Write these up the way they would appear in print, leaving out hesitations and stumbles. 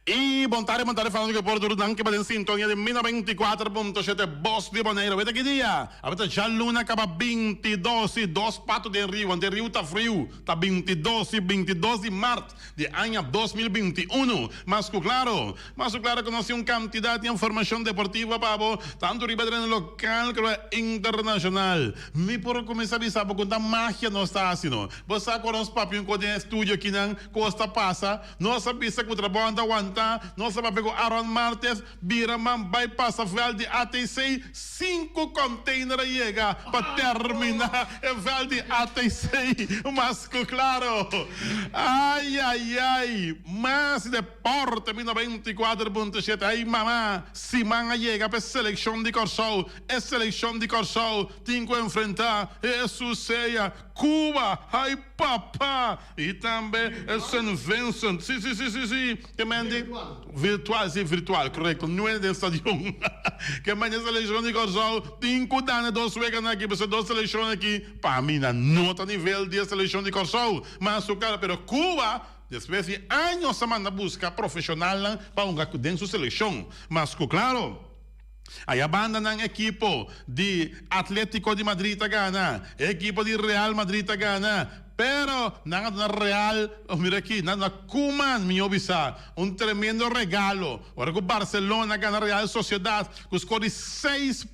Y bon tarde, bon tarde fanático por tur danki pa den sintonia di mi 94.7 Bos di Bonaire. Weta ki dia? Awe ta djaluna kaba 22 y dos pato den riu, want e riu ta friu. Ta 22 y 22 di mart di aña 2021. Mas ku klaro, mas ku klaro ku nos tin un kantidat di informashon deportivo pa bo, tantu riba tereno lokal komo internashonal. Mi por kuminsá bisa bo ku ta magia nos ta hasi no. Bo sa ku ora nos papia un kos den e studio akinan, kos ta pasa. Nos a bisa ku trabou a ta wantá, nos a papia ku Aaron Martes, bira man bai pasa vèlt di ATC, sinku kònteiner a yega pa terminá e vèlt di ATC, mas ku klaro. Ai ai ai, mas deporte mi 94.7, ai mama, siman a yega pa e selekshon di Kòrsou, e selekshon di Kòrsou tin ku enfrentá, Hesus sea, Cuba, ai papa! Y tambe Saint Vincent. Si, si, si, si, si. Ke men di? Virtual. Si, virtual, korekto. No e den stadion. Ke men di selekshon di Kòrsou tin ku dana e dos weganan aki, pasobra e dos selekshon aki pa mi nan no ta nivel di e selekshon di Kòrsou. Mas su kara, pero Cuba despues di años a manda buska profeshonalnan pa hunga den su selekshon. Mas ku klaro. Aya banda nan ekipo di Atletico di Madrid ta gana, e ekipo di Real Madrid ta gana, pero nan a duna Real, oh mira aki, nan a duna Koeman, mihó bisa, un tremendo regalo. Ora ku Barcelona gana Real Sociedad ku skor di 6-1.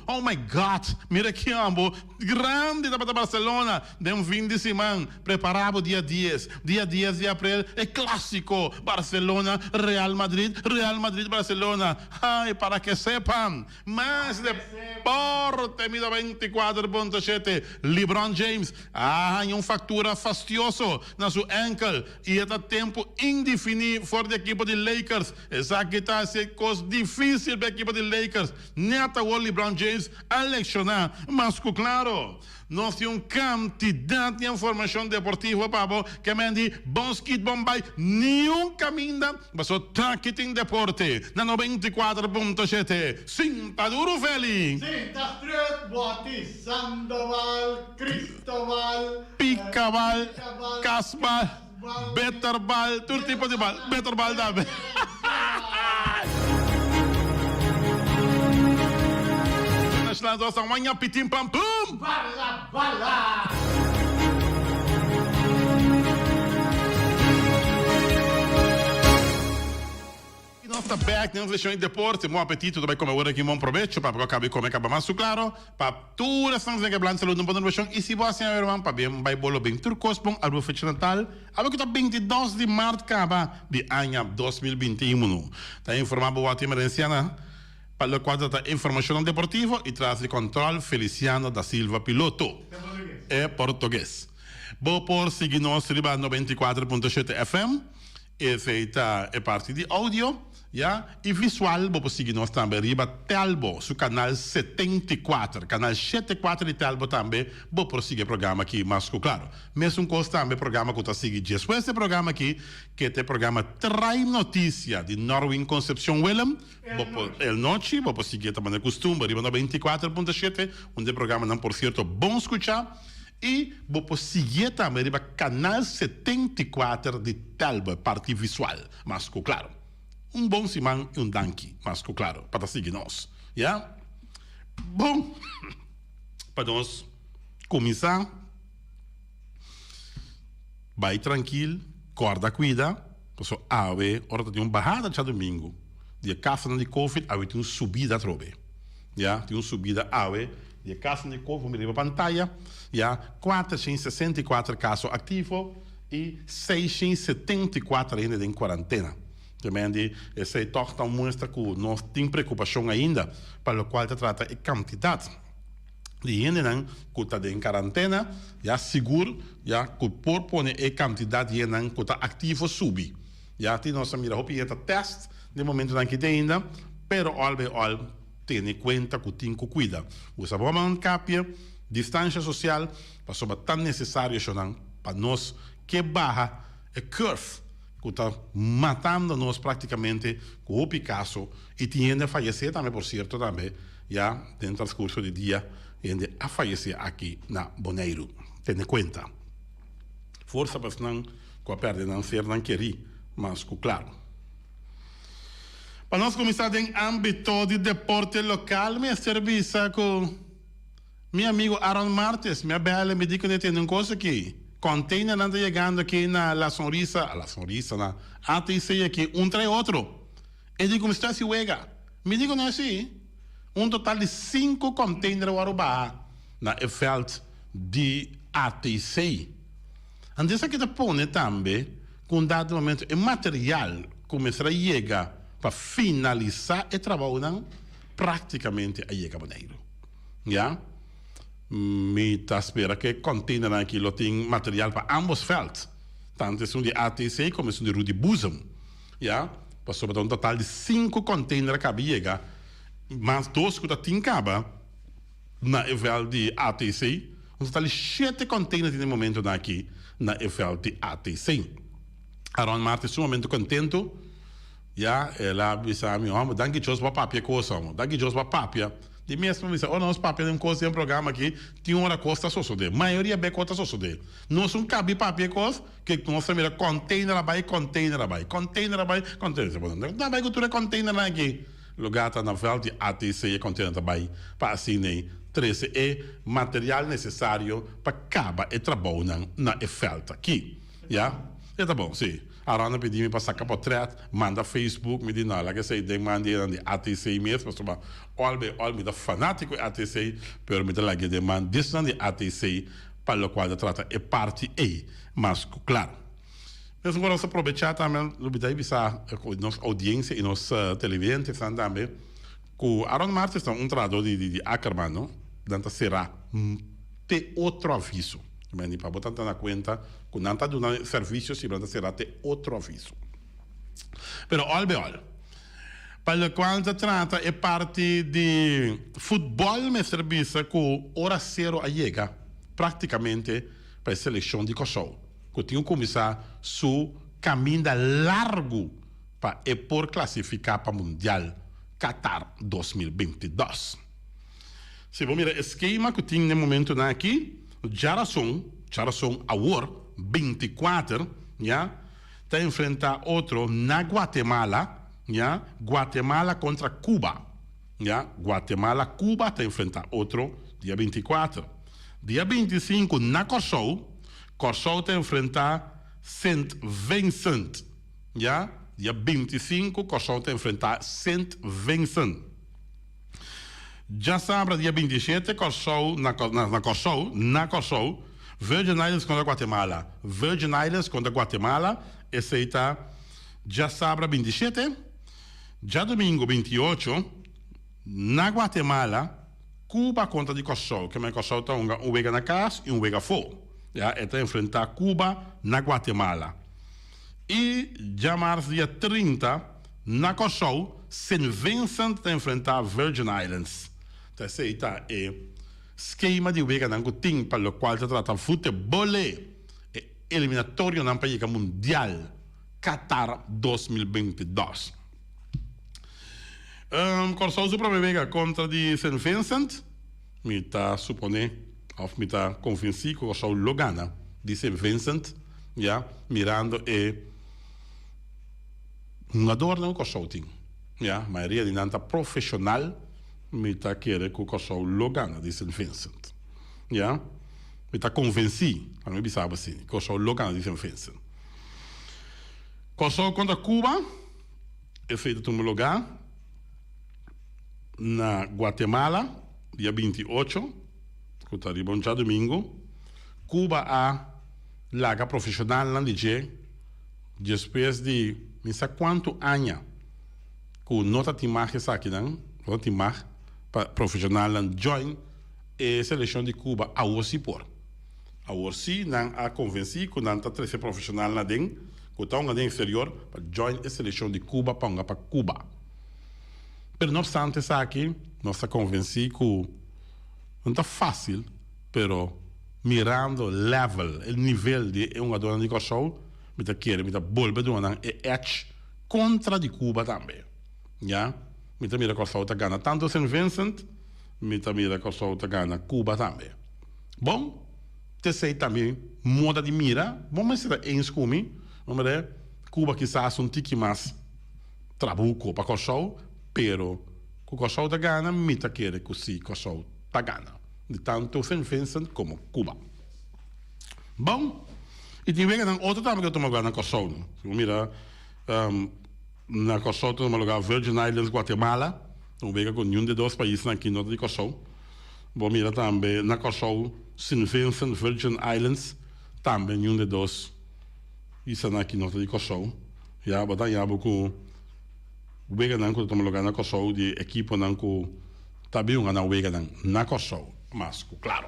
Oh my God! Mira aki ambo, grandi tabata Barcelona den fin di siman. Prepará bo dia dies, dia dies di aprel, e clásico Barcelona, Real Madrid, Real Madrid, Barcelona. Ay, para que sepan, mas deporte mi 94.7, LeBron James a haña un factura fastioso na su enkel y e ta tempo indefini for di ekipo di Lakers. Esaki ta haci e cos dificil pa e ekipo di Lakers. Net awor LeBron James a lecciona mas cu claro. Nos tin un kantidat di informashon deportivo pa bo ke men di bon skit bon bai niun kaminda paso taki tin deporte na 94.7 Sinta duru Feli. Sinta strut Boti Sandoval Cristobal Pikabal Kasbal Beterbal tur tipo di bal Beterbal tambe. Nacional dos ta waña pitin pam pum. Bala bala. Y nos ta back den sesión di deporte. Bon apetito ta bay come ora aki. Bon probecho pa bo caba di come caba mas su claro. Pa tur esnan ku blan salud no pone preshon y si bo haci herman pabia bay bolo bin tur cos bon aruba fecha natal awe cu ta 22 di mart caba di aña 2021 ta informa bo wou tin emergencianan pa locual ta trata informacionnan deportivo y tras di control Feliciano da Silva piloto e portugues bo por sigui nos riba 94.7 FM. Esei ta e parti di audio, ya. I visual bo por sigui nos tambe riba Telbo su kanal 74, kanal shete kuater di Telbo tambe bo por sigui e programa aki mas ku klaro. Mesun kos tambe e programa ku ta sigui despues di e programa aki, ke ta e programa Trae Noticia di Norwin Concepcion Willem, bo por El Nochi, bo por sigui e ta manera kustumber riba 94.7, un di e programanan por sierto bon skuchá. I bo por siguié tambe riba Canal 74 di Telbo, parti visual. Mas ku klaro. Un bon siman i un danki, mas ku klaro, pa ta sigui nos. Ya? Bon, pa nos kuminsá, bai trankil, kòrda kuida, pasobra awe ora ta tin un bahada djadumingu di e kasonan di covid, awe tin un subida atrobe. Ya, tin un subida awe di e kasonan di covid, bo mira riba pantaya, ya, 464 kaso aktivo i 674 hende den kuarantena. Tremendo, esei tòg ta un muestra ku nos tin preokupashon ainda pa lokual ta trata e kantidat di hendenan ku ta den karantena, ya sigur ya ku por pone e kantidat di hendenan ku ta aktivo subi. Ya tin nos a mira hopi hende ta tèst den momentunan aki te ainda, pero òl bai òl tene kuenta ku tin ku kuida. Usa bo man kapia, distansha sosial, pasobra ta nesesario eshonan pa nos ke baha e curve ku ta matando nos praktikamente ku hopi kaso i tin hende a fayesé tambe por sierto tambe ya den transkurso di dia hende a fayesé aki na Boneiru. Tene kuenta. Forsa pa esnan ku a pèrdè nan sernan kerí mas ku klaru. Pa nos kuminsá den ámbito di deporte lokal mester bisa ku mi amigo Aaron Martes mi a bèl e mi di ku ne tende un kos aki. Kònteinernan ta yegando aki na La Sonrisa, La Sonrisa na ATC aki un trae otro. E di ku mi sta hasi wega. Mi di ku ne si. Un total di sinku kònteiner a wòrdu baha na e vèlt di ATC. Anto esaki ta pone tambe ku un dado momento e material ku mester a yega pa finalisá e trabounan práktikamente a yega Boneiru. Ya. Mi ta spera ku e kònteinernan aki lo tin material pa ámbos vèlt, tantu esun di ATC komo esun di Rudy Boezem. Ya. Pasobra ta un total di sinku kònteiner a kaba yega, mas dos ku ta tin kaba na e vèlt di ATC. Un total di shete kònteiner tin e momentunan aki na e vèlt di ATC. Aron Martes sumamente kontentu, ya, el a bisa mi, Hòmber, danki Dios bo a papia e kos, hòmber, danki Dios bo a papia. Di mes mi bisa, ora nos papia den un kos den un programa aki, tin ora kos ta sosodé. Mayoria be kos ta sosodé. Nos un kabi papia e kos, Ke nos ta mira container a bai, container a bai, container a bai, container a bai. Nan bai ku tur e containernan aki. Lugá ta na vèlt di ATC e container ta bai pa asina trese e material nesesario pa kaba e trabounan na e vèlt aki. Ya, e ta bon, si. Aron a pidi mi pa saka potrèt, manda Facebook, mi di no, laga esei den man di enan di ATC mes, pasobra òl bei òl mi ta fanátiko di ATC, pero mi ta laga e den man di esnan di ATC Pa locual ta trata e parti ey mas cu claro. Mes ora nos a probecha tambe lo bida y bisa cu nos audiencia y nos televidentesan tambe cu Aaron Martes ta un trahador di di Ackerman no, nan ta cera te otro aviso. Men pa bo ta na cuenta cu nan ta duna servicio si pero nan ta cera te otro aviso. Pero al be al. Pa locual ta trata e parti di futbol mester bisa cu ora cero a yega practicamente pa e seleccion di Corsou cu tin cu cuminsa su caminda largo pa e por clasifica pa Mundial Qatar 2022. Si bo mira e skema cu tin n'e momentonan aki, djarason, djarason awor, 24, ya, ta enfrenta otro na Guatemala, ya, Guatemala contra Cuba, ya, Guatemala, Cuba ta enfrenta otro dia 24. Dia 25 na Corsou, Corsou ta enfrenta Sint Vincent, ya, dia 25 Corsou ta enfrenta Sint Vincent. Djasabra dia 27 Corsou na na Corsou, na Corsou, Virgin Islands kontra Guatemala. Virgin Islands kontra Guatemala, esei ta djasabra 27. Djadumingu 28, na Guatemala, Cuba kontra di Kòrsou. Ke men Kòrsou ta hunga un wega na kas i un wega afó. Ya, e ta enfrentá Cuba na Guatemala. I djamars dia 30, na Kòrsou, Sint Vincent ta enfrentá Virgin Islands. Ta esei ta e skema di weganan ku tin pa lokual ta trata futebole, e eliminatorionan pa yega Mundial Qatar 2022. Kòrsou su promé wega kontra di Sint Vincent, mi ta suponé òf mi ta konvensí ku Kòrsou lo gana di Sint Vincent, ya, mirando e hungadornan ku Kòrsou tin, ya, mayoria di nan ta profeshonal, mi ta kere ku Kòrsou lo gana di Sint Vincent, ya, mi ta konvensí, laga mi bisa bo asina, Kòrsou lo gana di Sint Vincent. Kòrsou kontra Cuba, esei ta tuma lugá na Guatemala, dia 28, ku ta riba un djadumingu. Cuba a laga profeshonalnan di dje despues di mi sa kuantu aña ku no ta tin mag esakinan, no ta tin mag pa profeshonalnan join e selekshon di Cuba, awor si por. Awor si nan a konvensí ku nan ta trese profeshonalnan aden ku ta hunga den eksterior pa join e selekshon di Cuba pa hunga pa Cuba. Pero no opstante esaki nos ta konvensí ku no ta fásil pero mirando level, e nivel di e hungadónan di Kòrsou mi ta kere mi ta bolbe duna nan e edge kontra di Cuba tambe. Ya, mi ta mira Kòrsou ta gana tantu Sint Vincent, mi ta mira Kòrsou ta gana Cuba tambe. Bon, t'esei ta mi moda di mira. Bo mester ta eens ku mi. Bo mira, Cuba kisas un tiki mas. Trabuco pa Kòrsou, pero ku Kòrsou ta gana mi ta kere ku si Kòrsou ta gana di tantu Saint Vincent komo Cuba. Bon, i tin weganan otro tambe ku ta tuma lugar na Kòrsou no. Si bo mira na Kòrsou ta tuma lugar Virgin Islands Guatemala, ta un wega ku niun di e dos paisnan aki no ta di Kòrsou. Bo mira tambe na Kòrsou Saint Vincent Virgin Islands tambe niun di e dos islanan aki no ta di Kòrsou. Ya bo ta haña bo ku weganan ku ta tuma lugá na Kòrsou di ekiponan ku ta bin hunga nan weganan na Kòrsou mas ku klaro.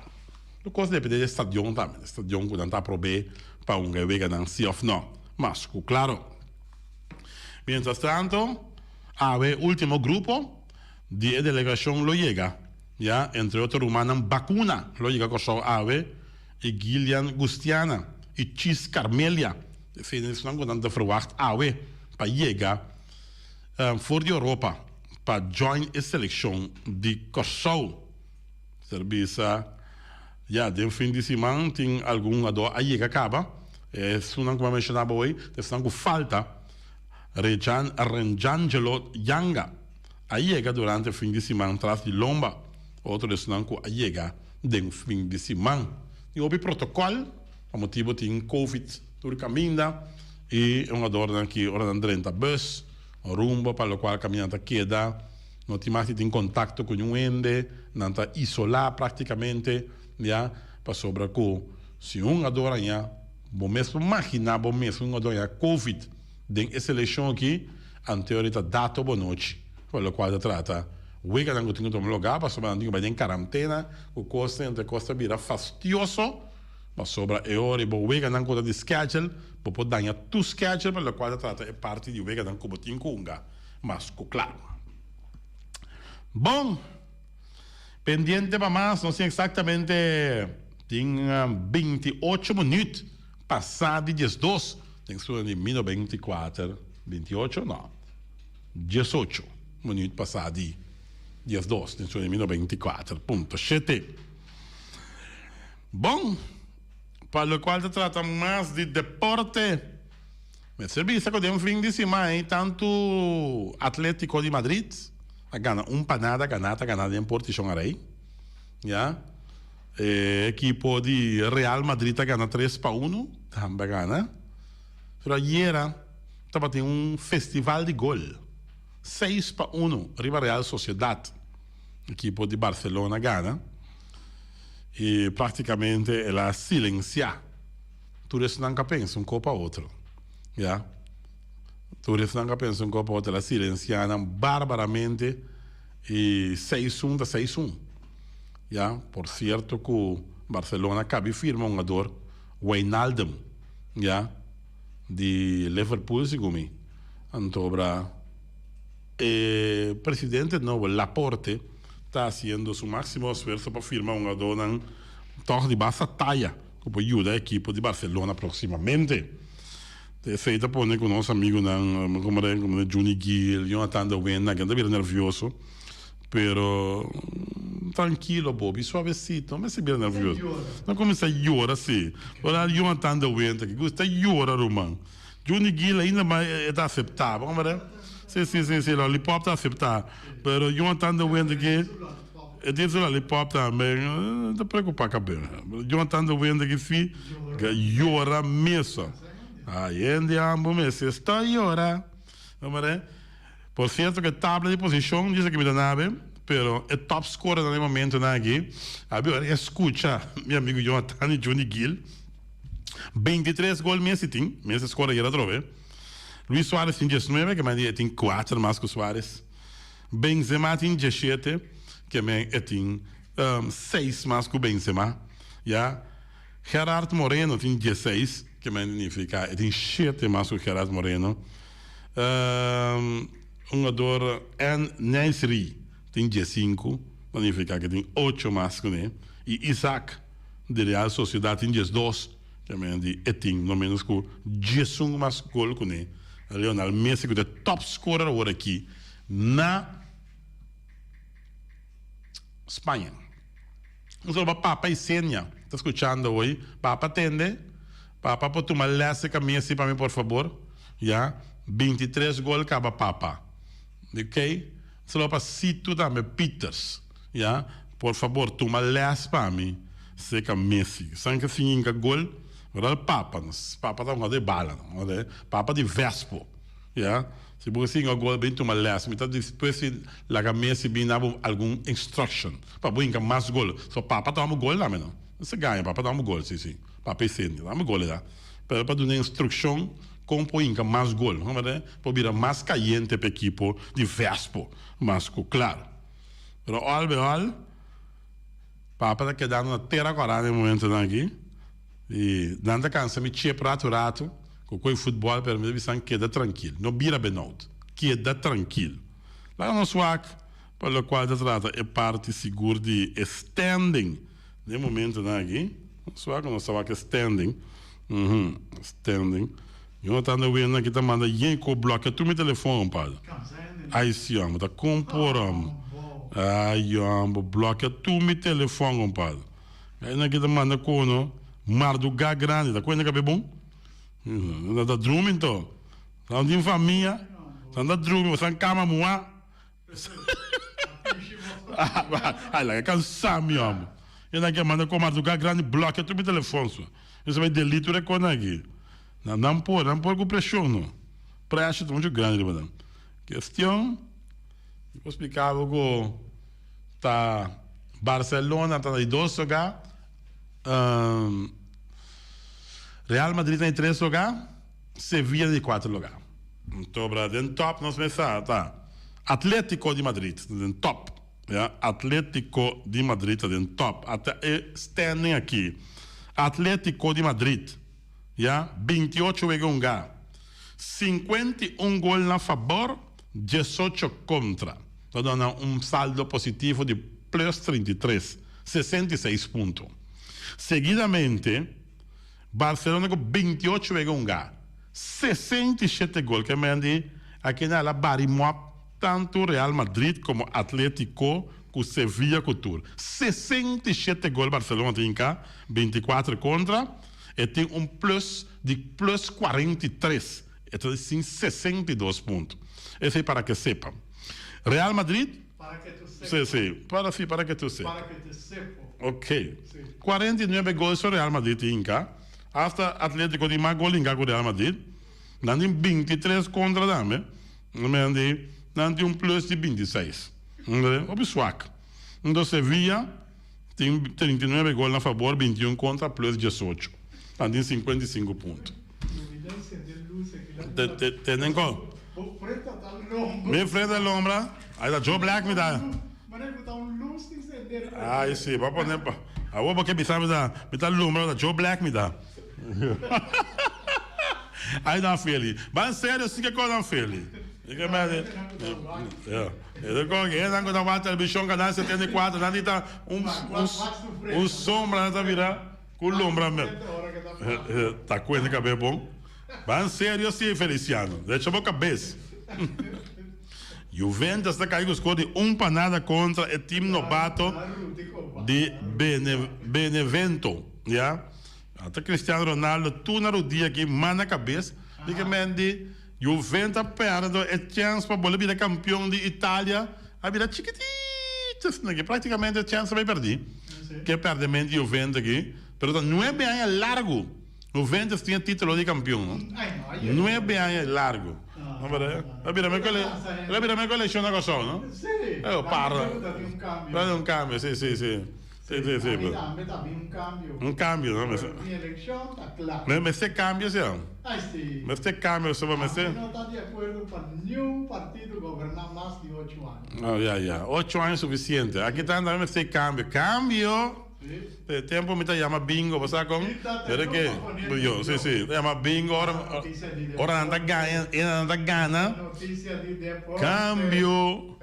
Tur kos depende di e stadion tambe, e stadion ku nan ta aprob'é pa hunga e weganan si òf nò mas ku klaro. Mientras tanto awe e último grupo di e delegashon lo yega ya, entre otro rumannan Bakuna lo yega Kòrsou awe i Gillian Gustiana i Chis Carmelia. Esei ta esnan ku nan ta verwagt awe pa yega for di Europa pa join e selekshon di Kòrsou. Ser bisa ya den fin di siman tin algun hungadó a yega kaba. Esunnan ku mi a menshoná bo hoy ta esnan ku falta. Rejan Renjangelo Yanga a yega durante fin di siman tras di lomba. Otro di esnan ku a yega den fin di siman. Tin hopi protokòl. Pa motibu tin covid tur kaminda i e hungadornan ki ora nan drenta bus rumbo pa lokual kaminda ta keda no tin mas di tin kontakto ku niun hende, nan ta isolá praktikamente ya pasobra ku si un hungador haña bo mes por maginá bo mes un hungador haña covid den e selekshon aki anteori ta dato bo nochi pa lokual ta trata weganan ku tin ku tuma lugá pasobra nan tin ku bai den karantena ku kos entre kos ta bira fastioso. Pasobra e ora i bo weganan ku ta di schedule, bo por daña tur schedule pa lokual ta trata e parti di weganan ku bo tin ku hunga mas ku kla. Bon, pendiente pa mas, nos tin eksaktamente tin 28 minuut pasá di 12, den sura di mil 24, 28? No, 18 minuut pasá di 12, den sura di mil 24.7. Bon, pa locual ta trata mas di deporte, mester bisa cu den fin di siman ei tanto Atletico di Madrid a gana un pa nada, gana ta gana den portishon arei, ya. E ekipo di Real Madrid a gana tres pa uno, tambe a gana. Pero ayera tabatin un festival di gol, seis pa uno riba Real Sociedad. Ekipo di Barcelona gana y practicamente el a silencia tur esnan ca pensa un copa otro ya tur esnan ca pensa un copa otro el a silencia nan barbaramente y seis un ta seis un ya por cierto cu Barcelona cabi firma un jugador Wijnaldum ya di Liverpool segun mi anto obra. E presidente nobo Laporte ta haciendo su maximo esfuerzo pa firma hungadornan toch di basta taya cu por yuda e ekipo di Barcelona proximamente. Esey ta pone cu nos amigonan como Juni Gil, Jonathan de Win, nan ta bira nervioso. Pero trankilo Bobi, suavecito, no mester bira nervioso. No cuminsa yora si. Ora Jonathan de Win ta gusta yora ruman. Juni Gil ainda mas e ta acepta, bo comprende? Si, si, si, si, lollipop ta acepta, pero Jonathan de Wind aki, e tin su lollipop tambe, no ta preocupa cabeza. Jonathan de Wind aki si, yora meso. Ay, hende ambo mester sta yora, bo comprende? Por cierto cu e tabla di posicion djis aki mi ta nabe, pero e top scorer na e momentonan aki, abi ora e scucha mi amigo Jonathan y Juni Gil, 23 gol Messi tin, Messi a score ayer atrobe. Luis Suarez tin 19, ke men di e tin kuater mas ku Suarez. Benzema tin 17, ke men e tin seis mas ku Benzema. Ya. Gerard Moreno tin 16, ke men nifica e tin shete mas ku Gerard Moreno. Hungador En Neisri tin 15, ta nifica ke tin ocho mas kuné. I Isaac Di Real Sociedad tin 12, kiermen di e tin no menos ku 11 mas gol kuné. Lionel Messi ku ta e top scorer awor aki na Spaña. Un saludo pa Papa Isenia ta skuchando hoy. Papa tende, Papa por tuma les e ka Messi pa mi por fabor. Ya, 23 gol kaba Papa. Ok. Un saludo pa Situ tambe Pieters. Ya. Por fabor tuma les pa mi seca Messi. San ke sin hinka gol, vooral papa. Papa ta hunga de bala. Papa di vespo. Ya. Si bo ke sin hinka gol bin tuma les. Mi ta dispuesto di laga Messi bin na bo algun instruction pa bo hinka mas gol. So papa ta wou gol tambe no. No se gaña papa ta wou gol si si. Papa e senti ta wou gol e ta. Pero pa duna instruccion con por hinka mas gol. Por bira mas cayente pa ekipo di vespo. Mas cu claro. Pero al be al, papa ta kedando na tera kora na e momentonan aki. I nan ta kansa mi chep ratu ratu ku koe futbòl, pero mi ta bisa nan keda trankil, no bira benout, keda trankil. Laga nos wak pa lokual ta trata e parti sigur di e standing na e momentonan aki. Nos wak, nos ta wak e standing, uhum, standing. Jonathan de Wenda ki ta manda yen ko blòkia tur mi telefòn, compadre. Ai si hombre, ta kon por hombre. Ai hombre, blòkia tur mi telefòn, compadre. Aina ki ta manda kono mardugá grandi, ta kuenta kabe bon? Nan ta drumi nto. Nan tin famia, nan ta drumi, boso nan kama muhá. Ai laga kansa mi hombre. E nan ke manda ko mardugá grandi blòkia tur mi telefòn so. Esei bai delito rekòrd aki. Nan nan por, nan por ku preshon no. Pressure ta muchu grandi riba nan. Kestion, mi por splika bo ku ta Barcelona ta na di dos lugá, Real Madrid ta na di tres lugá, Sevilla na di kuater lugá. Anto bra den top nos mester ta Atletico di Madrid ta den top. Ya, Atletico di Madrid ta den top. Ata e standing aki. Atletico di Madrid, ya, 28 wega hunga, 51 gol na fabor, 18 kontra. Ta duna nan un saldo positivo di plus 33, 66 punto. Seguidamente, Barcelona ku 28 wega hunga, 67 gol. Ke men di aki nan a bari mop Tantu Real Madrid komo Atletico ku Sevilla ku tur 67 gol Barcelona tin ka 24 kontra e tin un plus di plus 43 e ta sin 62 punto esei para ke sepa Real Madrid Para ke tu sepa. Si si para si para ke tu sepa. Para ke te sepo. Ok Si. 49 gol so Real Madrid tin ka hasta Atletico tin mas gol hinka ku Real Madrid nan tin 23 kontra tambe. Nan di, Nan tin un plus di 26. Hopi swak. Nto Sevilla tin 39 gol na fabor, 21 kontra, plus 18. Nan tin 55 punto. Tenen ko? Mi frente ta lombra. Ai ta Joe Black mi ta. Ai si, bo a pone pa. Awor bo ke bisa mi ta, mi ta lombra, ta Joe Black mi ta. Ay nan feli. Ban serio si ke ko nan feli. Ke mende. Ja. E ko ke nan ko ta wak televishon kanal 74 nan di ta un un un sombra nan ta bira ku lumbra me. Ta kuenta kabe bon. Ban serio si Feliciano. Decha bo kabes. Juventus ta kai ku skor di un pa nada kontra e team nobato di Bene Benevento. Ya. Ata Cristiano Ronaldo tur na rodia aki man na cabes di ke men di Juventus a perde e chance pa bolbe bira campeon di Italia a bira chikitito asina aki practicamente e chance a bay perdi ke perdemento di Juventus aki pero ta nuebe aña largo Juventus tin e titulo di campeon no nuebe aña largo a bira me a bira me coleccion na Corsou no parra un cambio si si si. Sí, sí, sí. A mi tambe ta bin un cambio. Un cambio, no? Pero mi eleccion ta cla. Me mester cambio, sí. Ay, sí. Mester cambio, so mester. A mi no ta di acuerdo pa niun partido goberna mas di ocho aña. Oh, ya, ya. Ocho aña suficiente. Aki ta tambe mester cambio. Cambio! Sí. De tempo mi ta yama bingo, bo sa con? Pero ke? Yo, sí, sí. Ta yama bingo ora, ora nan ta gana, nan ta gana. Noticia di deporte. Cambio!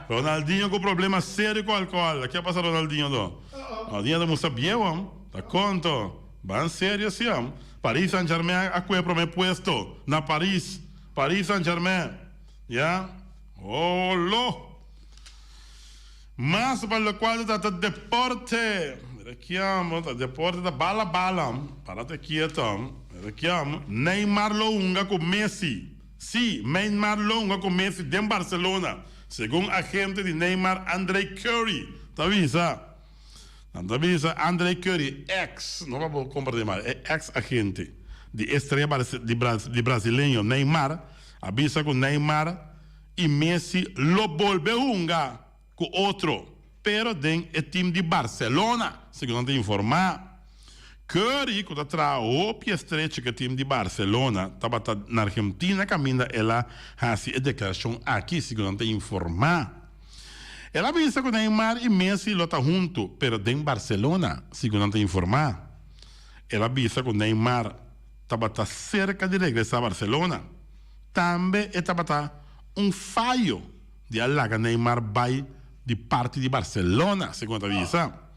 Ronaldinho ku problema serio ku alcohol. Ke a pasa Ronaldinho do? Ronaldinho ta mustra bieu hom. Ta konto. Ban serio si hom. Paris Saint Germain a kue prome puesto na Paris. Paris Saint Germain. Ya. Olo. Mas pa lokual ta trata deporte. Mira ki hom. Ta deporte ta bala bala hom. Para te kieto hom. Mira ki hom. Neymar lo hunga ku Messi. Sí, Neymar lo hunga ku Messi den Barcelona, segun agente di Neymar Andre Cury ta bisa. Nan ta bisa Andre Cury, ex, no pa bo komprende mal, e ex agente di e strea di brasileño Neymar, a bisa ku Neymar i Messi lo bolbe hunga ku otro, pero den e tim di Barcelona, segun nan ta informá. Curry, ku ta traha hopi estrecho ku e tim di Barcelona, tabata na Argentina kaminda el a hasi e deklarashon aki, segun nan ta informá. El a bisa ku Neymar i Messi lo ta huntu, pero den Barcelona, segun nan ta informá. El a bisa ku Neymar tabata serka di regresá Barcelona. Tambe e tabata un fayo di a laga Neymar bai di parti di Barcelona, segun a ta bisa.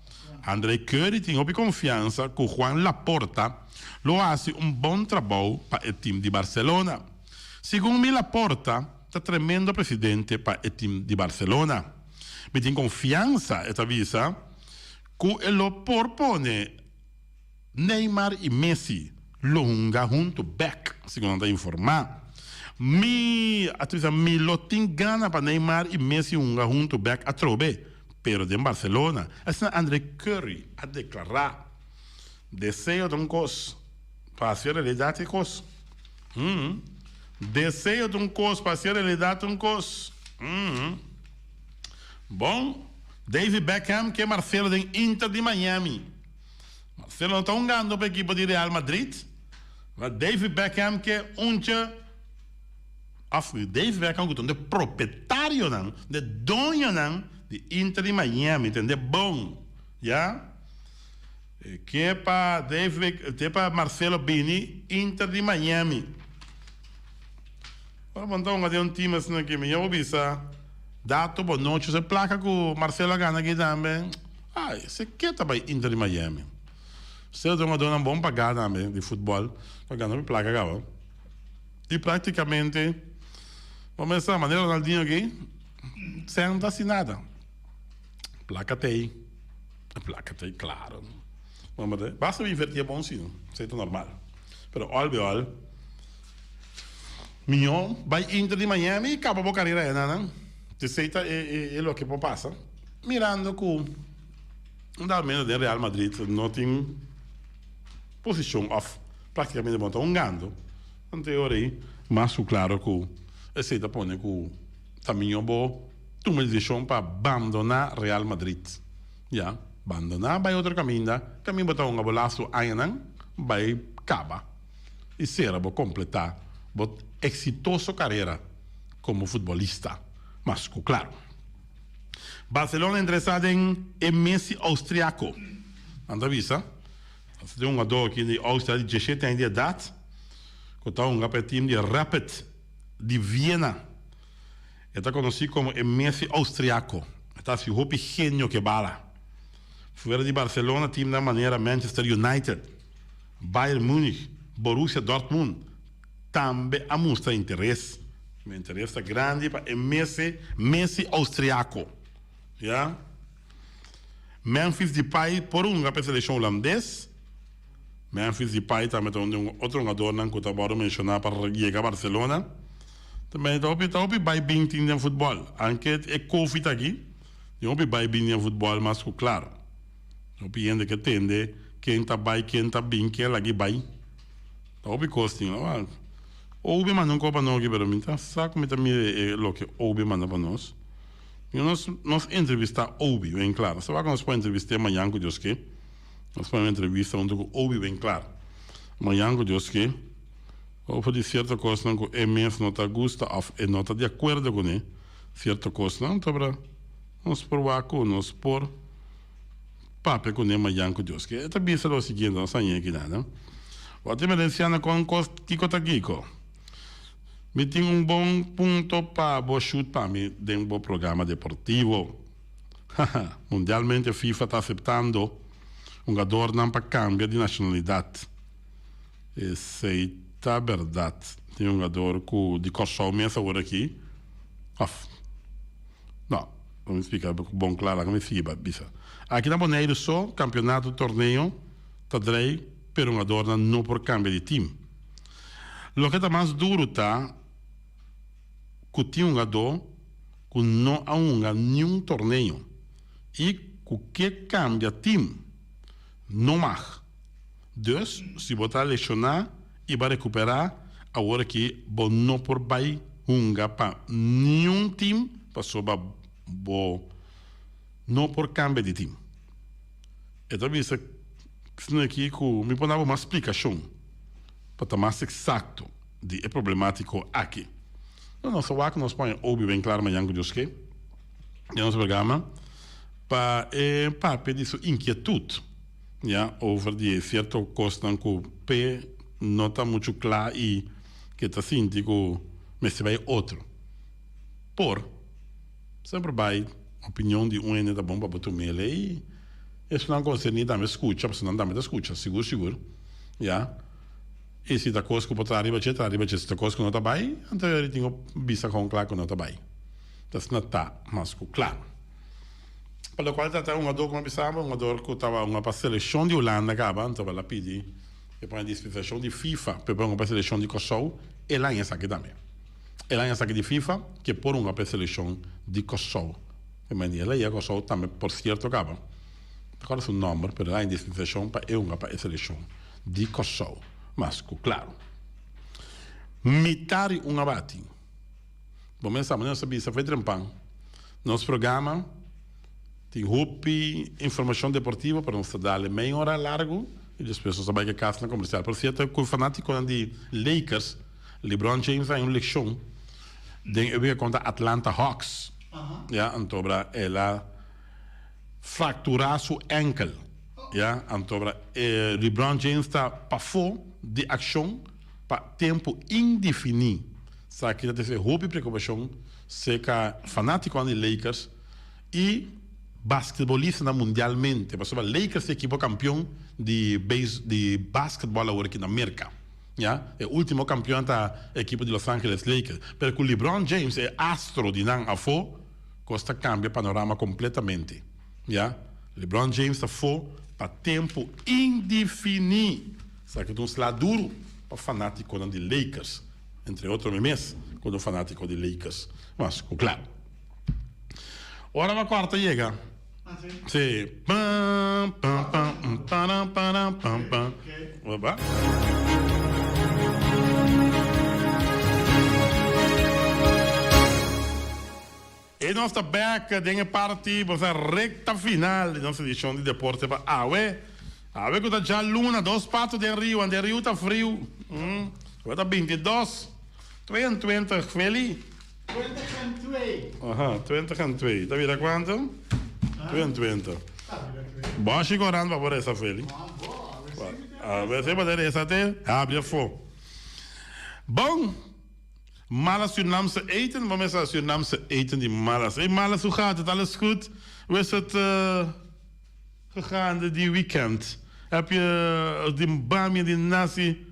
Andre Curry tin hopi konfiansa ku Juan Laporta lo hasi un bon trabou pa e tim di Barcelona. Segun mi Laporta ta tremendo presidente pa e tim di Barcelona. Mi tin konfiansa, e ta bisa, ku e lo por pone Neymar i Messi lo hunga huntu bek, segun nan ta informá. Mi a bisa mi lo tin gana pa Neymar i Messi hunga huntu bek atrobe, pero den Barcelona, asina Andre Curry a deklará. Deseo ta un kos, pa hasi realidat e kos. Deseo ta un kos, pa hasi realidat ta un kos. Bon, David Beckham ke Marcelo den Inter di Miami. Marcelo no ta hungando pa ekipo di Real Madrid, ma David Beckham ke unche of David Beckham ku ta un de propetarionan, de doñonan di Inter di Miami, tende bon, ya. E ke pa David, ke pa Marcelo bini Inter di Miami. Ora bo no ta hunga den un team asina aki, mi ya bo bisa Dato bo nochi se placa cu Marcelo a gana aki tambe. Ay, se ke ta bay Inter di Miami. Marcelo ta un hungadornan bon paga tambe di futbol, ta gana hopi placa caba. Y practicamente, bo mester sa manera Ronaldinho aki, sen ta haci nada. Placa ta ey, placa ta ey claro. Basta bo inverti e bon si, esey ta normal. Pero al be al. Mihó bai Inter di Miami i kaba bo karera ayá nan. Esei ta e loke por pasa. Mirando ku un dado momento den Real Madrid no tin posishon òf praktikamente bo no ta hungando. Anto e ora ei mas ku klaro ku esei ta pone ku ta mihó bo tuma e desishon pa bandoná Real Madrid. Ya, bandoná bai otro kaminda, kaminda bo ta hunga bo lastu añanan bai kaba. i sera bo kompletá bo eksitoso karera komo futbolista. Mas ku klaro. Barcelona interesá den e Messi austriako. Nan ta bisa, ta tin un hungadó aki di Austria di diesshete aña di edat ku ta hunga pa e tim di Rapid di Viena. E ta konosí komo e Messi austriako. E ta hasi hopi genio ku e bala. Fuera di Barcelona timnan manera Manchester United, Bayern Munich, Borussia Dortmund tambe a mustra interes. Mi interes ta grandi pa e Messi, Messi austriaco. Ya. Memphis Depay por hunga pa e seleccion holandes. Memphis Depay tambe ta un di un otro hungadornan cu ta wordo menciona pa yega Barcelona. Tambe ta hopi, ta hopi bay bin tin den futbol. Aunke e Covid aki, tin hopi bay bin den futbol mas cu claro. Hopi hende ke tende ken ta bai, ken ta bin, ken lag'i bai. Ta hopi kos tin. Awa, Obi manda un kos pa nos aki, pero mi ta sa ku mi ta mira e loke Obi manda pa nos. Mi nos nos entrevistá Obi ben klar. Sa wak nos por entrevist'é mañan ku Dios ke. Nos por entrevista huntu ku Obi ben klar. Mañan ku Dios ke. Over di sierto kosnan ku e mes no ta gusta òf e no ta di akuerdo kuné, sierto kosnan, tabra nos por wak ku nos por. Papia ku ne mayan ku Dios ke. E ta bisa lo siguiente, nos haña aki nan. Bo ta emerenciando kon kos kiko ta kiko. Mi tin un bon punto pa bo shoot pa mi den bo programa deportivo. Haha, mundialmente FIFA ta aceptando hungadornan pa cambia di nacionalidad. Esey ta berdad. Tin hungador ku di Kòrsou mes awor aki, of. No, lo mi splika bon kla, laga mi sigui bisa. Aki na Boneiru so, kampionato torneo ta drei, pero hungadornan no por kambia di tim. Loke ta mas duru ta. ku tin hungadó ku no a hunga niun torneo i ku ke kambia tim no mag. Dus si bo ta leshoná i bo a rekuperá awor aki bo no por bai hunga pa niun tim pasobra bo no por kambia di tim. E ta bisa aki ku mi por dabo mas splikashon pa ta mas eksakto di e problemátiko aki. No, nos ta wak nos pon e obi ben klar mañan ku Dios ke den nos programa pa e papia di su inkietut ya over di e sierto kosnan ku p'e no ta muchu kla i ke ta sinti ku mester bai otro. Por semper bai opinion di un hende ta bon pa bo tum'el i esnan konserní tambe skucha pasobra nan tambe ta skucha sigur sigur ya. I si ta kos ku por traha riba dje, traha riba dje. Si ta kos ku no ta bai, anto e tin ku bisa kon kla ku no ta bai. Ta asina ta mas ku kla. Pa lokual ta ta hungador ku mi a bisa bo, hungador ku tabatin hunga pa selekshon di Hulanda kaba, anto el a pidi e pone dispensashon di FIFA pa e por hunga pa e selekshon di Kòrsou, el a haña esaki tambe. El a haña esaki di FIFA ku e por hunga pa e selekshon di Kòrsou. El a yega Kòrsou tambe por sierto kaba, no ta kòrda su nòmber, pero el a haña dispensashon pa e hunga pa e selekshon di Kòrsou, mas ku klaru. Mitari un abati. Bo mes sa, manera nos a bisa for e trempan, nos programa tin hopi informashon deportivo, pero nos ta dale mei ora largu i despues nos ta bai ke kasnan komersial. Por sierto, ku fanatikonan di Lakers, LeBron James a haña un lekshon den e wega kontra Atlanta Hawks. Ya, antobra el a fractura su enkel ya antobra e LeBron James ta pafó di accion pa tempo indefini esaki ta trece hopi preocupacion cerca fanaticonan di Lakers y basketbolistanan mundialmente pasobra Lakers ta e ekipo campeon di base di basketball awor aki na Merca ya e ultimo campeon ta e ekipo di Los Angeles Lakers pero cu LeBron James e astro di nan afó. Kos ta kambia panorama kompletamente. Ya, LeBron James ta fo pa tempu indefiní. Esaki ta un sla duru pa fanátikonan di Lakers, entre otro mi mes ku ta un fanátiko di Lakers. Mas ku kla. Ora pa kòrta yega. Sí. Pam, pam, pam, param, param, pam, pam. Oba. E nos ta bek den e parti bo sa recta final di nos edicion di Deporte pa awe. Awe cu ta djaluna, dos pato den riu, ande riu ta friu. Awe ta bintidos, tweeëntwintig, Feli? Twintig en twee. Aha, twintig en twee. Ta bira cuanto? Tweeëntwintig. Ta bira twee. Boshi corant pa bo reza, Feli. Man bo, awe si mi ta reza. Awe si bo ta reza te habri afo. Bon. Malas Surinaamse eten, bo mester Surinaamse eten di Malas. Ey Malas hoe gaat het? Alles goed? Hoe is het gegaan die weekend? Heb je die bami en die nasi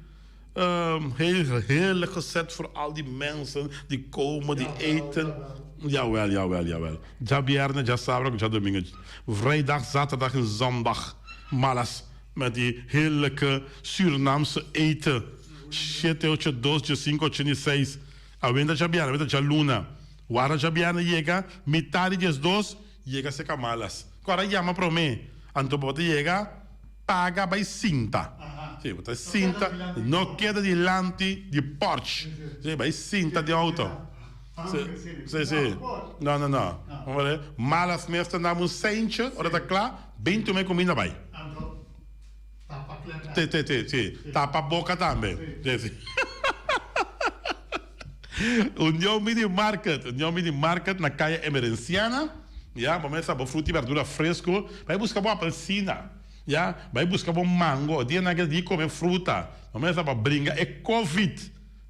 heel heerlijk gezet voor al die mensen die komen, die eten? Jawel, jawel, jawel. Djabierne, djasabra ku djadomingo. Vrijdag, zaterdag en zondag. Malas met die heerlijke Surinaamse eten. Shete, ocho, dos, diesinco, ochenta i seis. Awenta djabièrnè, awenta djaluna. Wara djabièrnè yega, mitá di diesdos, yega serka Malas. Ku ora yama promé, anto bo ta yega, paga bai sinta. Sí, bo ta sinta, no keda dilanti di pòrch. Sí, bai sinta den outo. Sí, sí, sí. No, no, no. Malas mes ta dam un seintje, ora ta kla, bin tuma e kuminda bai. Tapa klep Te, te, te, si. Tapa boka tambe. Si, si. Union Mini Market, Union Mini Market na Kaya Emerenciana, ya, bo mester bo fruta y berdura fresco, bai buska bo apelsina, ya, bai buska bo mango, dianan ke di come fruta, bo mester pa bringa e covid,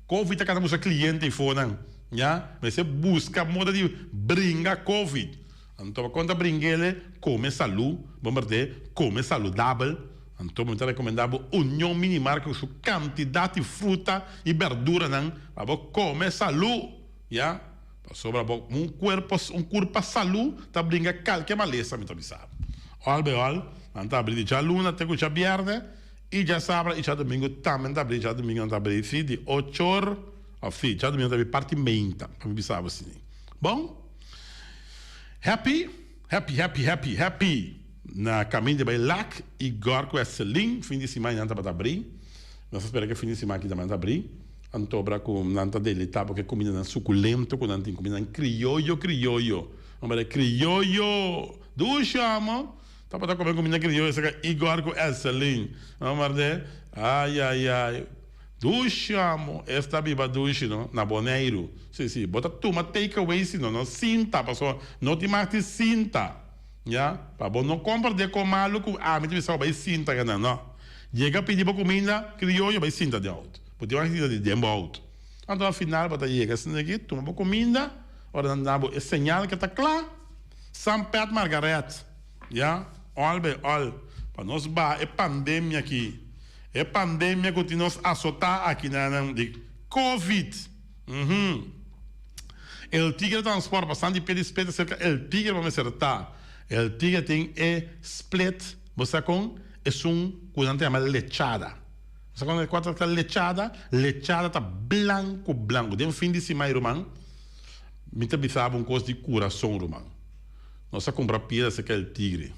covid ta kanda buska cliente eifonan, ya, mester buska moda di bringa covid. Anto pa konta bringele, kome salú, bon berdé, kome saludabel. Anto mi ta rekomendá bo Union Minimarket ku su kantidat di fruta i berduranan pa bo kome salú, ya. Pasobra bo un kuerpo, un kurpa salú ta bringa kalke malesa, mi ta bisa bo. Òl be òl, nan ta abrí di djaluna te ku djabièrnè i djasabra i djadumingu tambe nan ta abrí, djadumingu nan ta abrí si di ocho or. Of si, djadumingu ta bin parti meinta, pa mi bisa bo asina. Bon? Happy, happy, happy, happy, happy na kaminda di bai Lac i Gor ku Esselin, fin di siman nan tabata abrí. Nos ta spera ku e fin di siman aki tambe nan ta abrí. Antobra ku nan ta deleitá bo ku e kumindanan sukulento ku nan tin, kumindanan krioyo krioyo. Hombre, krioyo! Dushi amo! Tabata kome kuminda krioyo saka Igor ku Esselin. Hombre, ai ai ai. Dushi amo, esta biba dushi no, na Boneiru. Si si, bo ta tuma take away si no, no sinta, pasobra no tin mag di sinta, ya, pa bo no compra de con malu cu ami ta bisa bo bay sinta kanan, no. Yega pidi bo cuminda crioyo bay sinta den auto, bo tin mag di sinta di den bo auto. Anto al final bo ta yega asina aki, tuma bo cuminda, ora nan da bo e señal ke ta cla, San Pet Margaret, ya, all by all, pa nos baha e pandemia aki. E pandemia ku tin nos asotá aki na nan di Covid. Uhum. El Tigre Transport pasando di pie di split aserka El Tigre bo mester ta. El Tigre tin e split, bo sa kon? Esun ku nan ta yama lechada. Bo sa kon kua ta lechada? Lechada ta blanku blanku. Den fin di siman ruman, mi ta bisa bo un kos di kurason ruman. Nos a kumpra piedra aserka El Tigre.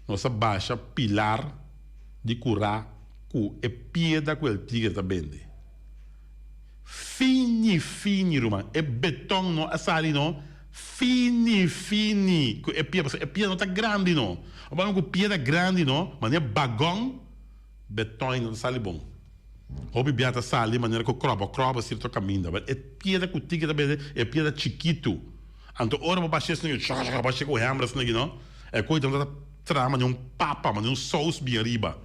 Nos a basha pilar. di curá cu e piedra cu el tigre ta bende. Fini fini ruman, e beton no a sali no, fini fini cu e piedra, pasobra e piedra no ta grandi no. Ora cu piedra grandi no, manera bagon, beton no ta sali bon. Hopi bia ta sali manera cu krobo krobo cierto caminda, but e piedra cu tigre ta bende e piedra chikitu. Anto ora bo basha esaki, shaka basha cu hember esaki no, e coy ta Traha manera un papa, manera un sous bien riba.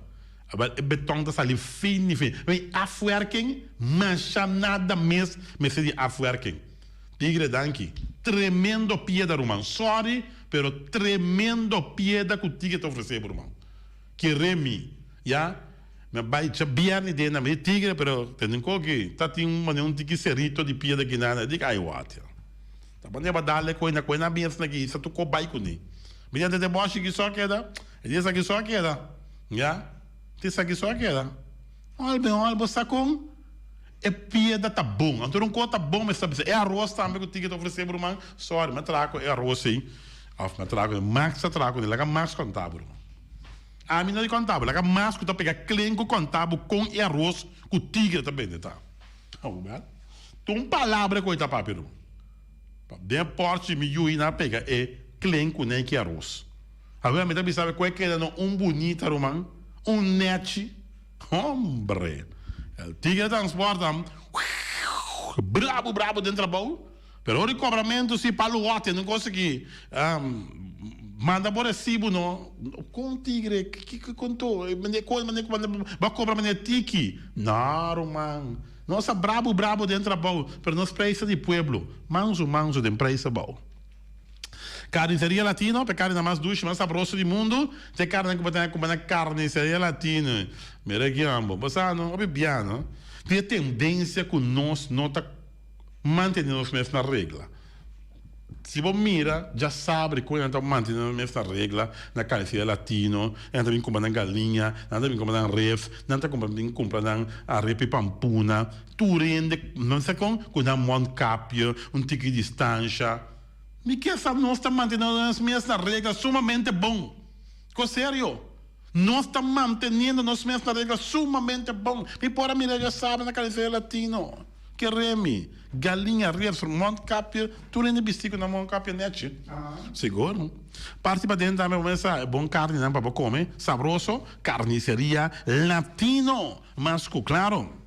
Awel e beton ta sali fini fini. Wen afwerking, masha nada mes mester di afwerking. Tigre danki. Tremendo pieda ruman. Sorry pero tremendo pieda ku Tigre ta ofrece bo ruman. Kere mi. Ya. Mi a bai djabièrni den nan mi di Tigre pero tende un koki ta tin manera un tiki serito di pieda kinan. Di ai wak. Ta manera ba dale koe na koe nan bin esaki hisa tur ko bai kuné. Mediante de bòshi ki so a keda, e di esaki so a keda. Ya, di esaki so a keda. Òl ben òl bo sa kon e piedra ta bon. Anto un ko ta bon mester bisa e aros tambe ku Tigre ta ofresé bo ruman, sòri mi a traha ku e aros ei òf mi a traha ku e Max a traha kuné, laga Max konta bo ruman. Ami no di konta bo, laga Max ku ta pega klen ku konta bo kon e aros ku Tigre ta bende ta. Awel, ta un palabra ku e ta papia ruman. Pa den porchi mi yui na pega e klen ku nei ki aros. Awel mi ta bisa bo ku e keda no un bunita ruman, un nechi. Hombre! El tigre transporta brabu brabu den trabou, pero ora di kobramentu si palu hote no konsegui manda bo resibu no. Kon tigre? Kiko konto? Bo a kobra manera tiki? No ruman. Nos a brabu brabu den trabou, pero nos preis ta di pueblo. Mansu mansu den preis abou. Carniceria Latino, p'e carninan mas dushi, mas sabroso di mundu, t'e carninan cu bo ta cumpra na Carniceria Latino. Mira aki ambo. Bo sa no, hopi bia no, tin e tendencia cu nos no ta mantene nos mes na regla. Si bo mira, djasabri cu nan ta mantene nan mes na regla na Carniceria Latino, nan ta bin cumpra nan galiña, nan ta bin cumpra nan ribs, nan ta cumpra bin cumpra nan arepa y pampuna, tur hende, nan sa con, cu nan mondkapje, un tiki distancia. Mi ke sa nos ta mantene nos mes na regla sumamente bon. Ko serio. Nos ta manteniendo nos mes na regla sumamente bon. Mi por a mira djasabra na Carniceria Latino. Kere mi. Galiña, ribs, mondkapje, tur hende bisti ku nan mondkapje nechi. Sigur. Parti paden tambe bo mester sa bon karninan pa bo kome, sabroso, Carniceria Latino. Mas ku klaro.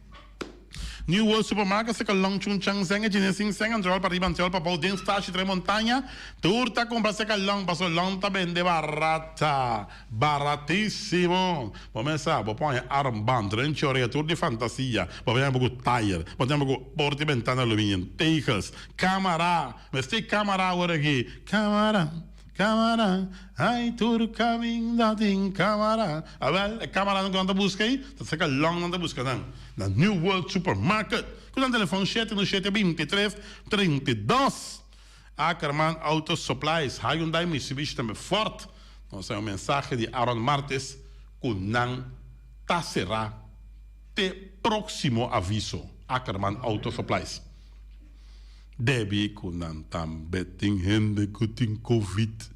New World Supermarket seka Long Chun Chang Zeng e chines sin seng antrol pa riba antrol pa bou den stashi tre montaña tur ta kumpra seka Long paso Long ta bende barata baratisimo bo mes sa bo pon e armband renchi orea tur di fantasia bo ta ku tayer bo ta ku porta y bentana aluminium tegels camara mester camara awor aki camara. Camara, ay tur caminda tin camara. Awel, e camaranan cu nan ta busca ey, ta cerca long nan ta busca nan, na New World Supermarket. Cu nan telefon shete no shete 23 32. Ackerman Auto Supplies, Hyundai, Mitsubishi tambe Ford. Nos a un mensahe di Aaron Martes cu nan ta cera te proximo aviso. Ackerman Auto Supplies. Debi ku nan tambe tin hende ku tin covid.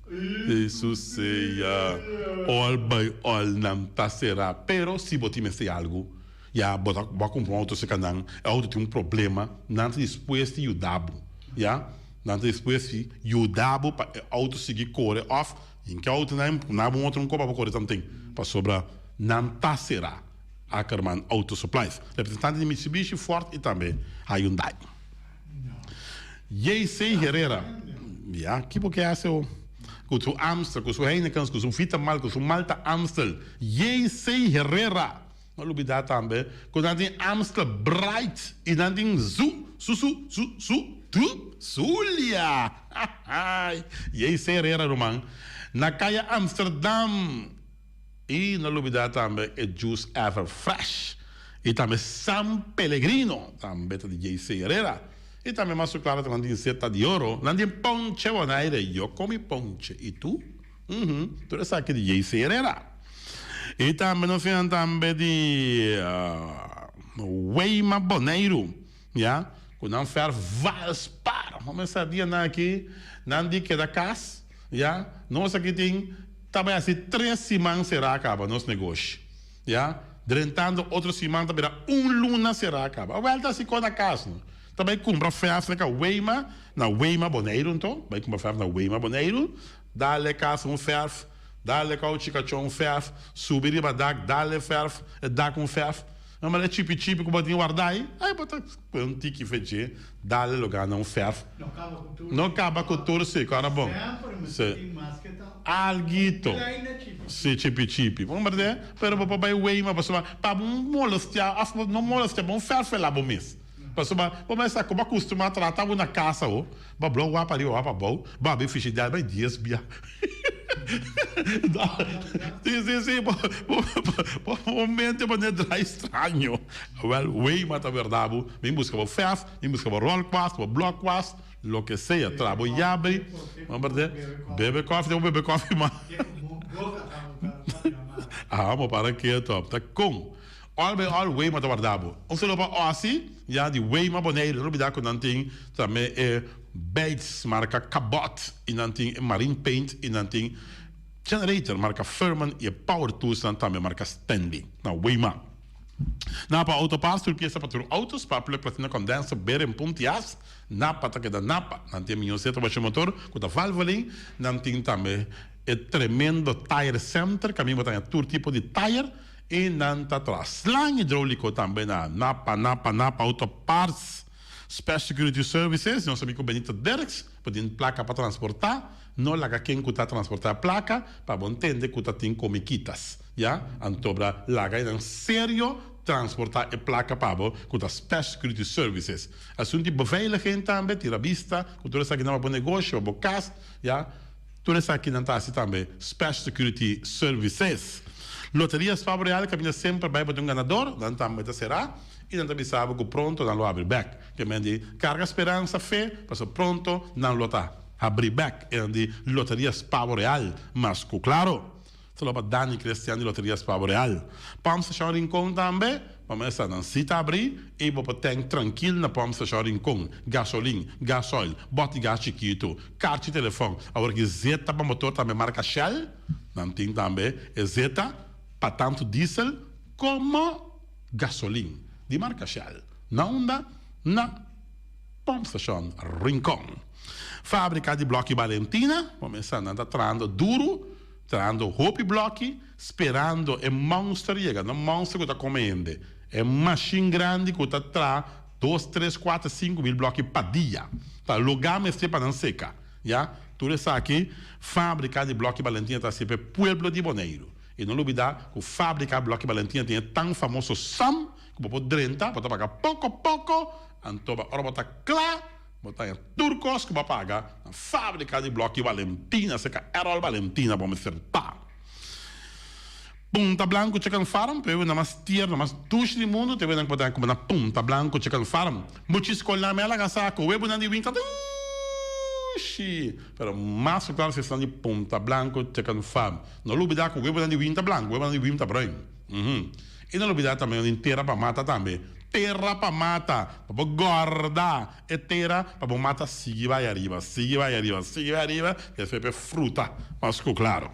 Eso sea, all by all nan ta será. Pero si bo tin mester algu, ya bo ta bo a kumpra un auto serka nan, e auto tin un problema, nan ta dispues di yuda bo, ya. Nan ta dispues di yuda bo pa e auto sigui kore òf hinka e auto nan na bo otro un kopa pa kore tanten, pasobra nan ta será. Ackerman Auto Supplies, representante di Mitsubishi, Ford i tambe Hyundai. JC Herrera, Ya, ki bo ke hasi ho? Ku su Amstel, ku su Heinekens, ku su Vitamal, ku su Malta Amstel. JC Herrera, No lubida tambe ku nan tin Amstel Bright i nan tin Zu, Su Su, Su Su, Tu, Zulia! Hahaai! JC Herrera ruman, na kaya Amsterdam. I no lubida tambe e juice Ever Fresh i tambe San Pellegrino tambe ta di JC Herrera i tambe mas su claro ta nan tin Zeta di Oro nan tin Ponche Bonaire yo comi ponche i tu? Uhmm tur esaki di JC Herrera i tambe nos tin nan tambe di Weima Boneiru ya cu nan verf Valspar bo mester a dia nan aki nan di keda cas ya nos aki tin Ta bai hasi tres siman será kaba nos negoshi, ya. Drentando otro siman ta bira un luna será kaba. Awel ta hasi kos na kas no. Ta bai kumpra fèf na Weima, na Weima Boneiru nto, bai kumpra fèf na Weima Boneiru, dale kas un fèrf, dale kouchi kachó un fèrf, subi riba dak dale fèrf, e dak un fèrf. No mira e chipi chipi ku bo tin wardá ei, ai bo ta pone un tiki fe dje, dale lo gana un fèrf. No kaba ku tur. No kaba ku tur si, ku ora bon. Semper mi Si. tin mas ke ta. Alguito. Te ainda chipi chipi. Si, chipi chipi. Bo morde, pero bo por bai weima pasobra pa bo molestiá òf bo no molestiá, bo fèrfelá bo mes. Pasobra bo mester sa ku bo a kustumá trata bo na kas awo, bo a blou wak pariba wak pabou, bo a habri fishidèr bai dies bia. Si, si, si, bo, bo, bo mente bo ne draai straño. Awel, weima ta werda bo, bin buska bo fèrf, bin buska bo ròlkwast, bo blòkwast, loke sea, tra bo yabri, bo berde, bebe kòfi, bo bebe kòfi mas. Aha, bo para keto, ta kon. All by all, Weima ta warda bo. Un solo pa Ozzy, ya di Weima Boneiru. No lubida ku nan tin tambe e Bates marka Cabot i nan tin e Marine Paint i nan tin Generator marka Firman i e Power Tools nan tambe marka Stanley na Weima. Napa Auto Parts tur piesa pa tur auto, spark plug, platina, condenser, beren, puntias. Napa ta keda Napa. Nan tin e miñon seta washa motor ku ta Valvoline. Nan tin tambe e tremendo Tire Center kaminda bo ta haña tur tipo di tire. I nan ta traha slang hidrouliko tambe na Napa, Napa, Napa Auto Parts, Special Security Services, nos amigo Benito Dirks, bo tin plaka pa transporta, no laga ken ku ta transporta e plaka pa bo ntende ku ta tin komikitas, ya, anto bra laga e nan serio transporta e plaka pa bo ku ta Special Security Services. Asuntu di beveiliging tambe, tira bista ku tur esaki nan pa bo negoshi, pa bo kas, ya. Tur esakinan ta hasi tambe Special Security Services. Loteria Spa Boreal kaminda semper bai bo tin un ganador, nan tambe ta será i nan ta bisa bo ku pronto nan lo habri bèk. Ke men di karga speransa, fe, pasobra pronto nan lo ta habri bèk. E nan di Loteria Spa Boreal mas ku klaro. Solo pa Dani Christian di Loteria Spa Boreal. Pump Station Rincon tambe, pa mesa nan si ta abri y bo por tank trankil na Pump Station Rincon. Gasolin, gasoil, bòt di gas chikitu, karchi telefòn. Awor ki zeta pa motor tambe marka Shell, nan tin tambe e zeta pa tantu diesel komo gasolin di marka Shell. Na unda? Na Pump Station Rincon. Fabrika di blòki Balentina, bo mesa nan ta trahando duru. Trahando hopi bloki, sperando e monster yega. No monster ku ta kome hende, e mashin grandi ku ta traha dos, tres, kuater, 5000 bloki pa dia. Ta logá mester pa nan seka. Ya, tur esaki Fábrika di Bloki Balentina ta hasi pa e pueblo di Boneiru. I no lubidá ku Fábrika Bloki Balentina tin e tan famoso sam ku bo por drenta, bo ta paga poko poko, anto ora bo ta kla, Bo ta haña tur kos ku bo a paga na fábrika di blòki Valentina, serka Errol Valentina bo mester ta. Punta Blanco Chicken Farm, p'e wena mas tierno, mas dushi di mundu, t'e wenan ku bo ta haña kuma na Punta Blanco Chicken Farm. Muchis kolnan mi a laga sa ku webunan di winkel dushi, pero mas ku klaro si esnan di Punta Blanco Chicken Farm. No lubida ku webunan di win ta blanku, webunan di win ta bruin. I no lubida tambe nan tin tera pa mata tambe. Tera pa mata, pa bo gorda e tera pa bo mata sigui bai ariba, sigui bai ariba, sigui bai ariba, despues pa e fruta mas ku klaro.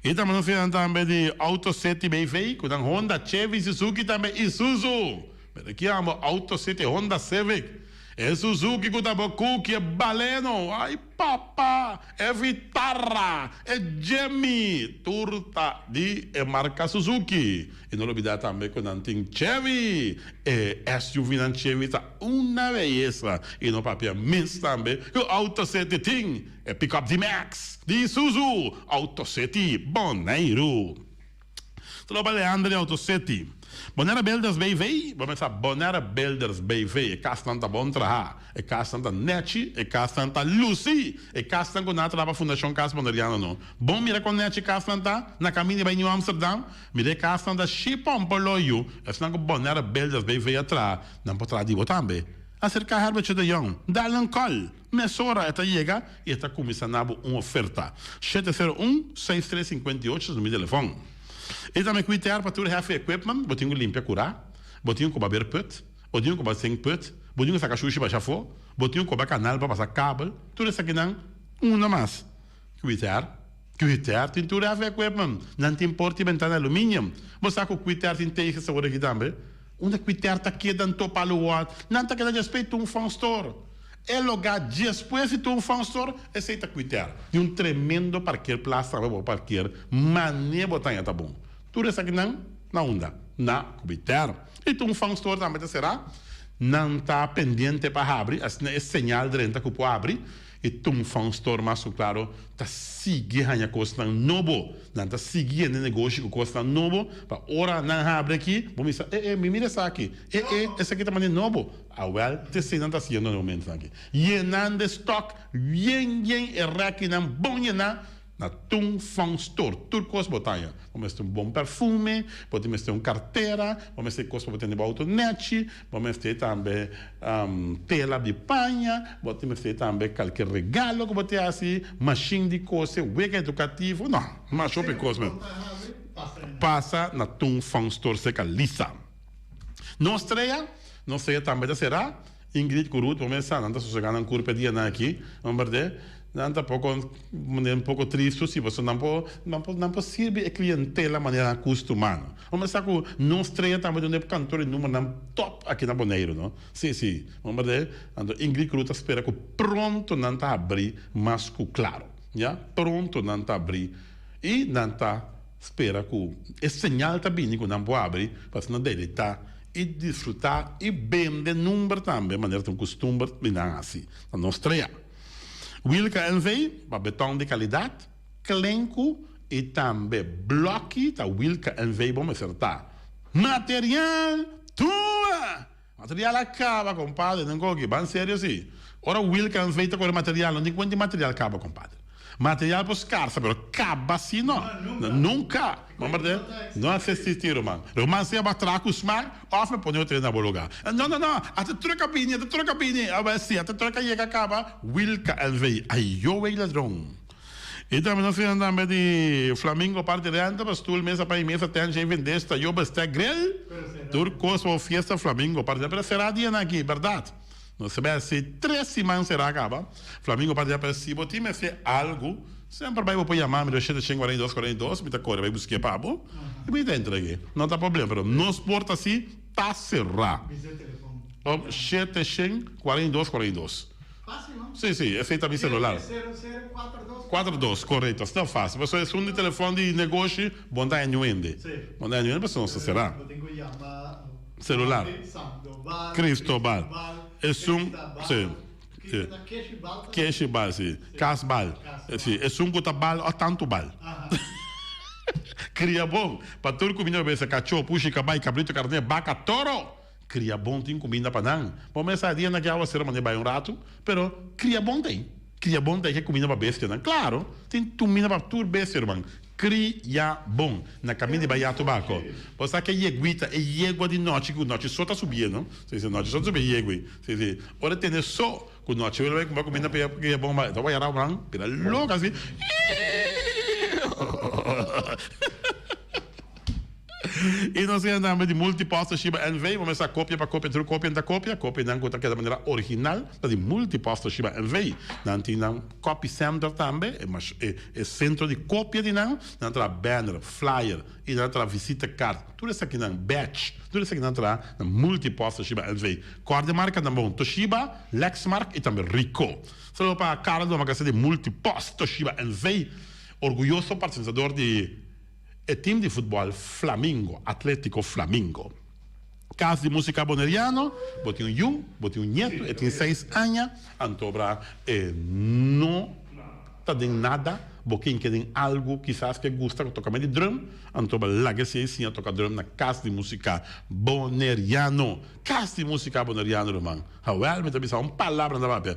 I tambe nos finan tambe di Auto City BV ku nan Honda, Chevy, Suzuki tambe Isuzu. Mira ki amo Auto City Honda Civic. E Suzuki ku ta bo kuki, e Baleno, ai papa, e Vitara, e Jimmy, tur ta di e marka Suzuki. I no lubida tambe ku nan tin Chevy, e SUV-nan Chevy ta una beyesa. I no papia mes tambe ku Auto City tin e pickup D-Max di Isuzu, Auto City Boneiru. Tropa Leander di Auto City. Bonaire Builders BV, bo mester sa Bonaire Builders BV, e kasnan ta bon traha, e kasnan ta nechi, e kasnan ta lusi, e kasnan ku nan a traha pa Fundashon Kas Boneriano no. Bon mira kon nechi kasnan ta na kaminda di bai New Amsterdam, mira e kasnan ta shi pompo lo yu, esnan ku Bonaire Builders BV a traha, nan por traha di bo tambe. Aserka Herbertje de Jong, dal un call. Mesora e ta yega i e ta kuminsá na bo un oferta. 701 63 58 ta mi telefòn. I tambe kuiter pa tur heavy equipment, bo tin ku limpia kurá, bo tin ku koba beerput, bo tin ku koba zinkput, bo tin ku saka shushi basha afó, bo tin ku koba kanal pa pasa kabel, tur esakinan una mas. Kuiter, kuiter tin tur heavy equipment, nan tin porta i bentana aluminium. Bo sa ku kuiter tin teges awor aki tambe? Unda kuiter ta keda nto palu wòt? Nan ta keda djespei tur un fònstor. E logá djespues di tur un fònstor, esei ta kuiter. Di un tremendo parkeerplaats tambe bo parkeer mane bo taña ta bon. Tur esakinan na unda? Na kuiter. I tur un fònstor tambe ta será. Nan ta pendiente pa habri, asina e señal drenta ku por habri. E Tung Fang Store mas ku klaro ta sigui haña kosnan nobo. Nan ta sigui yende negoshi ku kosnan nobo pa ora nan habri aki bo misa, e e, mi mira esaki, e e, esaki ta manera nobo. Awèl, te esei nan ta hasiendo na e momentunan aki. Yenando e stòk yen yen, e rèkinan bon yená. Na Tung Fong Store tur kos bo ta haña. Bo mester un bon perfume, bo tin mester un kartera, bo mester kos pa bo tene bo outo nechi, bo mester tambe tela di paña, bo tin mester tambe kalke regalo ku bo tin hasi, mashin di kose, wega edukativo, no, mas hopi kos mes. Pasa na Tung Fong Store serka Lisa. Nos trea, nos trea tambe ta será. Ingrid ku Ruth bo mes sa nan ta sosegá nan kurpa e dianan aki, no berdé? Nan ta poko manera un poko tristu si pasobra nan por nan por nan por sirbi e klientela manera nan kustumá no. Bo mes sa ku nos trea tambe ta un di e kantor di numbernan top aki na Boneiru no. Si si, no berdé? Anto Ingrid ku Ruth ta spera ku pronto nan ta habrí mas ku klaro, ya, pronto nan ta habrí i nan ta spera ku e señal ta bini ku nan por habri pa asina deleitá I disfrutá i bende number tambe manera ta un kustumber di nan hasi na nos trea. Wilka NV. pa beton di kalidat, klenku i tambe blòki ta Wilka NV. bo mester ta. Material tuma! Material a kaba kompadre nan koki ban serio si. Ora Wilka NV. ta kore material no tin kuenta di material kaba kompadre. Material por skarsa pero kaba si no. Nunka. Hombre no a existi ruman. Ruman sea bo a traha ku smak of me pone otro na bo lugar. No no no ata truck a bini ata truck a bini awel si ata truck a yega kaba Wilka NV. Ayo wey ladron. Y tambe nos tin tambe di Flamingo parti renta pa stoel mesa pa y mesa tent shay vendes tayo bestek grill tur cos pa bo fiesta Flamingo parti renta pero sera dianan aki berdad. Nos ta bai hasi tres siman será kaba. Flamingo parti a si bo tin mester algu, semper bai bo por yama mi do shete shen kuarenta i dos kuarenta i dos, mi ta kore bai busk'é pa bo i mi ta entreg'é. No ta problema, pero nos porta si ta será. Shete shen kuarenta i dos kuarenta i dos. Sí, sí, esei ta mi selular. Kuater dos, korekto. Asina fásil. Pasobra esun di telefòn di negoshi, bo no ta haña niun hende. Bo no ta haña niun hende pasobra nos ta será. Celular. Cristobal. Esun, si. Keshi bal, si. Kas bal. Si. Esun ku ta bal o tantu bal. Kria bon. Pa tur kuminda pa besa kachó, pushi, kabai, kabritu, karné, baka, toro. Kria bon tin kuminda pa nan. Bo mes sa dia na ki awaseru manda e bai un ratu, pero kria bon ta ei. Kria bon ta ei ke kuminda pa bestianan. Klaro, tin kuminda pa tur bestia, ruman. Kria bon. Na kaminda di bai ya tobako. Bo sa ke yeguita, e yegua di nochi ku nochi so ta subié, no? Si, si, nochi so ta subié yegui. Si, si. Ora e tene so ku nochi bo bai kumpra kuminda pa e kria bon, e ta wayará ran, bira loko asi. I nos tin tambe di Multipost Toshiba NV. Bo mester kopia pa kopia tur kopia ta kopia. Kopianan ku ta keda manera original ta di Multipost Toshiba NV. Nan tin nan copy center tambe, e e sentro di kopia di nan. Nan traha banner, flyer i nan traha visitekaart. Tur esakinan, badge, tur esakinan traha na Multipost Toshiba NV. Kòrda e markanan bon, Toshiba, Lexmark i tambe Ricoh. Saludo pa Carlos Domacassé di Multipost Toshiba NV. Orguyoso patrosinador di e team di futbòl Flamingo, Atlético Flamingo. Kas di Músika Boneriano, bo tin un yu, bo tin un ñetu, e tin seis aña, antobra e no ta den nada, bo ken ke den algu kisas ke gusta ku toka di drum, antobra laga esei siña toka drum na Kas di Músika Boneriano. Kas di Músika Boneriano, ruman. Awel mi ta bisa un palabra na papia.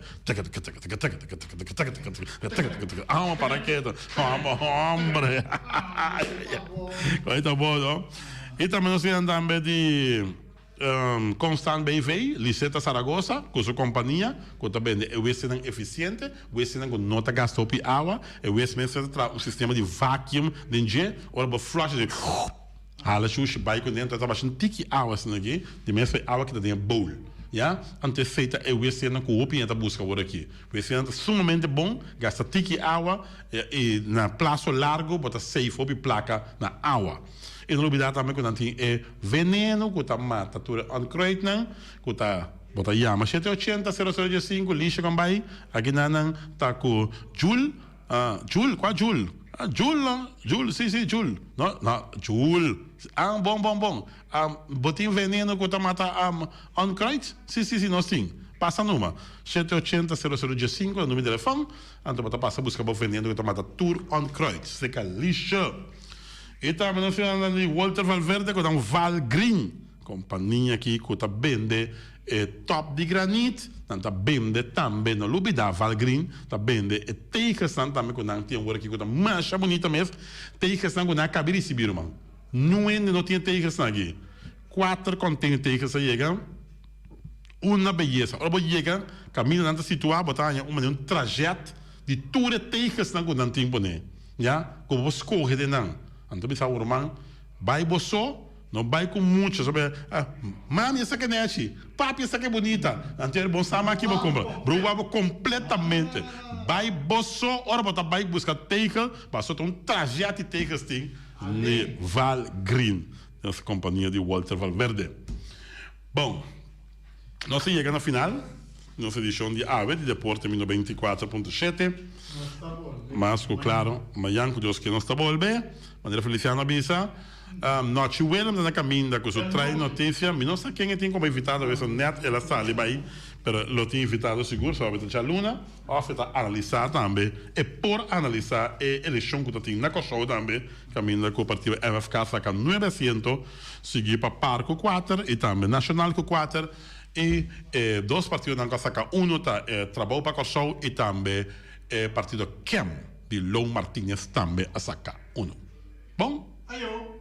Amo para keto. Amo hombre. Koe ta bo no. I tambe nos tin tambe di Constant BV, Liseta Zaragoza ku su kompania ku ta bende e wessenan efisiente, wessenan ku no ta gasta hopi awa. E wes mes ta traha un sistema di vacuum den dje, ora bo flush e Hala shushi bai ku dentro ta basha un tiki awa asina aki, di mes e awa kita den e bowl, ya. Anto esei ta e wc-nan ku hopi hende ta buska awor aki. Wc-nan ta sumamente bon, gasta tiki awa i na plaso largu bo ta save hopi plaka na awa. I no lubida tambe ku nan tin e veneno ku ta mata tur e onkruidnan ku ta bo ta yama shete ochenta sero sero diesinku Lisha kon bai aki nan nan ta ku Jul. Ah, Jul, kua Jul? Ah, Jul no, Jul, si, si, Jul. No, no, Jul. Ah, bon, bon, bon. Ah, bo tin veneno ku ta mata um, onkruid? Si, si, si, nos tin. Pasa numa. Shete ochenta sero sero diesinku ta numero di telefòn. Anto bo ta pasa buska bo veneno ku ta mata tur onkruid. Seka Lisha. I tambe nos tin nan di Walter Valverde ku ta un Val Green. Kompania aki ku ta bende e top di granit, nan ta bende tambe, no lubida Valgreen ta bende e tegesnan tambe ku nan tin awor aki ku ta masha bunita mes, tegesnan ku nan a kabi risibi ruman. Niun hende no tin e tegesnan aki. Kuater container teges a yega, una beyesa. Ora bo yega kaminda nan ta situa bo ta haña un manera un trajet di tur e tegesnan ku nan tin pone, ya, ku bo por skohe den nan. Anto bisa bo ruman, bai bo so. No bai ku mucha sabe ah mami esaki nechi, papi esaki bunita, anto e bon sa maki bo kumpra. Bruwa bo kompletamente. Bai bo so ora bo ta bai buska tegel, paso ta un trajet di tegels tin ne Val Green, nos kompania di Walter Valverde. Bon, nos a yega na final di nos edishon di awe di Deporte Mi 94.7. Mas ku klaro, mañan ku Dios ke nos ta bolbe, manera Feliciano a bisa. Nochi Willem ta na caminda cu su trae noticia. Mi no sa ken e tin como invitado awe, so net el a sali bay, pero lo tin invitado sigur, so awe ta djaluna, of e ta analisa tambe, e por analisa e eleccion cu ta tin na Corsou tambe, caminda cu partido MFK saca nuebe asiento, sigui pa par cu cuater y tambe Nacional cu cuater, y e dos partidonan cu a saca uno ta e Trabou pa Corsou y tambe e partido kem di Lou Martinez tambe a saca uno. Bon. Ayo.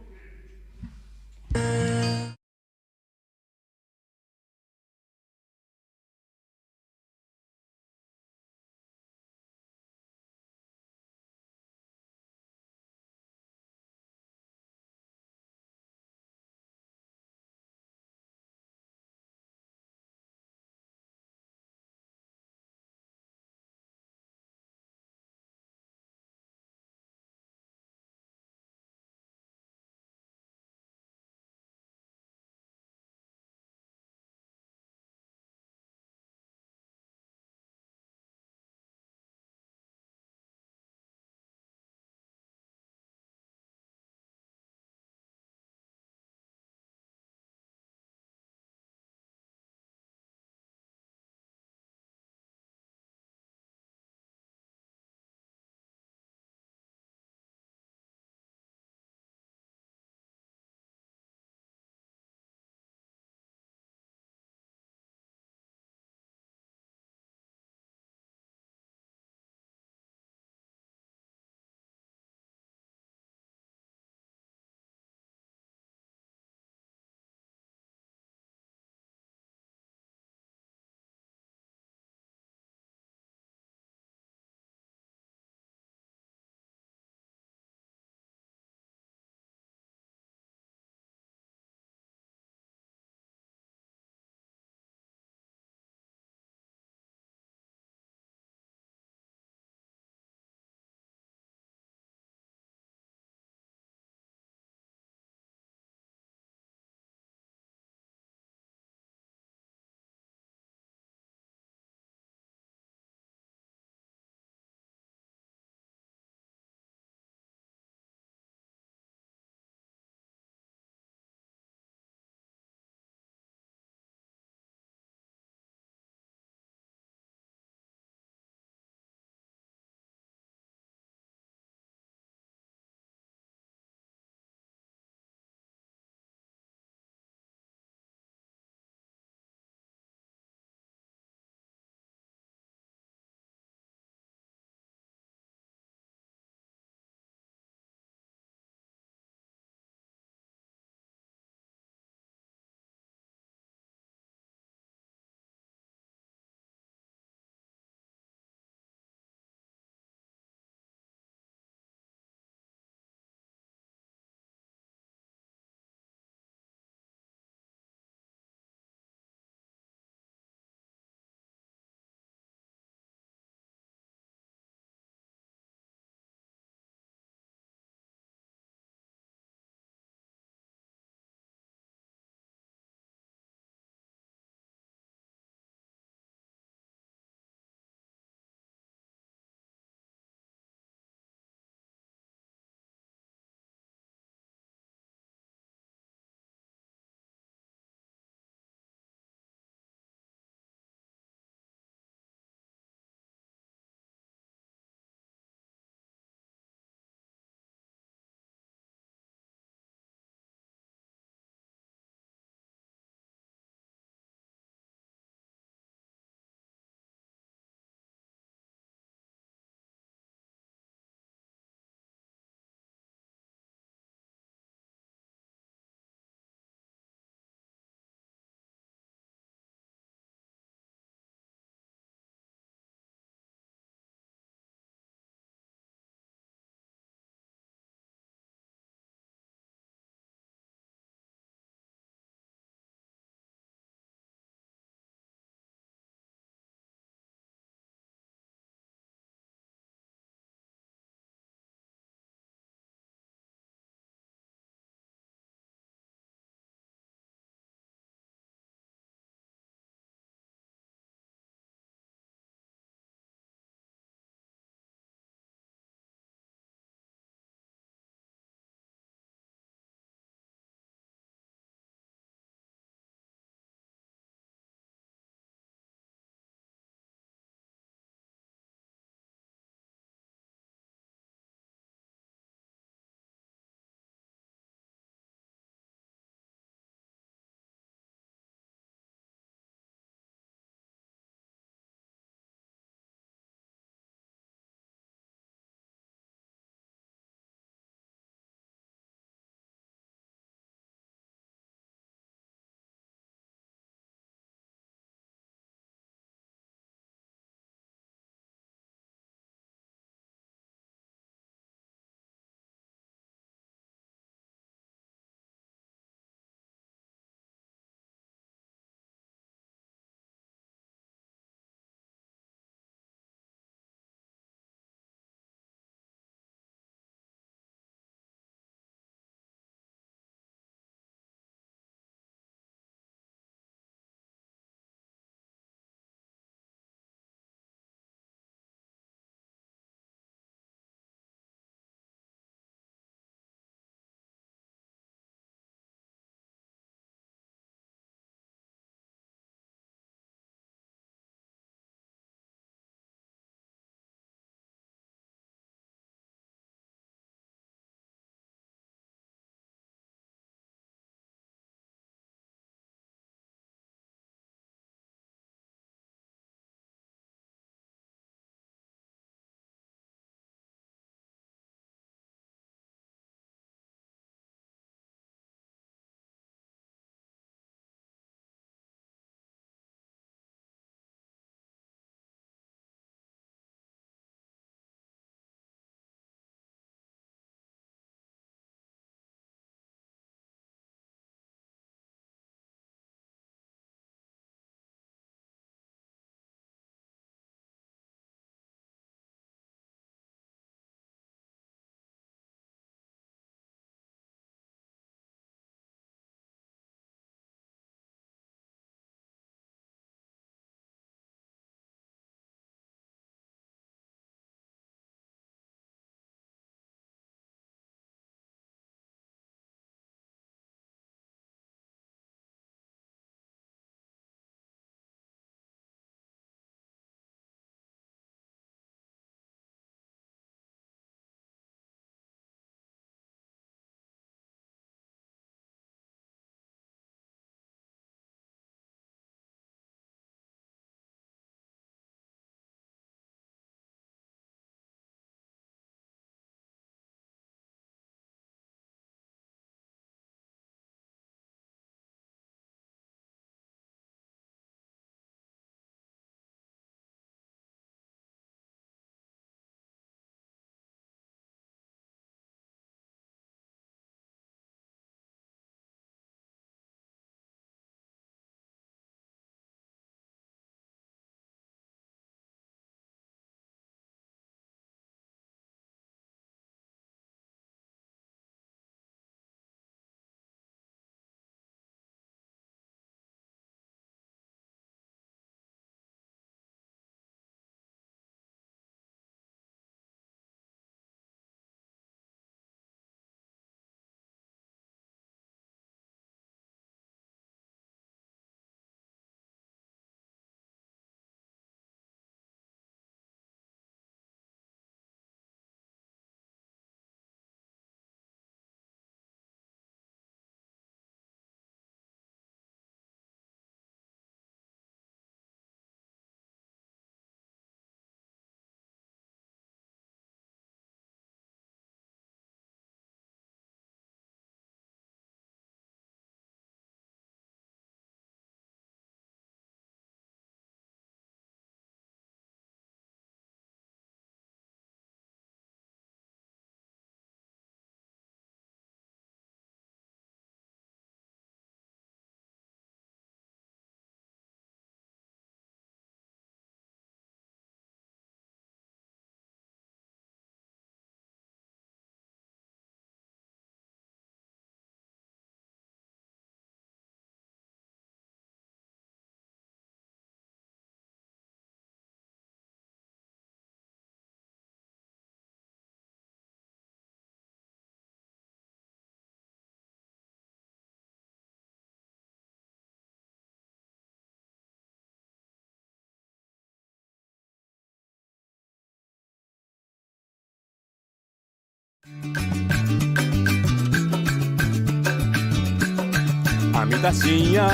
Ami ta siña,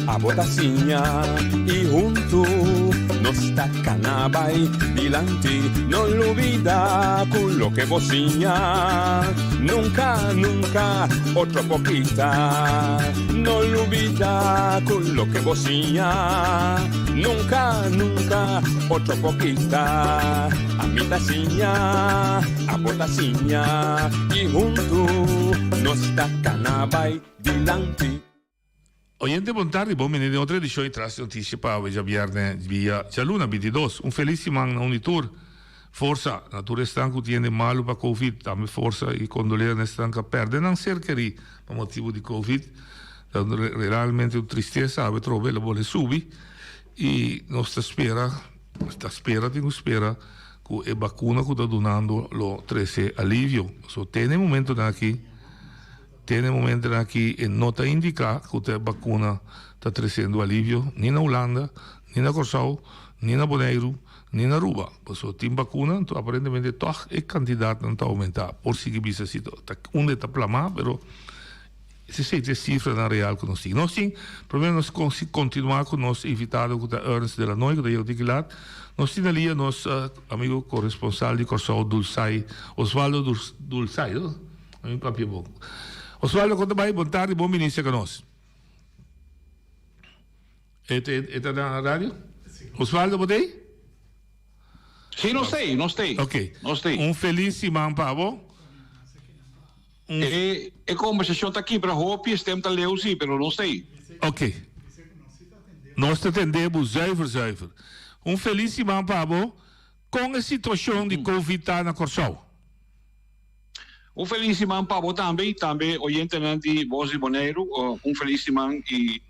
abo ta siña i huntu nos ta kana bai dilanti. No lubida ku loke bo siña nunka, nunka otro por kita. No lubida ku loke bo siña nunka, nunka otro por kita. Ami ta siña, abo ta siña i huntu nos ta kana bai dilanti. Oyente bon tardi, bon bini den otro edicion di Tras di Noticia pa awe djabierne dia djaluna 22. Un feliz siman na un di tur. Forsa na tur esnan cu tiende malu pa covid, tambe forsa y condoleer na esnan cu a perde nan ser keri pa motibo di covid. Ta realmente un tristesa awe trobe lo bole subi y nos ta spera. Ta spera tin cu spera cu e bacuna cu ta dunando lo trece alivio. So te na e momentonan aki, te na e momentonan aki e no ta indica cu ta e bacuna ta treciendo alivio ni na Hulanda, ni na Corsou, ni na Boneiru, ni na Aruba. Pasobra tin bacuna, anto aparentemente toch e cantidadnan ta aumenta. Por sigui bisa si ta unda e ta plama, pero. Esei ta e sifranan real ku nos tin. Nos tin, promé nos kontinuá ku nos invitado ku ta Ernst de Lannoy ku ta yega di Gilat. Nos tin alia nos amigo koresponsal di Kòrsou Dulsay, Osvaldo Dulsay, no? Mi papia bon. Osvaldo kon ta bai? Bon tardi, bon bini serka nos. E e ta na radio? Osvaldo bo ta ei? Sí, nos ta ei, nos ta ei. Ok. Nos ta ei. Un felis siman pa bo. Un. E e kombersashon ta kibra hopi, e stem ta leu sí, pero nos ta ei. Ok. Nos ta tende bo zuiver zuiver. Un felis siman pa bo. Kon e situashon di Covid ta na Kòrsou? Un felis siman pa bo tambe i tambe oyentenan di Bos di Boneiru. Un felis siman i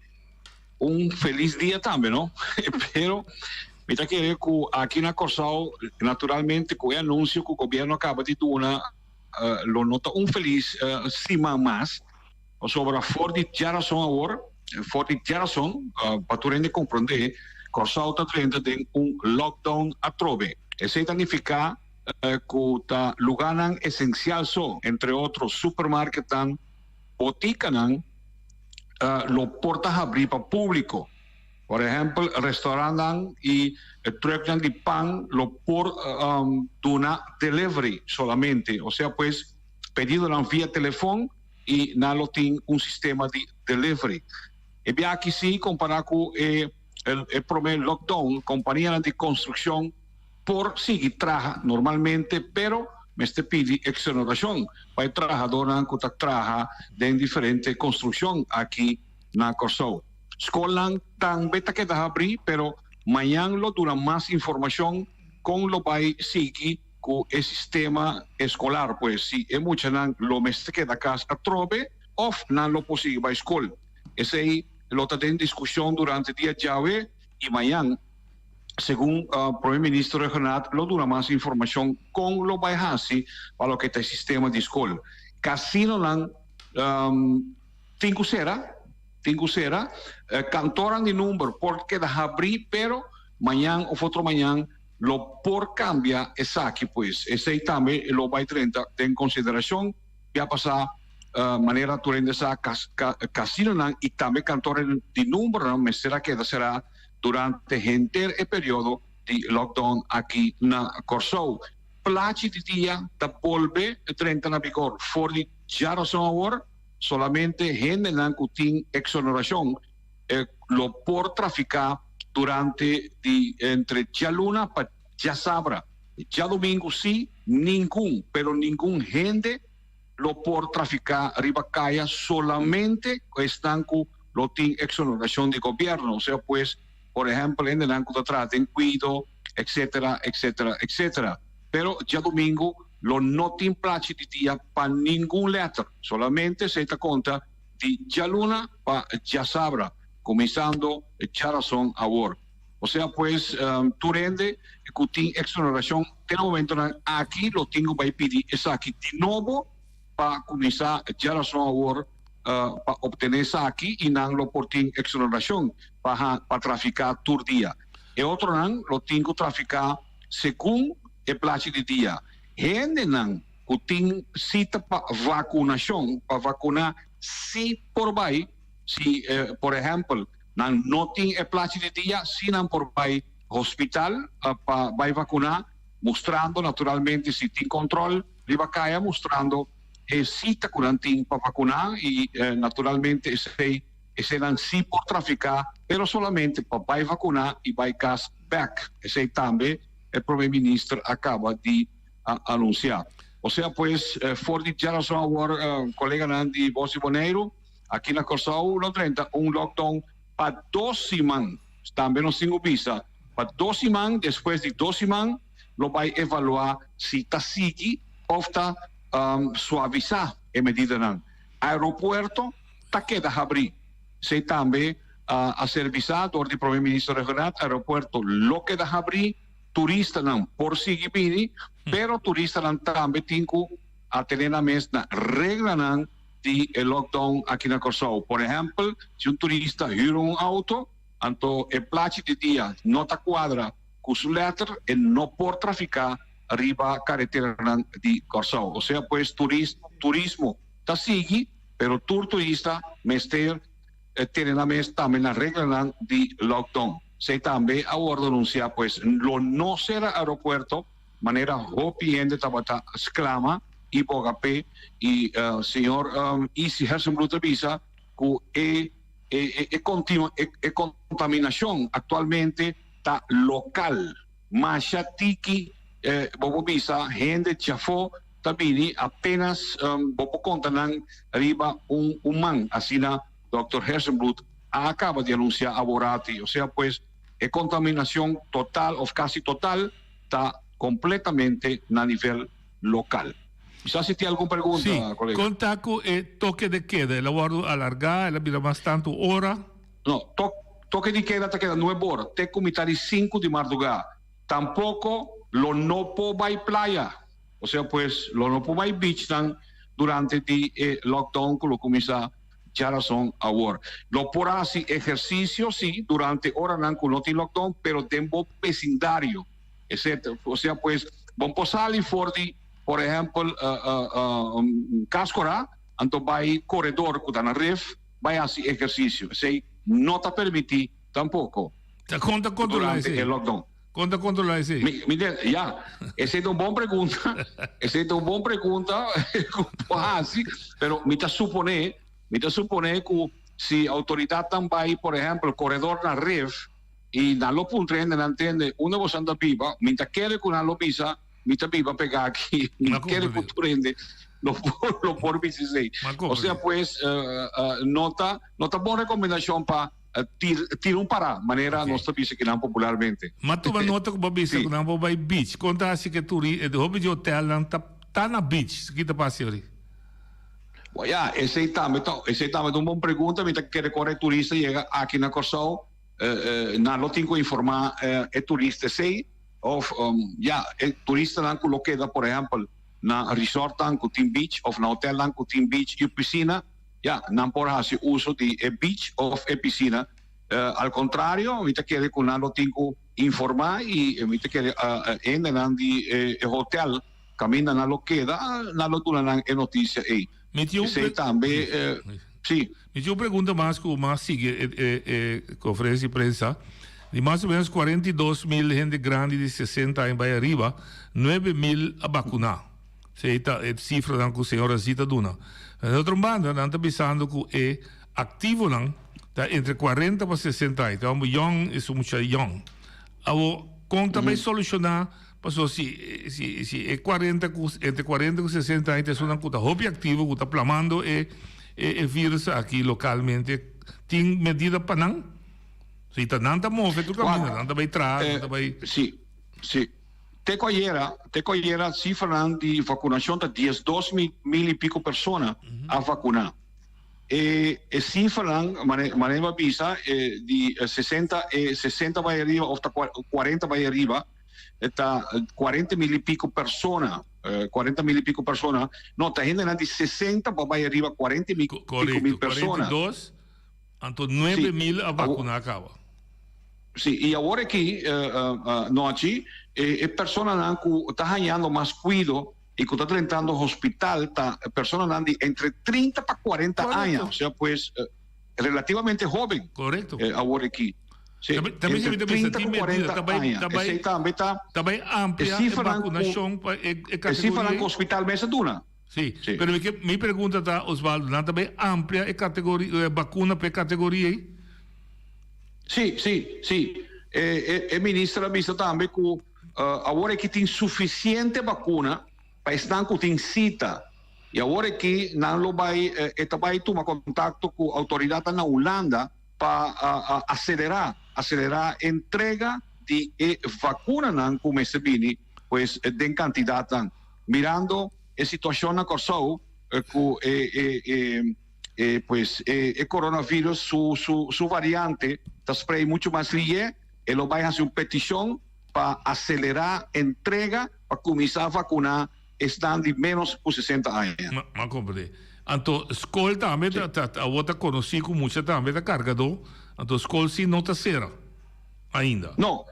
un felis dia tambe, no? Pero mi ta kere ku aki na Kòrsou, naturalmente ku e anunsio ku gobièrnu a kaba di duna, lo no ta un felis siman mas, pasobra for di djarason awor, for di djarason, pa tur hende komprondé, Kòrsou ta drenta den un lockdown atrobe. Esei ta nifiká ku ta lugánan esensial so, entre otro supermarketnan, botikanan, lo por ta habrí pa públiko. Por ehèmpel, restaurantnan i trùknan di pan lo por duna delivery solamente, osea pues pedidonan via telefòn i nan lo tin un sistema di delivery. E bia aki sí, kompará ku e promé lockdown, kompanianan di konstrukshon por sigui traha normalmente, pero mester pidi eksonerashon pa e trahadónan ku ta traha den diferente konstrukshon aki na Kòrsou. Skolnan tambe ta keda habrí, pero mañan lo duna mas informashon kon lo bai sigui ku e sistema eskolar, pues si e muchanan lo mester keda kas atrobe òf nan lo por sigui bai skol. Esei lo ta den diskushon durante dia djawe i mañan, segun Prome Minister Rhuggenaath lo duna mas informashon kon lo bai hasi pa loke ta e sistema di skol. Kasinonan tin ku sera. Tin ku sera. Kantoran di number por keda habrí, pero mañan of otro mañan lo por kambia esaki. Pues esei tambe lo bai drenta den konsiderashon. Ya pasá manera tur hende sa kasinonan i tambe kantoran di numbernan mester a keda será durante henter e periodo di lockdown aki na Kòrsou. Plachi di dia ta bolbe drenta na vigor for di djarason awor. Solamente hendenan ku tin eksonerashon lo por trafiká durante di entre djaluna pa djasabra. Djadumingu sí ningun, pero ningun hende lo por trafiká riba kaya, solamente esnan ku lo tin eksonerashon di gobièrnu, osea pues por ehèmpel hendenan ku ta traha den kuido, etcetera, etcetera, etcetera. Pero djadumingu lo no tin plachi di dia pa ningun letter, solamente esei ta konta di djaluna pa djasabra, kuminsando djarason awor. Osea pues, tur hende ku tin eksonerashon te na momentonan aki lo tin ku bai pidi esaki di nobo pa kuminsá djarason awor pa optené esaki i nan lo por tin eksonerashon pa pa trafiká tur dia. E otronan lo tin ku trafiká segun e plachi di dia. Hendenan ku tin sita pa vakunashon, pa vakuná si por bai, Si, por ehèmpel, nan no tin e plachi di dia, si nan por bai hospital pa bai vakuná, mustrando naturalmente si tin kòntròl riba kaya, mustrando e sita ku nan tin pa vakuná i naturalmente esei eseinan si por trafiká, pero solamente pa bai vakuná i bai kas bèk. Esei tambe e Prome Minister a kaba di anunsiá. Osea pues for di djarason awor koleganan di Bos di Boneiru aki na Kòrsou lo drenta un lockdown pa dos siman. Tambe nos tin ku bisa pa dos siman, despues di dos siman lo bai evaluá si ta sigui òf ta suavisá e medidanan. Aeropuerto ta keda habrí. Esei tambe a ser bisá dor di Prome Minister Rhuggenaath, aeropuerto lo keda habrí. Turistanan por sigui bini, pero turistanan tambe tin ku atené nan mes na reglanan di e lockdown aki na Kòrsou. Por ehèmpel, si un turista hür un outo, anto e plachi di dia no ta kuadra ku su lèter, e no por trafiká riba kareteranan di Kòrsou. Osea pues turismo ta sigui, pero tur turista mester tene nan mes tambe na reglanan di lockdown. Esei tambe a wordo anuncia pues lo no cera aeropuerto manera hopi hende tabata sclama y boga p'e y señor Isi Hersenblut a bisa cu e e e contaminacion actualmente ta local masha tiki bo por bisa hende djafo ta bini apenas bo por conta nan riba un man asina Dòkter Hersenblut a acaba di anuncia aworati, osea pues e contaminacion total of casi total ta completamente na nivel local. Mi sa si tin algun pregunta, Sí, colega. con ta cu e toque de queda? El a wordo alarga, el a bira mas tanto ora? No, toque di queda ta keda nuebe ora te cu mitad di cinco di marduga. Tampoco lo no por bay playa. Osea pues lo no por bai beachnan durante di e lockdown ku lo kuminsá djarason awor. Lo por hasi ehersisio si durante oranan ku no tin lockdown pero den bo besindario etcetera. Osea pues bo por sali for di por ehèmpel Kas Korá anto bai koredor ku ta na Rif bai hasi ehersisio. Esei no ta permití tampoko Ta kon ta kontrolá durante esei? e lockdown. Kon ta kontrolá esei? Mi, mi den, ya, esei ta un bon pregunta, esei ta un bon pregunta ku por hasi, pero mi ta suponé, mi ta suponé ku si outoridatnan bai, por ehèmpel, koredor na Rif, i nan lo puntra hende, nan tende unda boso ta biba, mi ta kere ku nan lo bisa, mi ta biba pegá aki, mi ta kere ku tur hende lo por, lo por bisa esei. Osea pues, no ta, no ta bon rekomendashon pa. Tira un pará, manera nos ta bisa kinan popularmente. M'a tuma nota ku bo a bisa ku nan por bai beach. Kon ta hasi ku e turi, e hopi di hotelnan ta ta na beach? Ki ta pasa yori? Bo ya, esei tambe ta, esei tambe ta un bon pregunta. Mi ta kere ku ora e turista yega aki na Kòrsou, nan lo tin ku informá e turista esei òf ya, e turistanan ku lo keda por ehèmpel na resortnan ku tin beach òf na hotelnan ku tin beach i pisina. Ya, nan por hasi uso di e beach of e pisina. Al contrario, mi ta kere cu nan lo tin cu informa y mi ta kere hendenan di e hotel caminda nan lo keda, nan lo duna nan e noticia ey. Mi tin un Esey tambe, si. Mi tin un pregunta mas cu mas sigui e conferencia di prensa. Di mas o menos 42 mil hende grandi di 60 aña bay ariba, 9 mil a vacuna. Esei ta e sifranan ku señora Zita duna. Na otro banda nan ta bisando ku e aktivonan ta entre 40 pa 60 aña. Ta homber yòn i su mucha yòn. Awo kon ta bai solushoná pasobra si si si e 40 ku entre 40 ku 60 aña ta esunnan ku ta hopi aktivo ku ta plamando e e virus aki lokalmente tin medida pa nan? Si ta nan ta move tur kaminda nan ta bai traha nan ta bai. Si si. Te ku ayera, te ku ayera sifranan di vakunashon ta 12 mil i piko persona a vakuná. E e sifranan, mane mane bo a bisa, e di 60 e 60 bai ariba òf ta 40 bai ariba, ta 40 mil i piko persona, 40 mil i piko persona, no, ta hendenan di 60 pa bai ariba 40 mil piko mil Korekto, persona. 42, anto 9 mil a vakuná kaba. Sí, i awor aki nochi e personanan ku ta hañando mas kuido i ku ta drentando hospital ta personanan di entre 30 pa 40 aña. Osea pues. relativamente hoben. Korekto. Awor aki. Sí, Tambe entre 30 ku 40 aña. Esei tambe ta Ta bai e amplia e sifranan ku vakunashon pa e e kategoria sifranan ei? ku hospital mes a duna. Sí, Sí. pero mi ke mi pregunta ta Osvaldo, nan ta bai amplia e kategoria e bakuna pa e kategoria ei? Sí, sí, sí. E e e minister a bisa tambe ku awor aki tin sufisiente bakuna pa esnan ku tin sita i awor aki nan lo bai e ta bai tuma kontakto ku outoridatnan na Hulanda pa aselerá aselerá entrega di e vakunanan ku mester bini pues den kantidatnan mirando e situashon na Kòrsou ku e e e e pues e e coronavirus su su su variante ta sprei muchu mas liye e lo bai hasi un petishon pa aselerá entrega pa kuminsá vakuná esnan di ménos ku 60 aña. M'a komprendé. Anto skol tambe ta ta awor ta konosí ku mucha tambe ta kargadó, anto skol sí no ta sera ainda. No,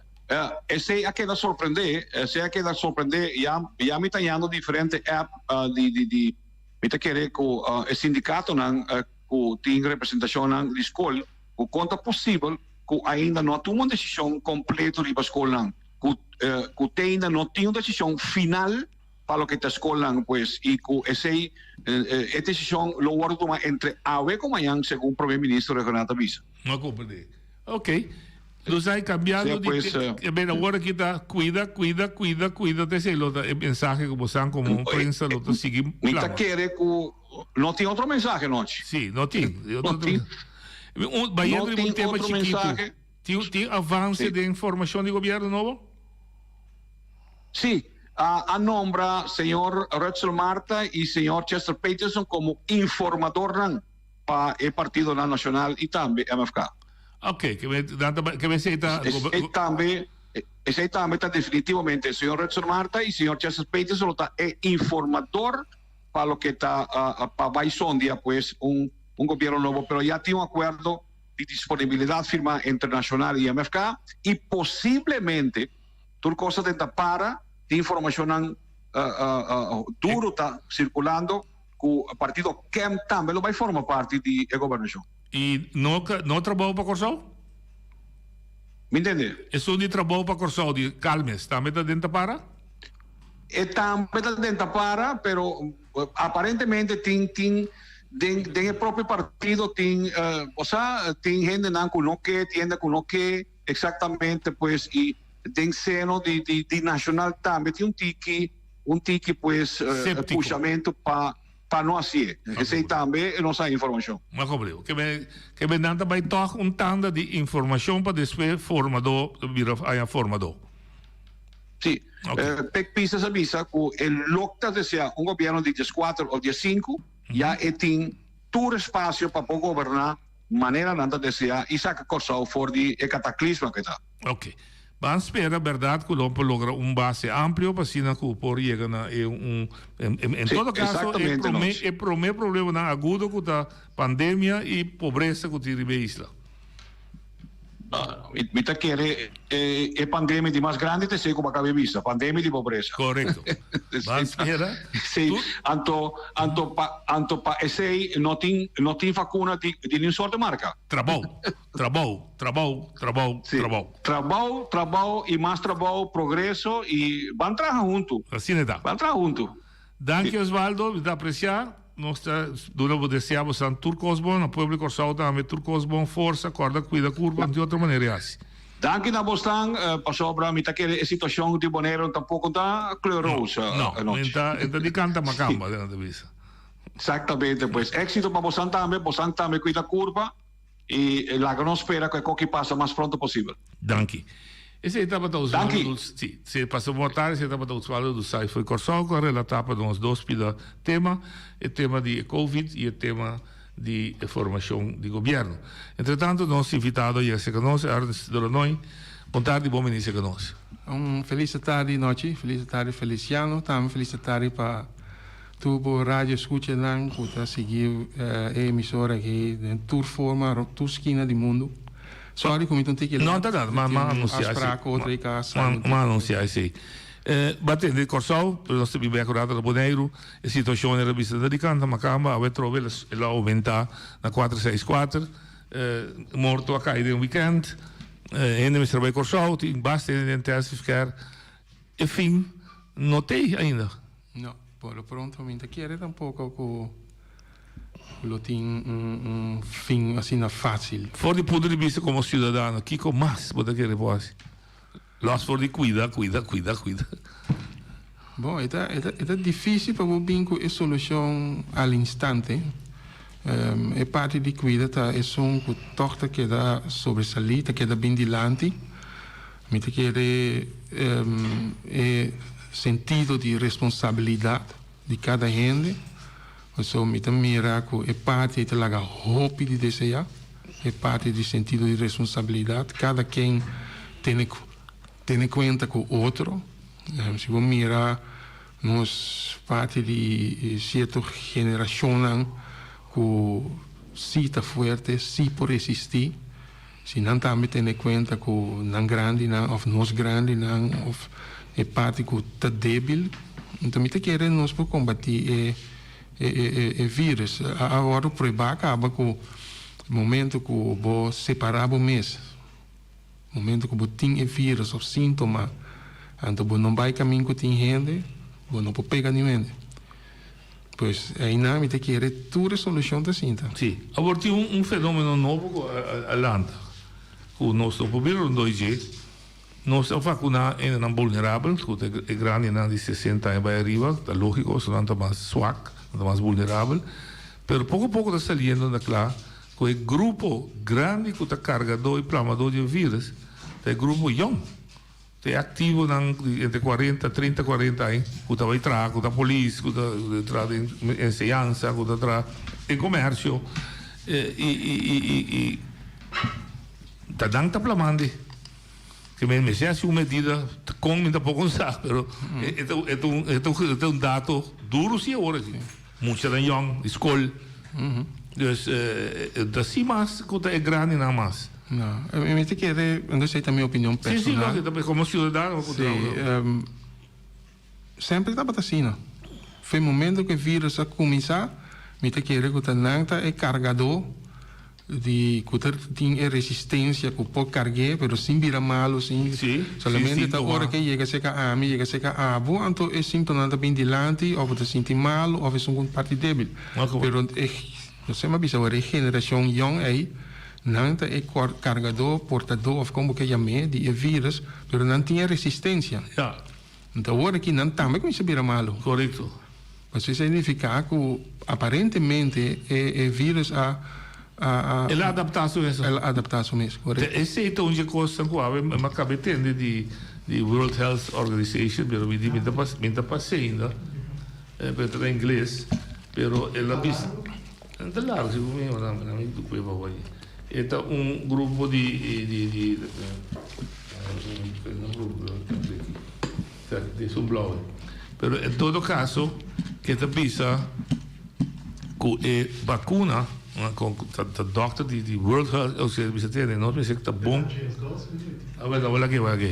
esei a keda sorprendé, esei a keda sorprendé, ya ya mi ta hañando diferente app di di di mi ta kere ku e sindikatonan ku tin representashonnan di skol ku kon ta posibel ku ainda no a tuma un desishon kompleto riba skolnan, ku ku te ainda no tin un desishon final pa loke ta skolnan pues i ku esei e desishon lo wòrdu tuma entre awe ku mañan segun Prome Minister Rhuggenaath a bisa. No a komprendé. Ok. Nos a cambiando di pues, te, ben awor aki ta cuida, cuida, cuida, cuida te esey lo ta e mensahe cu bosan como prensa lo ta sigui Mi ta plama. kere cu no tin otro mensahe nochi. Sí, no tin. No tin. Un, bayendo No riba un tin tema otro chikitu. mensahe. Tin, tin avance Sí. den formacion di gobierno nobo? Sí, a, a nombra señor Rutzel Martha y señor Chester Peterson como informadornan pa e partidonan nacional y tambe MFK. Ok, ke men nan ta ke men esei ta Esei tambe esei tambe ta definitivamente señor Rutzer Martha y señor Chester Peterson lo ta e informador pa loke ta pa bai sondia pues un un gobierno nobo pero ya tin un acuerdo di disponibilidad firma entre Nacional y MFK y posiblemente tur cos ta tenta para tin informacionnan duro ta circulando cu partido KEM tambe lo bai forma parti di e gobernacion. I no no trabou pa Kòrsou? Mi ntende. Esun di trabou pa Kòrsou di Calmes tambe ta den tapara? E tambe ta den tapara, pero aparentemente tin tin den den e propio partido tin osea tin hendenan ku no ke, tin hende ku no ke exactamente pues i den seno di di di Nacional tambe tin un tiki un tiki pues Séptiko. pushamentu pa Pa no hacié. Esey tambe nos a informacion. Ma komprendé. Ke men, ke men nan ta bai tòg un tanda di informacion pa despues formadó bira haña formadó. Sí. Ok. Pek Pisas a bisa ku e lok ta desea un gobierno di dieskuater òf diesinku, ya e tin tur espasio pa por goberná manera nan ta desea i saka Kòrsou for di e kataklisma ku e ta. Ok. Ban spera berdad cu lo por logra un base amplio pa asina cu por yega na e un en Sí, todo caso e exactamente, prome Nochi. e prome problemanan agudo cu ta pandemia y pobresa cu tin riba e isla. Mi, mi ta kere e, e pandemia di mas grandi ta esei cu bo a caba di bisa, pandemia di pobresa. Correcto. Ban spera. Sí, Tur anto, anto pa, anto pa esei no tin, no tin vacuna di, di ningun soort di marca. Trabou. Trabou, trabou, trabou, Sí. trabou. Trabou, trabou y mas trabou, progreso y ban traha hunto. Asina ta. Ban traha hunto. Danki Sí. Osvaldo, mi ta aprecia. Nos ta duna bo desea bo san tur cos bon, na pueblo di Corsou tambe tur cos bon, forsa, corda cuida curpa, di otro manera e haci. Danki na bosnan, pasobra mi ta kere e situacion di Boneiru tampoco ta kleur roos No, no, anochi. e ta, e ta di canta macamba, nan ta bisa. Exactamente, pues exito pa bosan tambe, bosan tambe cuida curpa. I laga nos spera ku e koki pasa mas pronto posibel. Danki. Esei tabata Osvaldo Danki. Dulce. Sí, si pasa un tardi, esei tabata Osvaldo Dulce for Kòrsou ku a relatá pa nos dos pida tema, e tema di e Covid i e tema di e formashon di gobièrnu. Entretanto nos invitado a yega serka nos, Ernst Dolanoy. Bon tardi, bon bini serka nos. Un felis tardi nochi, felis tardi Feliciano, tambe felis tardi pa Tur bo radio escuchanan cu ta sigui e emisora aki den tur forma, rond tur skina di mundo. Sorry cu mi ta un tiki No, laat. ta dat, ma Mi ma tin un anuncia afspraak esey. cu otro cas. Ma ma anuncia esey. Ba tende Corsou, pero nos ta biba e rato na Boneiru, e situacion era bisa na di canta makamba, awe trobe el a aumenta na cuater seis cuater. Morto a kai den weekend. Hende mester bai Kòrsou, tin basta hende den intensive care. E fin no t'ei ainda. No, por lo pronto mi ta kere tampoco cu lo tin un fin asina facil. For di punto di bista como ciudadano, kico mas bo ta kere por haci? Los for di cuida, cuida, cuida, cuida. Bon, e ta, e ta, e ta dificil pa bo bin cu e solucion al instante. E parti di cuida ta esun cu toch ta keda sobresali, ta keda bin dilanti. Mi ta kere e sentido di responsabilidad di cada hende. Pasobra mi ta mira cu e parti ei ta laga hopi di desea, e parti di sentido di responsabilidad. Cada ken tene tene cuenta cu otro. Si bo mira nos parti di cierto generacionnan cu si ta fuerte, si por resisti, si nan tambe tene cuenta cu nan grandinan of nos grandinan of e parti cu ta debil, enton mi ta kere nos por combati e e virus. A wordo prueba caba cu momento cu bo separa bo mes, momento cu bo tin e virus of sintoma, anto bo no bay camin cu tin hende, bo no por pega niun hende. Pues einan mi ta kere tur e solucion ta sinta. Sí. Awor tin un fenomeno nobo cu a lanta cu nos no por bira rondoi dje. Nos a vacuna hendenan vulnerabel, cu ta e grandinan di sesenta aña bay ariba, ta logico, pasobra nan ta mas swak, nan ta mas vulnerabel. Pero poco poco ta saliendo na cla cu e grupo grandi cu ta cargador y plamador di e virus ta e grupo yong. Ta e activonan di entre cuarenta, trinta, cuarenta aña cu ta bay traha, cu ta polis, cu ta traha den enseñansa, cu ta traha den comercio y y y ta nan ta plamandi. Ke men mester haci un medida, con mi tampoco sa, pero e ta e ta un e ta un dato duro si awor aki. Muchanan yong di scol. Dus ta si mas cu ta e grandinan mas. No, mi ta kere, entonces ta mi opinion personal. Si, si, logico, como ciudadano. Si, semper tabata asina. Fe momento cu e virus a cuminsa, mi ta kere cu ta nan ta e cargador Di cu ta tin e resistencia cu por cargu'e pero sin bira malo, sin solamente ta ora cu e yega cerca ami, yega cerca abo, anto e sintomanan ta bin dilanti of bo ta sinti malo of esun cu parti debil. Pero e, no se mi a bisa awor, e generacion yong ey, nan ta e cargador, portador of como bo ke yam'e di e virus, pero nan tin e resistencia. Anto awor aki nan tambe cuminsa bira malo. Corecto. Pasobra esei nifiká ku aparentemente e vírus a a. El a adaptá su mes. El a adaptá su mes, korekto. Esei ta un dje kosnan ku awe mi a kaba tende di di World Health Organization, pero mi di mi ta mi ta pas'é ainda, pero ta na ingles, pero el a bisa, ta largu si ku mi ora mi ku e papia aki. E ta un grupo di di di Esun blauwe. Pero en todo caso ke ta bisa cu e vacuna ta dokter di World Health Organization bisa tene nos mester ta bon. Awel awel aki awel aki.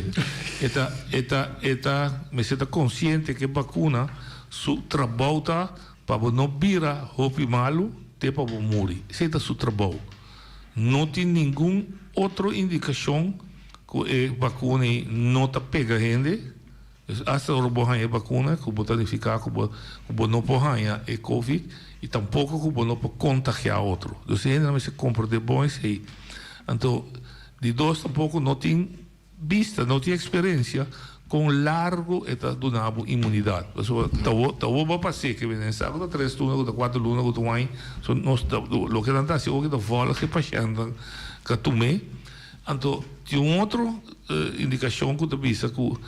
E ta e ta e ta mester ta consciente ke vacuna su trabou ta pa bo no bira hopi malu te pa bo muri. Esey ta su trabou. No tin ningun otro indicacion. Ku e bakuna ei no ta pega hende, dus asta ora bo haña e bakuna ku bo ta nifiká ku bo ku bo no por haña e covid i tampoko ku bo no por kontagiá otro. Dus e hendenan mester komprendé bon esei. Anto di dos tampoko no tin bista, no tin eksperensia kon largu e ta duna bo inmunidat. Pasobra ta bo ta bo pas'é ke benen sa ku ta tres luna, ku ta kuater luna, ku ta un aña. So nos ta loke nan ta hasi oki ta vòlg e pashèntnan ka tum'é. Anto tin un otro indikashon ku ta bisa ku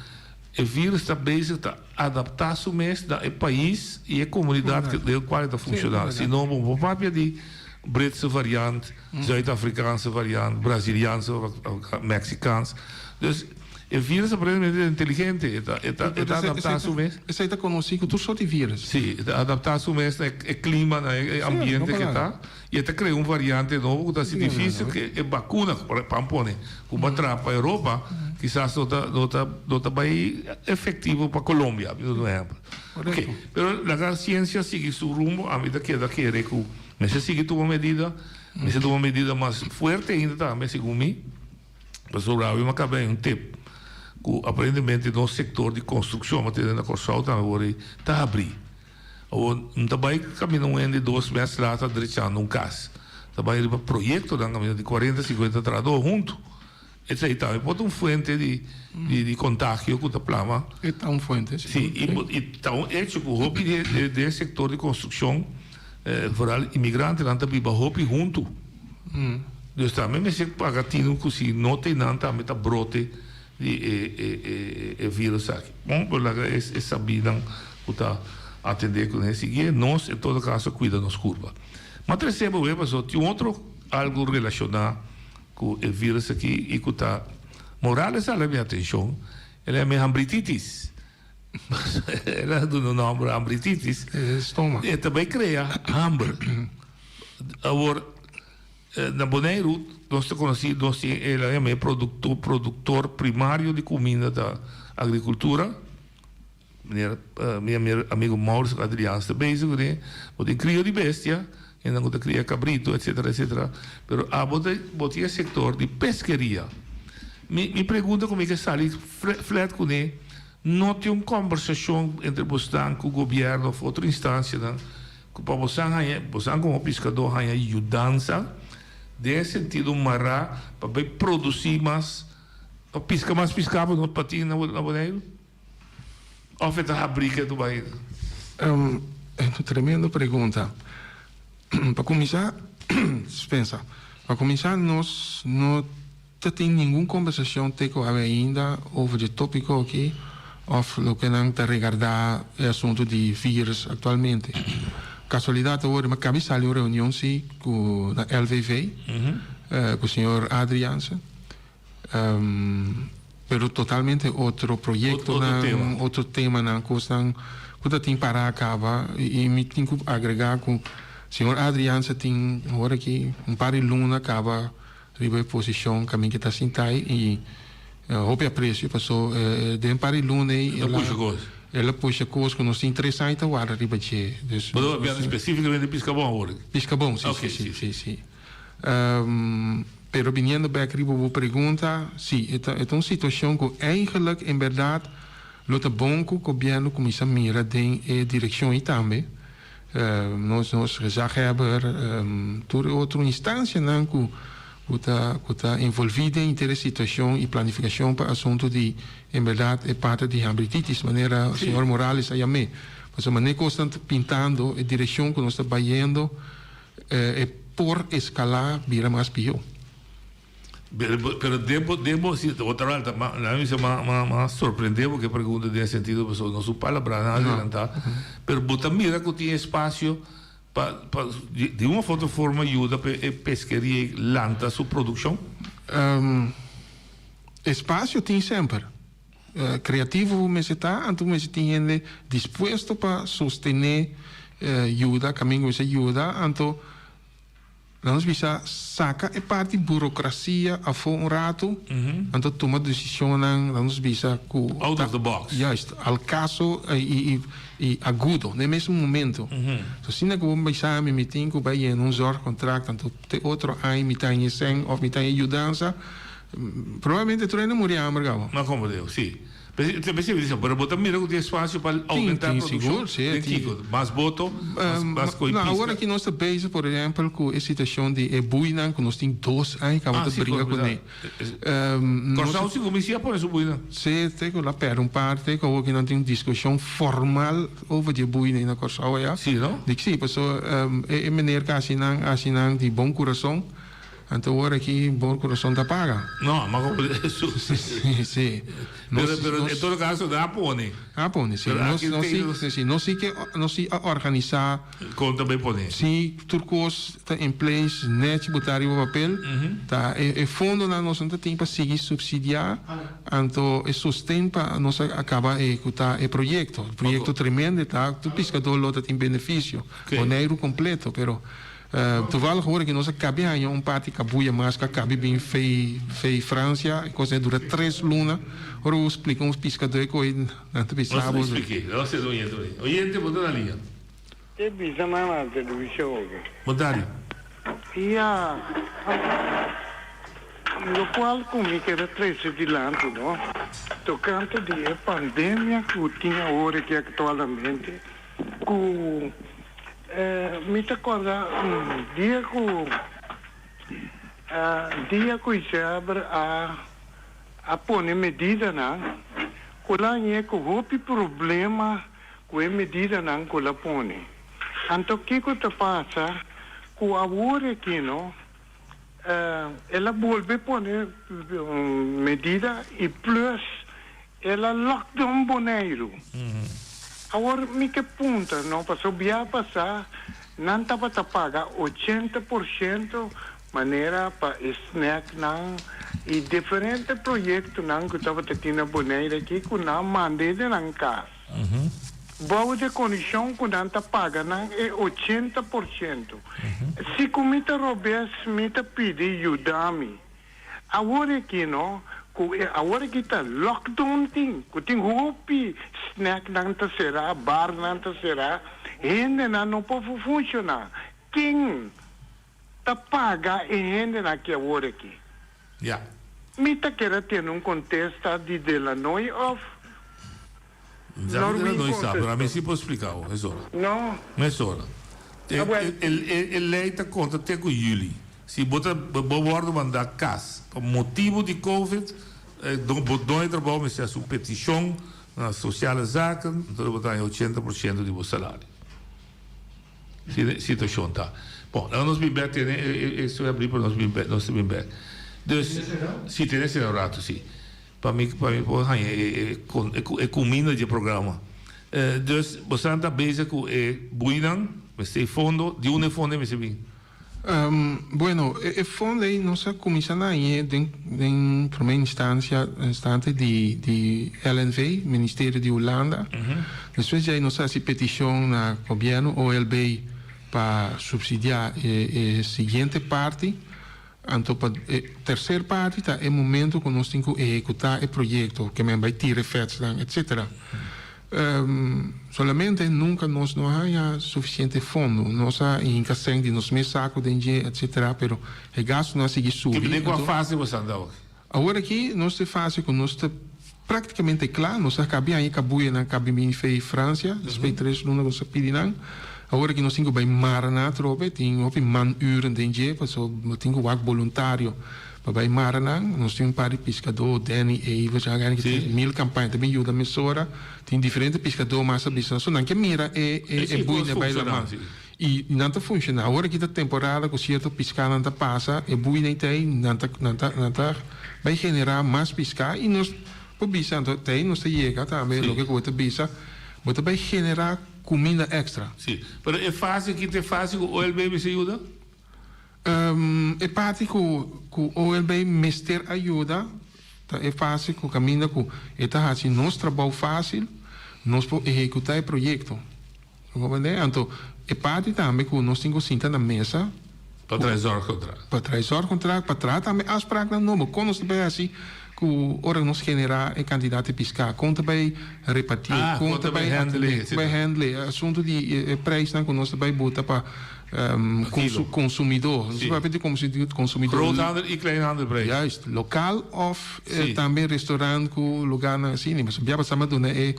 e virus ta bezig ta adaptá su mes na e pais i e komunidat den kual e ta funshoná. Si no bo por papia di Britse variant, Zuid-Afrikaanse variant, Braziliaanse, Meksikaans. Dus e virus aparentemente ta inteligente, e ta e ta e ta adaptá su mes. Esei ta konosí ku tur sort di virus. Sí, e ta adaptá su mes na e klima, na e ambiente ku e ta. I e ta krea un variante nobo ku ta hasi difísil ku e bakuna ku pan pone ku bo a traha pa Europa kisas no ta no ta no ta bai efektivo pa Colombia, mi ta duna un ehèmpel. Oke, pero laga siensia sigui su rumbo, ami ta keda kere ku mester sigui tuma medida. Mester tuma medida mas fuerte ainda tambe segun mi, pasobra awe mi a kaba den un tip ku aparentemente nos sektor di konstrukshon, bo tende na Kòrsou tambe awor ei, ta habrí. Awor no ta bai kaminda un hende dos mes la ta drechando un kas, ta bai riba proyektonan kaminda di kuarenta sinkuenta trahadó huntu. Esei tambe por ta un fuente di di kontagio ku ta plama. E ta un fuente, si. Si, i ta un echo ku hopi di den e sektor di konstrukshon, foral imigrantenan ta biba hopi huntu. Dus tambe mester paga tinu ku si no te nan tambe ta brote di e e virus aki. Bon, por laga e sabinan ku ta atendé ku nan sigui. Nos en todo kaso kuida nos kurpa. Ma trese bo web pasobra tin otro algu relashoná. Ku e virus aki i ku ta Morales a hala mi atenshon, el a yama e hambrititis. El a duna un nòmber hambrititis. E stoma. E ta bai krea hamber. Awor, na Boneiru nos ta konosí, nos tin el a yama e produktor, produktor primario di kuminda ta agrikultura. Meneer, mi amigo Maurice Adriaans ta bezig kuné, bo tin krio di bestia, hendenan ku ta kria kabrito etcetera etcetera, pero abo ta bo tin e sektor di peskeria. Mi mi pregunta ku mi ke sali flet kuné, no tin un kòmbersashon entre bosnan ku gobièrnu òf otro instansianan ku pa bosan haña, bosan komo piskadó haña yudansa den e sentido mará pa bai produsí mas, pa piska mas piská pa nos pa tin na Boneiru? Of e ta habrí ke tu bai? Tremendo pregunta. Pa kuminsá, dispensa, pa kuminsá nos no ta tin ningun kombersashon te ku awe ainda over dje tópiko aki òf loke nan ta regardá e asuntu di vírus aktualmente. Kasualidat awor mi a kabi sali un reunion si ku na LVV ku señor Adriaanse. Pero totalmente otro proyectonan, otro temanan, cosnan cu ta tin para caba. Y mi tin cu agrega cu señor Adriaanse tin awor aki un par di luna caba riba e posicion caminda cu e ta sinta ayi y hopi aprecio paso den par di luna ayi el a pusha cos cu nos tin tres aña ta warda riba dje. Bo ta papia specificamente di Piscabon awor? Piscabon, si, si, si, si. Pero biniendo bek riba bo pregunta, si, e ta e ta un situacion cu eigenlijk en berdad lo ta bon cu gobierno cuminsa mira den e direccion ey tambe. Nos nos gezaghebber, tur e otro instancianan cu cu ta cu ta envolvi den inter e situacion y planificacion pa asunto di en berdad e parti di hambrititis manera señor Morales a yam'e. Pasobra manera cosnan ta pintando e direccion cu nos ta bayendo, E por escalá bira mas pió. Pero, pero debo, debo, si otra vez, ma, la mi ma, ma, ma sorprendé porque pregunta den sentido pasobra no su palabra na adelantá. Pero bo ta mira ku tin espacio pa, pa di, di un of otro forma yuda pa e peskeria lanta su produkshon? Espacio tin semper. Creativo bo mester ta, anto bo mester tin hende dispuesto pa sostené, yuda, kaminda ku mester yuda. Anto laga nos bisa saka e parti burokrasia afó un ratu, anto tuma desishonnan, laga nos bisa ku Out of the box. Juist, al kaso i i agudo, na e mesun momento. So asina ku bo bisa mi, mi tin ku bai yena un zorgcontract, anto te otro aña mi ta haña sèn òf mi ta haña yudansa. Probablemente tur hende muri hamber caba. Ma como Deo, si. Te pensé dice, pero bo ta mira cu tin espacio pa aumenta Tin, tin, produccion? sigur, si, Den tin. kico? Mas boto? Mas, mas coi No, pisca? awor aki nos ta bezig, por ehempel, cu e situacion di e buinan cu nos tin dos aña caba Ah, ta si, bringa por cune. Nos Corsou si cuminsa a pone su buinan. Si, te cu la perde un parte, cu awor aki nan tin un discusion formal over di e buinan na Corsou aya. Si, no? Di si, pasobra e meneer cu a haci nan, a haci nan di bon curason. Anto ora ki bo kurason ta paga. No, ma como eso. Sí, sí. Pero, pero en todo caso nan a pone. A pone, sí. Pero Nos, aki nos sí, te- sí, sí. Nos sí ke, nos sí a organisá. Kon ta bay pone? Sí, tur kos ta in place, nèchi botá riba papel. Ta e, e fondonan nos no ta tin pa sigui supsidiá, anto e sosten pa nos a kaba ehekutá e proyekto. Proyekto tremendo e ta, tur piskadó lo ta tin benefisio. Boneiru kompleto, pero. Toevallig ora ki nos a kabi haña un parti kabuya mas ku a kabi bin fei fei Francia, e kos ei dura tres luna. Ora bo splika un piskadó e koe nan ta bisa Nos bo. splike, nos ta oyente oí. Oyente bo ta na liña. Ke bisa nan na televishon oke? Bon tardi. Ya, lokual ku mi kere trese dilanti no, tokante di e pandemia ku tin awor aki aktualmente, ku mi ta kòrda un dia ku dia ku Isèber a a pone medidanan ku la hañ'é ku hopi problema ku e medidanan ku la pone. Anto kiko ta pasa ku awor aki no el a bolbe pone medida i plus el a lockdown Boneiru. Awor mi ke puntra no pasobra bia pasa nan tabata paga 80% manera pa e snacknan i diferente proyektonan ku tabata tin na Boneiru aki ku nan manda e den nan kas. Bou di kondishon ku nan ta paga nan e 80%. Si ku mi ta robes mi ta pidi yuda mi. Awor aki no, ku e awor aki ta lockdown tin, ku tin hopi snacknan ta será, barnan ta será, hendenan no por funshoná. Ken ta paga e hendenan aki awor aki? Ja. Mi ta kere tene un kontesta di De La Noy of Ja, De La Noy sa, pero ami si por splika bo, mesora. No. Mesora. E, e, e lei ta konta te ku juli. Si bo ta, bo wòrdu mandá kas pa motibu di covid, bo doño di trabou mester hasi un petishon na Sociale Zaken, entonces bo ta haña 80% di bo salario. Situacion ta. Bon, laga nos bin bek tene e e estoy abri pa nos bin bek, nos ta bin bek. Dus, si tene esei un rato si. Pa mi pa mi por haña e e con e cuminda dje programa. Dus, bosan ta bezig cu e buinan, mester e fondo, di unda e fondo ei mester bin? Bueno, e fondo ei nos a cuminsa na hañ'e den den prome instancia instante di di LNV, Ministerio di Hulanda. Despues di ei nos a haci peticion na gobierno, OLB, pa subsidia e e siguiente parti. Anto pa e tercer parti ta e momento cu nos tin cu ehecuta e proyecto, ke men bay tira e vetsnan, etcetera. Solamente nunca nos no a haña suficiente fondo. Nos a hinca cen di nos mes saco den dje, etcetera, pero e gastonan a sigui subi. Den cua fase bo sta awor? Awor aki nos ta e fase cu nos ta practicamente cla. Nos a cabi haña e cabuyanan cabi bini fey Francia, despues di tres luna cu nos a pidi nan. Awor aki nos tin cu bay mara nan atrobe. Tin hopi man-uren den dje, pasobra bo tin cu wak boluntario Pa bai mara nan, nos tin un par di piskadó, Danny Evers, algu ki tin mil kampaña ta bin yuda mesora. Tin diferente piskadó mas a bisa nos, so nan ke mira e e buina bai laman. I nan ta funshoná. Awor aki ta temporada ku sierto piskanan ta pasa, e buina ei ta ei, nan ta nan ta nan ta bai generá mas piská i nos por bisa anto ta ei nos ta yega tambe loke ku bo ta bisa, bo ta bai generá kuminda èkstra. Sí, pero e fase aki ta e fase ku OLB mester yuda? E parti ku ku OLB mester a yuda ta e fase ku kaminda ku e ta hasi nos trabou fásil, nos por ehekutá e proyekto. Bo comprende? Anto e parti tambe ku nos tin ku sinta na mesa Pa traha e zorgcontract. Pa traha e zorgcontract, pa traha tambe afspraaknan nobo. Kon nos ta bai hasi ku ora nos generá e kantidat di piská? Kon ta bai repartié? Kon ta bai handle? Kon ta bai handle? E asuntu di e prijsnan ku nos ta bai buta pa Consumidor. Nos papia di consumidor. Groothandel y kleinhandel prijs. Juist. Lokaal of tambe restaurant cu lugarnan asina. Pasobra bia pasá mi a duna e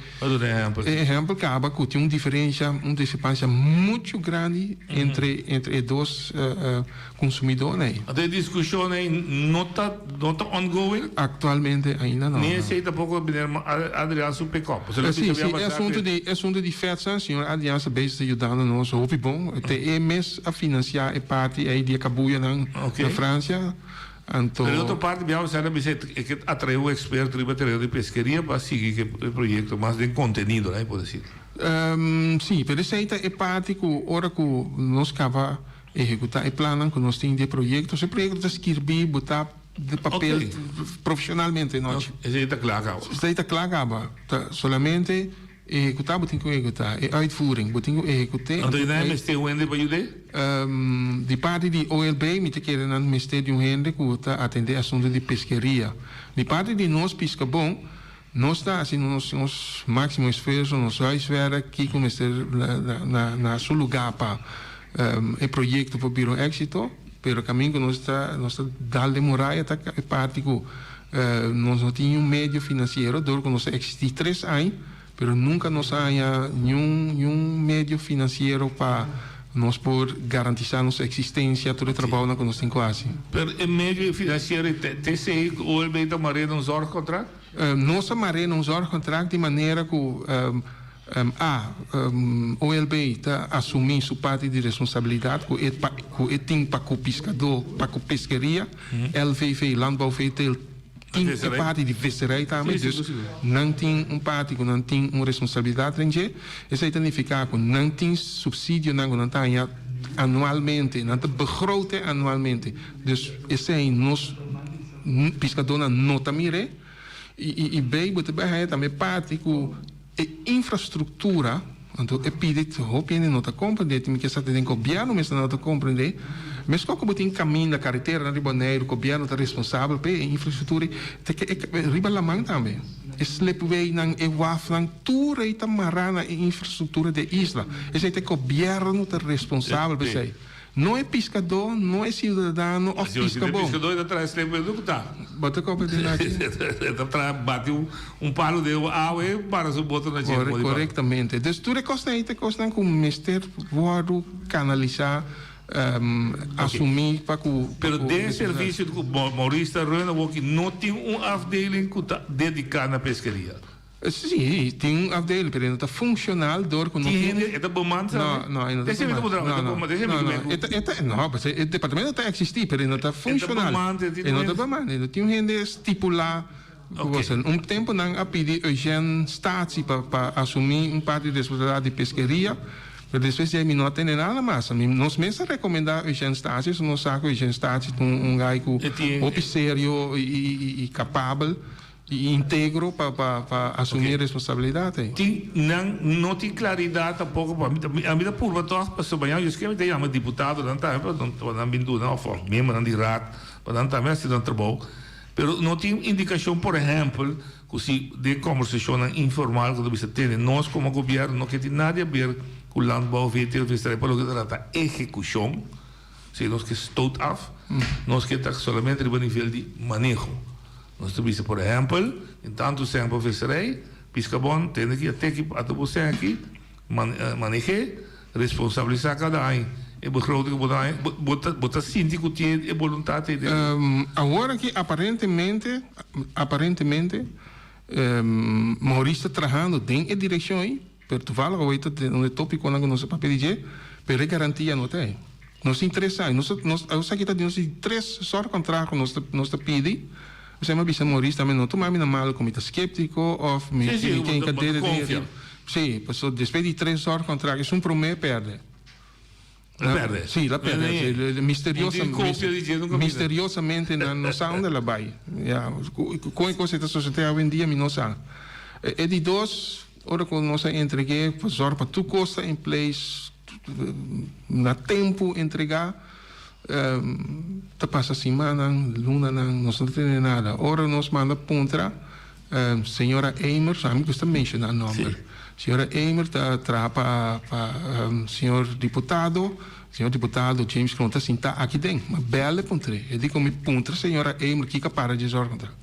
ehempel caba cu tin un diferencia, un discrepancia mucho grandi entre entre e dos consumidornan ey. Anto e discusion ey no ta no ta ongoing? Actualmente ainda no. Ni esey tampoco meneer Adriaan su pick up. Si, si, e asunto di e asunto di FETSA, señor Adriaan ta bezig ta yudando nos hopi bon. Te e mes a financia e parti ey di e cabuyanan na Francia. Anto. Pero e otro parti biaha bo sa bisa e ke atrae un experto riba tereno di peskeria pa sigui ku e proyecto mas den contenido, ne, por decir. Si, pero esey ta e parti cu ora cu nos caba Ehecuta e plannan cu nos tin di e proyecto. So e proyecto ta skirbi, bo ta di papel profesionalmente nochi. Esey ta cla caba. Esey ta cla caba. Ta solamente ehecuta bo tin cu ehecuta. E uitvoering, bo tin cu ehecute. Anto nan e mester un hende pa yude? Di parti di OLB mi ta kere nan mester di un hende cu ta atende asunto di peskeria. Di parti di nos Piscabon, nos ta haci nos nos maximo esfuerzo, nos huiswerk, kico mester na na su lugar pa e proyecto por bira un exito. Pero kamin ku nos ta nos ta dal den muraya ta e parti ku nos no tin niun medio finansiero dor ku nos a eksistí tres aña pero nunka nos a haña niun niun medio finansiero pa nos por garantisá nos eksistensia tur e trabounan ku nos tin ku hasi. Pero e medio finansiero ei ta esei ku OLB ta mar'é na un zorgcontract? Nos a mar'é na un zorgcontract di manera ku A, OLB ta asumí su parti di responsabilidat ku e ku e tin pa ku piskadó, pa ku peskeria. LVV, Landbouw Veeteelt, tin e parti di visserij tambe. Dus nan tin un parti ku nan tin un responsabilidat den dje. Esei ta nifiká ku nan tin supsidionan ku nan ta haña anualmente, nan ta begrote anualmente. Dus esei nos piskadónan no ta mir'é. I B, bo ta bai haña tambe parti ku. E infrastruktura, anto e pidi hopi hende no ta komprendé, tin mi ke sa den gobièrnu mes nan no ta komprendé, meskos ku bo tin kaminda, kareteranan riba Boneiru, gobièrnu ta responsabel p'e e infrastruktura ei, ta ke e riba laman tambe, e slipwaynan, e wafnan, tur ei ta mará na e infrastruktura di e isla. Esei ta e gobièrnu ta responsabel p'esei. No e piskadó, no e siudadano òf piskabó. Si e piskadó e ta traha slep e ku ta. Bo ta kope den aki. E ta traha bati un palu den awa e para su boto na dje. Korektamente. Dus tur e kosnan ei ta kosnan ku mester wòrdu kanalisá, asumí pa ku. Pero den servisio ku Maurice ta run awoki no tin un afdeling ku ta dediká na peskeria. Sí, tin un afdeling, pero e no ta funcional door cu no tin. Tin hende, e ta bemand sabi? No, no, e no ta bemand. No, no, no, no, e ta, e ta, no, pasobra e departamento ta existi, pero e no ta funcional. E ta bemand, e tin E no ta bemand, e no tin un hende stipula cu Ok. cosa. Un tempo nan a pidi Eugène Statie pa, pa asumi un parti di responsabilidad di peskeria, pero despues di ei mi no a tende nada mas. Mi, nos mes a recomenda Eugène Statie, pasobra nos sa cu Eugène Statie ta un, un guy cu E tin. hopi serio y, y, y capabel. I integro pa pa pa asumí e responsabilidat ei. Tin nan no tin klaridat tampoko pa mi ami ta purba tòg pasobra mañana yo ske mi ta yama diputadonan tambe pa nan pa nan bin duna òf miembronan di raad pa nan tambe hasi nan trabou pero no tin indikashon por ehèmpel ku si den kòmbersashonnan informal ku ta bisa tene nos komo gobièrnu no ke tin nada di aber ku landbouw veeteelt visserij pa loke ta trata ehekushon. Si nos ke stoot af, nos ke ta solamente riba nivel di maneho. Nos ta bisa por ehempel, den tantu sèn pa visserij, Piskabon tende ki a teki ata bo sèn aki, maneh'é, responsabilisá kada aña e begroting ku bo ta haña. Bo ta bo ta sinti ku tin e boluntat ei den. Awor aki aparentemente, aparentemente, Maurice ta trahando den e direkshon ei. Pero toevallig awor ta un e topiconan cu nos a papia di dje, pero e garantia no ta ey. Nos tin tres aña, nos nos esaki ta di nos di tres zorgcontract cu nos ta nos ta pidi. Osea mi a bisa Maurice tambe no tuma mi na malo cu mi ta skeptico of mi Sí, sí, mi ken bo ta cadera den confia. Sí, pasobra despues di tres zorgcontract esun prome perde. La perde. Sí, la perde. Nee. Misteriosa, Un tin copia di dje nunca mira. misteriosamente nan no sa unda la bai. Ya, con e cos ei ta sosode awendia mi no sa. E di dos, ora cu nos a entregu'é, pa zorg pa tur cos ta in place, na tempo entrega, ta pasa simannan, lunanan, nos no ta tene nada. Ora nos manda puntra, Señora Eimer, ami gusta menciona nomber. Señora Eimer ta traha pa pa señor diputado, señor diputado James Kroon ta sinta aki den. Ma bel e puntr'é. E di ku mi puntra señora Eimer kiko a para dje zorgcontract.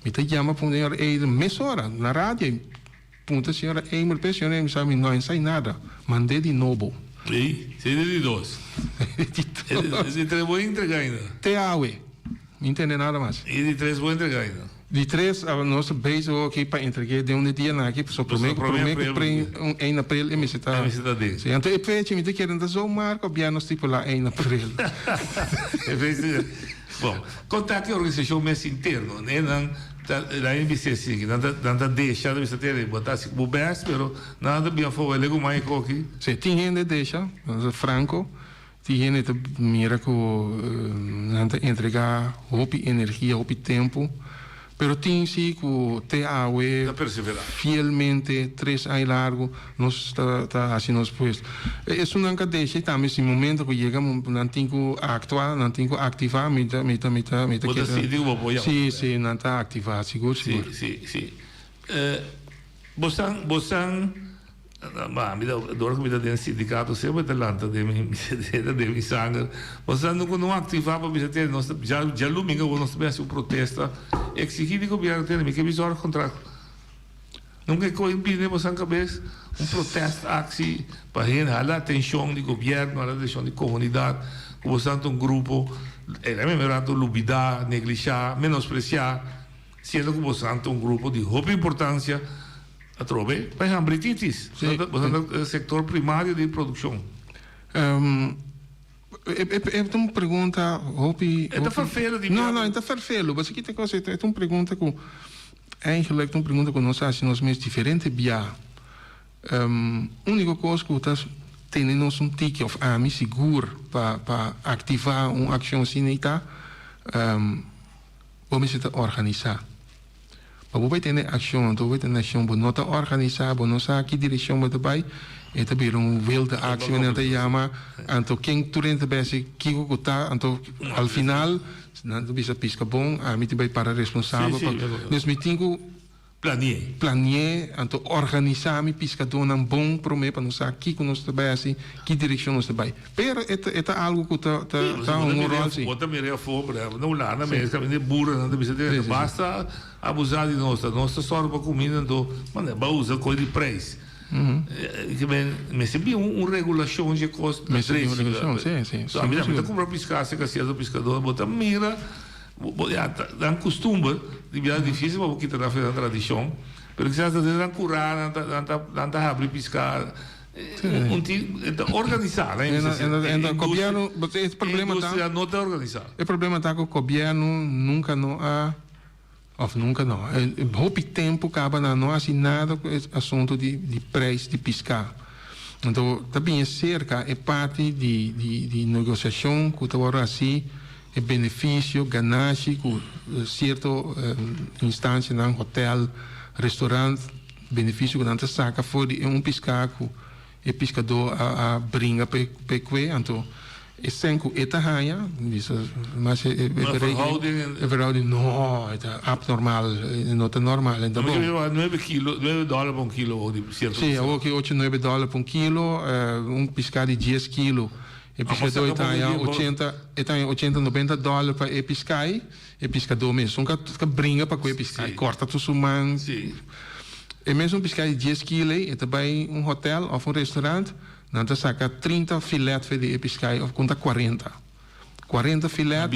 Mi ta yama puntra señora Eimer mesora na radio i puntra señora Eimer p'e señora Eimer sa mi no a ensai nada. Mand'é di nobo. Ey, esei ta di dos. E di dos. E di tres bo a entrega ainda. Te awe. Mi ntende nada mas. E di tres bo a entrega ainda. Di tres, nos ta bezig awor aki pa entreg'é den un di dianan aki, pasobra promé ku promé ku pre un ein april e mester ta. E mester ta den. Sí, anto e fecha mi ta kere no ta zomaar gobièrnu stipulá ein april. E fecha, bon, konta ku e organisashon mes interno, ne, nan ta, nan a bisa esaki, nan ta, nan ta desha, nan ta bisa tene, bo ta hasi bo bèst, pero nan ta bin afó, wele ku mai koki. Sí, tin hende desha, franko. Tin hende ta mira ku nan ta entregá hopi energia, hopi tempu, pero tin si ku te awe fielmente tres aña largu nos ta ta hasi nos puesto. Esunnan ka desha i tambe si momento ku yega nan tin ku aktua, nan tin ku aktivá, mi ta mi ta mi ta mi ta Bo ta keda sinti ku bo por yama. Si, si, nan ta aktivá, sigur sigur. Si, si, si. Bosan, bosan. Ma mi ta dor ku mi ta den sindikato semper ta lanta den mi ta den mi sanger. Bo sa no ku no aktivá pa bisa tene nos ta djalumingu awor nos ta bin hasi un protesta eksigí di gobièrnu tene mi ke bin zorgcontract. Nunka e koe bini den bosan kabes un protest aksi pa hende hala atenshon di gobièrnu hala atenshon di komunidat ku bosan ta un grupo e la meme rato lubidá neglishá menospresiá siendo ku bosan ta un grupo di hopi importansia. Atrobe, pa e hambrititis. Boso ta sector primario di produccion. E ta un pregunta hopi. E ta ferfelu di. No, no, e ta ferfelu. Pasobra kita cosa, e ta un pregunta cu eigenlijk ta un pregunta cu nos a haci nos mes diferente bia. Unico cos cu ta tene nos un tiki, of ami sigur, pa pa activa un accion asina ta, bo mester ta organisa. Pa bo bai tene akshon, anto bo bai tene akshon, bo no ta organisá, bo no sa ki direkshon bo ta bai, e ta bira un wilde actie manera nan ta yama, anto ken tur hende ta bai hasi kiko ku ta, anto al final nan ta bisa piska bon, ami ta bai para responsabel pa, dus mi tin ku Planié. Planié, anto organisá mi piskadónan bon promé pa nos sa kiko nos ta bai hasi, ki direkshon nos ta bai. Pero e ta e ta algu ku ta ta ta un ròl si. Bo ta mira afó, por ehèmpel, na Hulanda mes kaminda e burunan ta bisa te basta abusá di nos, ta nos ta sòru pa kuminda anto manda bo a usa kos di preis. Ke men mester bin un regulashon dje kos na Mester bin un regulashon, si, si. So ami ta kumpra piská serka sierto piskadó, bo ta mira bo ya ta nan kustumber di bira difisil pa bo kita nan for nan tradishon, pero kisas ta den nan kurá nan ta nan ta nan ta habri piská. Un tin e ta organisá na e gobièrnu e problema ta industria no ta organisá. E problema ta ku gobièrnu nunka no a òf nunka no hopi tempu kaba nan no hasi nada ku e asuntu di di preis di piská. Anto ta bini serka e parti di di di negosiashon ku ta wòrdu hasi e benefisio ganashi ku sierto instansianan hotèl restorant. Benefisio ku nan ta saka for di e un piská ku e piskadó a bringa pa e kue, anto e sèn ku e ta haña, bisa mas e berekening, e verhouding, no, e ta abnormal, e no ta normal, e ta bon. Nuebe kilo, nuebe dòler pa un kilo awor di sierto Sí, awor ki ocho, nuebe dòler pa un kilo, un piská di dies kilo, e piskadó e ta haña ochenta, e ta haña ochenta, nobenta dòler pa e piská ei. E piskadó mesun ka ka bringa pa ku e piská i kòrta tur su man. E mesun piská di dies kilo ei e ta bai un hotèl òf un restorant, nan ta saka 30 filèt for di e piská ei òf konta 40. 40 filèt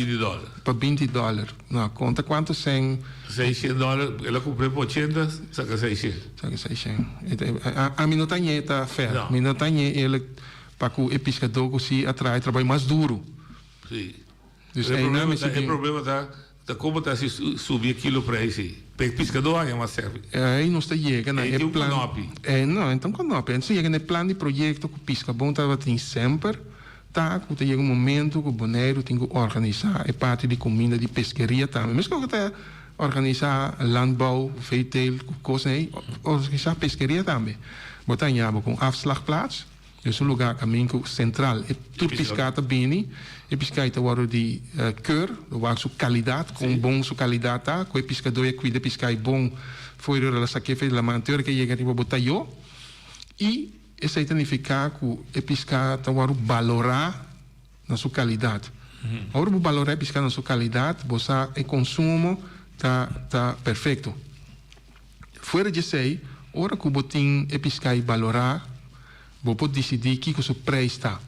pa 20 dòler. No, konta kuantu sèn. Seishent dòler, el a kumpr'é pa ochenta, saka seishent. Saka seishent. Ami no ta ñe ta fèr. Mi no ta ñe eerlijk pa ku e piskadó ku si a traha e trabou mas duru. Sí. Dus e problema ta, e problema ta, ta como ta si subi e kilo prijs ei. Pa e piscador haña mas servi. Ei nos ta yega na e plan. Ei tin un konopi. Ei no, ei ta un konopi. Nos ta yega na e plan di proyecto cu Piscabon tabatin semper, ta cu ta yega un momento cu Boneiru tin cu organisa e parti di cuminda di pesqueria tambe. Mescos cu ta organisa landbouw, veeteelt, cu cosnan ei, organisa pesqueria tambe. Bo ta haña bo cu un afslagplaats. Es un lugá kamin ku sentral e tur piská ta bini. E piská ei ta wòrdu di keur, lo wak su kalidat, kon bon su kalidat ta, ku e piskadó ya kuida e piská ei bon for di ora el a sak'é for di laman te ora ke yega riba bo tayó. I esei ta nifiká ku e piská ta wòrdu balorá na su kalidat. Ora bo balorá e piská na su kalidat, bo sa e konsumo ta ta perfekto. Fuera di esei, ora ku bo tin e piská i balorá, bo por disidí kiko su preis ta.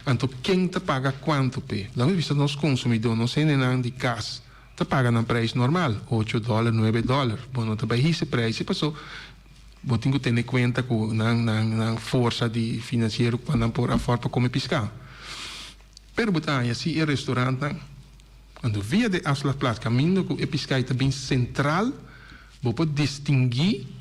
Anto ken ta paga kuantu p'e? Laga mi bisa nos konsumidó, nos hendenan di kas ta paga nan preis normal, ocho dòler, nuebe dòler. Bo no ta bai hisa e preis ei paso bo tin ku tene kuenta ku nan nan nan forsa di finansiero pa nan por afòrt pa kome piská. Pero bo ta haña si e restorantnan. Anto via de afslagplaats kaminda ku e piskai ta bin sentral bo por distinguí.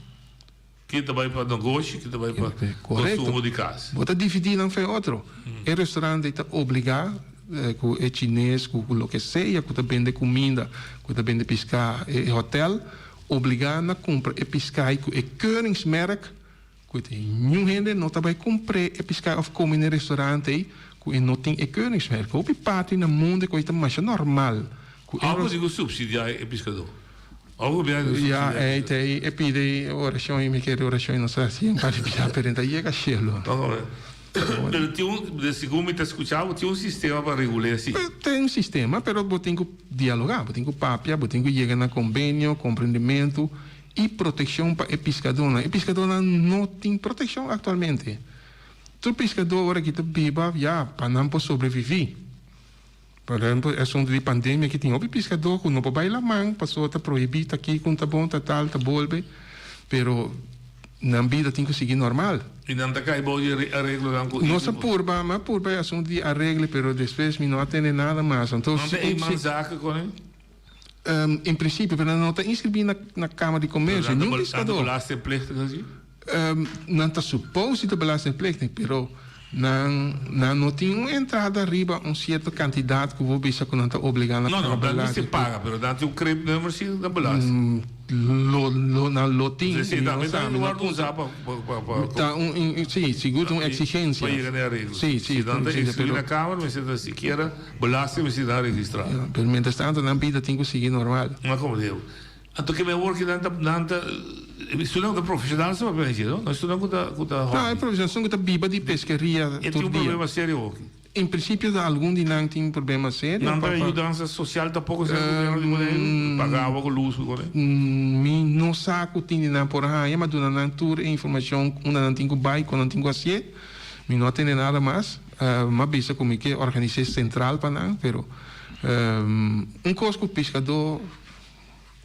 Ken ta bai pa negoshi, ken ta bai pa konsumo di kas. Bo ta dividí nan for e otro. E restaurant ei ta obligá ku e chines, ku loke sea ku ta bende kuminda, ku ta bende piská, e hotèl obligá na kumpra e piskai ku e keuringsmerk Ku te niun hende no ta bai kumpr'é e piská òf kome na e restorant ei ku e no tin e keuringsmerk. Hopi parti na mundu ku ei ta masha normal ku e. Abo di ku supsidiá e piskadó? Òf gobièrnu ta Ya, subsidiá ei te e pidi orashon i mi kere orashon i nos a hasi un par di bia pero e ta yega shelu. Pero tin un, segun mi ta skucha bo, tin un sistema pa regul'é si. Tin un sistema, pero bo tin ku dialogá, bo tin ku papia, bo tin ku yega na kombenio, komprendimentu i protekshon pa e piskadónan. E piskadónan no tin protekshon aktualmente. Tur piskadó ora ki ta biba ya pa nan por sobreviví. Por ehempel, e asuntu di pandemia aki tin hopi piskadó ku no por bai laman pasobra ta prohibí, ta kiko, ta bon, ta tal, ta bolbe, pero nan bida tin ku sigui normal. I nan ta kai bou di e areglonan ku Nos a purba, mi a purba e asuntu di aregle, pero despues mi no a tende nada mas. Anto, Nan ta eenmanszaken kon e? En prinsipio, pero nan no ta inskribí na na Kamer di Komersio, Nan niun ta piskadó. belastingplichtig así? Nan ta supos di ta belastingplichtig, pero nan nan no tin un entrada riba un sierto kantidat ku bo bisa ku nan ta obligá na No, paga no, nan mester belasting. paga, pero nan tin un cribnummer si na belasting. Lo lo nan lo tin, Entonces, mi no tambe sa, ta mi no wòrdu puntra. usá pa pa pa pa Ta un un si, sigur ta un pa eksigensia. yega na e areglo. Si, si, Si nan ta eksigensia, inskribí pero na Kamer, mester ta sikiera belasting mester ta registrá. Ya, pero mientras tanto nan bida tin ku sigui normal. Ma komo digo? Anto ke mi awor ki nan ta nan ta estunan ku ta profesional sa papia hasi no? No estunan ku ta ku ta No, e hobby. profesional esun ku ta biba di peskeria E tin tur un dia. problema serio hoki. En principio ta algun di nan tin problema serio Nan ta pa pa yudansa sosial tampoko serka gobierno di Boneiru? Paga awa ku lus ku kos ei? Mi no sa ku tin di nan por haña, ma duna nan tur e informashon unda nan tin ku bai, kon nan tin ku hasié. Mi no a tende nada mas. Mi a bisa ku mi ke organis'é sentral pa nan, pero un kos ku piskadó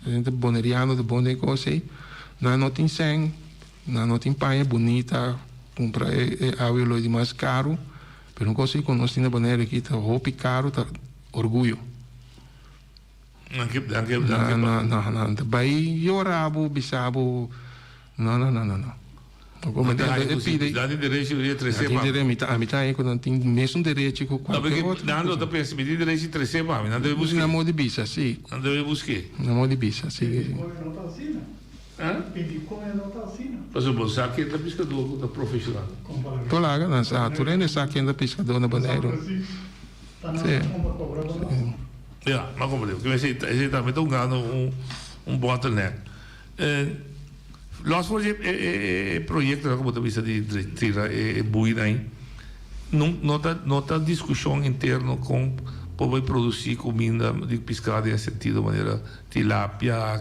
Gente boneriano ta bon den cos ey. Nan no tin sèn, nan no tin paña bunita, cumpra e awe lo di mas caro, pero un cos ey cu nos tin na Bonaire aki ta hopi caro ta orguyo. Danki, danki, danki. Nan, nan, nan ta bay yora bo, bisa bo, no, no, no, no, no. Nan tin derecho di trese pa mi. Mi ta haña ku nan tin mesun derecho ku kualke otro. Nan lo ta pensa mi tin derecho di trese pa mi. Nan debe busk'é. Na modo di bisa, si. Nan debe busk'é. Na modo di bisa, si. Pindikon e no ta asina. Pindikon e no ta asina. Pasobra bo sa ken ta piskadó ku ta profeshonal. Por laga nan sa. Tur hende sa ken ta piskadó na Boneiru. Si. Ya, m'a komprendé. Esei tambe ta un gano un bottleneck. Los for di e proyectonan cu bo ta bisa di tira e buinan ayi, no ta no ta discusion interno con por bay produci cuminda di piscado den e sentido manera tilapia,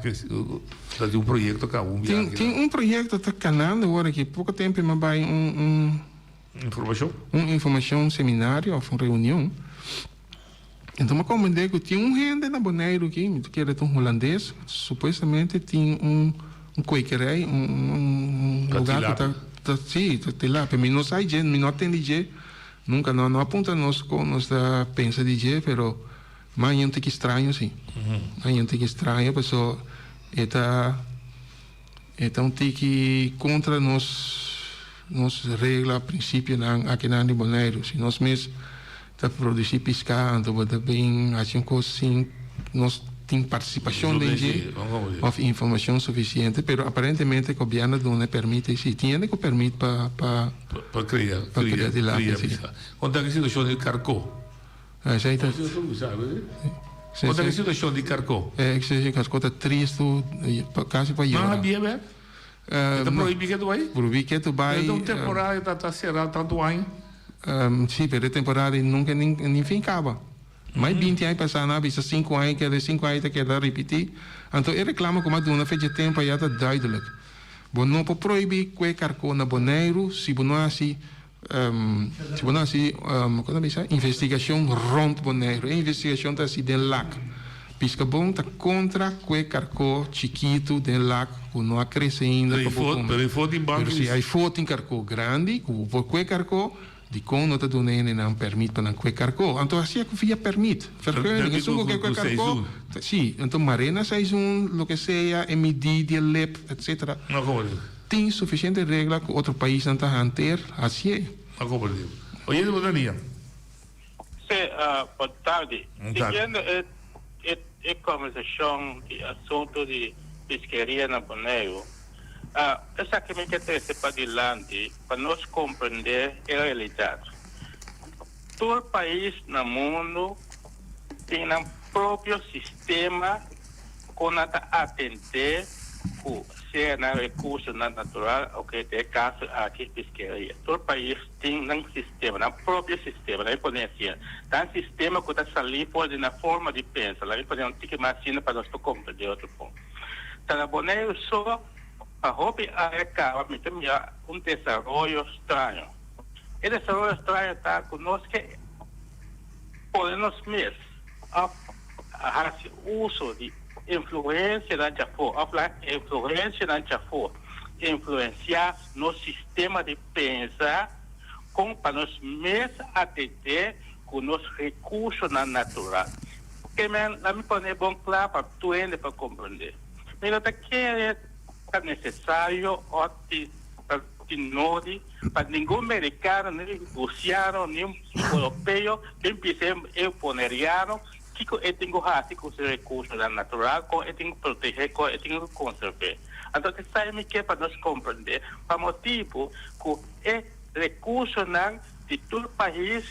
ta di un proyecto caba un biaha. Tin un proyecto ta canando awor aki, poco tempo mi a bay un un. Informacion? Un informacion, seminario of un reunion. Enton mi a comprende cu tin un hende na Boneiru aki, mi ta kere ta un Hulandes, supuestamente tin un un kwekerij, un un lugar cu ta ta si, ta tilapia. Mi no sa dje, mi no a tende dje, nunca no no a puntra nos con nos ta pensa di dje, pero maña un tiki straño si. Maña un tiki straño paso e ta e ta un tiki contra nos Nos regla, prinsipionan akinan di Boneiru. Si nos mes ta produsí piská, anto bo ta bin hasi un kos sin nos tin partisipashon den dje òf informashon sufisiente. Pero aparentemente gobièrnu a duna e pèrmit ei. Si tin hende ku pèrmit pa pa Pa kria pa kria tilapia, si. Kon ta e situashon di karkó? Esei ta. Kon ta e situashon di karkó? E situashon di karkó ta tristu, kasi pa yora. Nan a bia bèk? E ta prohibí ke tu bai? Prohibí ke tu bai. Pero ta un temporada e ta será tantu aña. Sí, pero e temporada ei nunka nin fin kaba. Mai binti aña pasá nan a bisa sinku aña keda e sinku aña ta keda ripití. Anto e reklamo ku mi a duna fecha tempu ayá ta duidelijk. Bo no por prohibí kue karkó na Boneiru si bo no hasi si bo no hasi kon ta bisa investigashon rònt Boneiru. E investigashon ta hasi den Lac. Piskabon ta kontra kue karkó chikitu den Lac ku no a krese ainda pa bo kome. Pero afó tin Pero si afó tin karkó grandi ku bo por kue karkó, dikon no ta duna hendenan pèrmit pa nan kue karkó? Anto hasi aku via pèrmit, vergunning. Esun ku ke kue karkó, si, anto mar'é na seizoen, loke sea, e midí di e lep, etcetera. Tin sufisiente regla ku otro paisnan ta hanteer, hasié. A komprendé. Oye, bo ta nia. Sí, bon tardi. Bon tardi. Siguiendo e e e conversacion di asunto di piskeria na Boneiru, esaki mi ke trece padilanti pa nos comprende e realidad. Tur pais na mundo tin nan propio sistema. Kon nan ta atendé ku sea nan rekursonan natural oke den e kaso aki piskeria. Tur pais tin nan sistema, nan propio sistema, laga mi pone asina. Nan sistema ku ta salí for di nan forma di pensa. Laga mi pone un tiki mas asina pa nos por komprendé otro bon. Ta na Boneiru so pa hopi aña kaba mi ta mira un desaroyo straño. E desaroyo straño ta ku nos ke pone nos mes òf hasi uso di influensianan djafó òf laga influensianan djafó influensiá nos sistema di pensa kon pa nos mes atendé ku nos rekursonan natural. Ke men, laat mi pone bon kla pa tur hende por komprendé. Mi no ta kere ta nesesario òf tin nodi pa ningun merikano, ni rusiano, ni un europeo bin bisa e boneriano kiko e tin ku hasi ku su rekursonan natural, kon e tin ku protegé, kon e tin ku konservé. Anto esei mi ke pa nos komprendé pa motibu ku e rekursonan di tur pais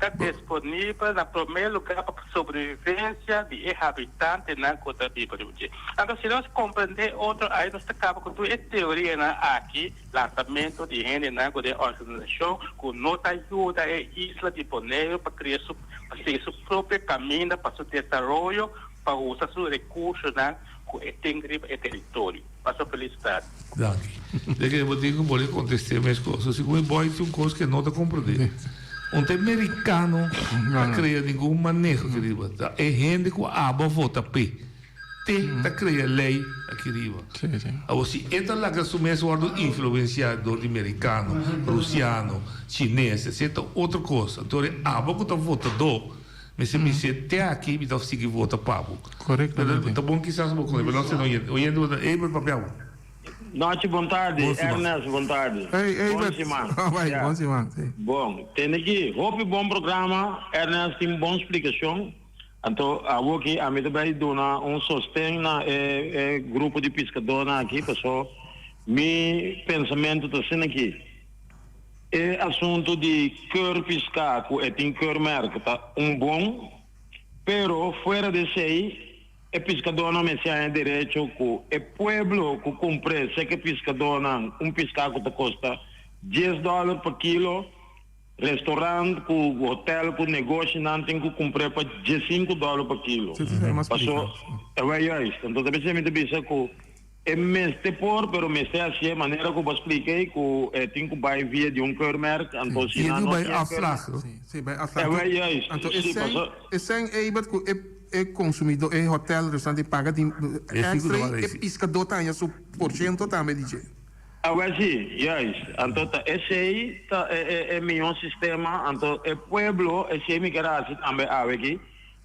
ta disponibel na promé lugá pa sobrevivensia di e habitantenan ku ta biba riba dje. Anto si nos komprendé otro ai nos ta kaba ku tur e teorianan aki, lantamentu di hendenan ku den organisashon ku no ta yuda e isla di Boneiru pa kria su pa sigui su propio kaminda pa su desaroyo pa usa su rekursonan ku e tin riba e teritorio. Pasa felis tardi. Danki. De ke bo tin ku bo kontest'é mes kos. Si ku mi boy tin un kos ke no ta komprendé. Un ta e merikano ta krea ningun maneho aki riba. Ta e hende ku abo a vota p'e. Te ta krea lei aki riba. Awor si e ta laga su mes wòrdu influensiá dor di merikano, rusiano, chines, esei ta otro kos. Anto e abo ku ta votadó. Mester bis'é te aki mi ta sigui vota pa bo. Correctamente. Ta bon kisas bo con pero no sino oyente. Oyente bo ta Eber papia bo. Nochi bon tardi Ernest bon tardi. Hey Bon Eber. siman. Bai Ya. bon siman si. Bon tende ki hopi bon programa Ernest tin bon splikashon anto awoki ami ta bai duna un sosten na e e grupo di piskadornan aki paso mi pensamentu ta asina ki. E asuntu di keur piská ku e tin keurmerk ta un bon, pero fuera di esei e piskadónan mester haña derecho ku e pueblo ku kumpr'é seke piskadónan un piská ku ta kosta dies dòler pa kilo, restorant ku hotel ku negoshinan tin ku kumpr'é pa diesinku dòler pa kilo. Paso e wei juist. Anto ta b'esei mi ta bisa ku. E mester por, pero mester hacié manera cu bo a splica ey, cu e tin cu bay via di un keurmerk, anto si Y e nan tin cu no bay tin e afslag, keurmerk. no? Sí, sí, bay afslag. E wey juist, Anto sí, esey, paso. esey Eibert cu e e consumidor, e hotel, restaurant tin paga tin E fico extra ta wak e ey. piscador ta haña su por ciento tambe di dje. Awel sí, juist. Anto ta esey ta e e e mihor sistema, anto e pueblo, esey mi kier a haci tambe awe aki,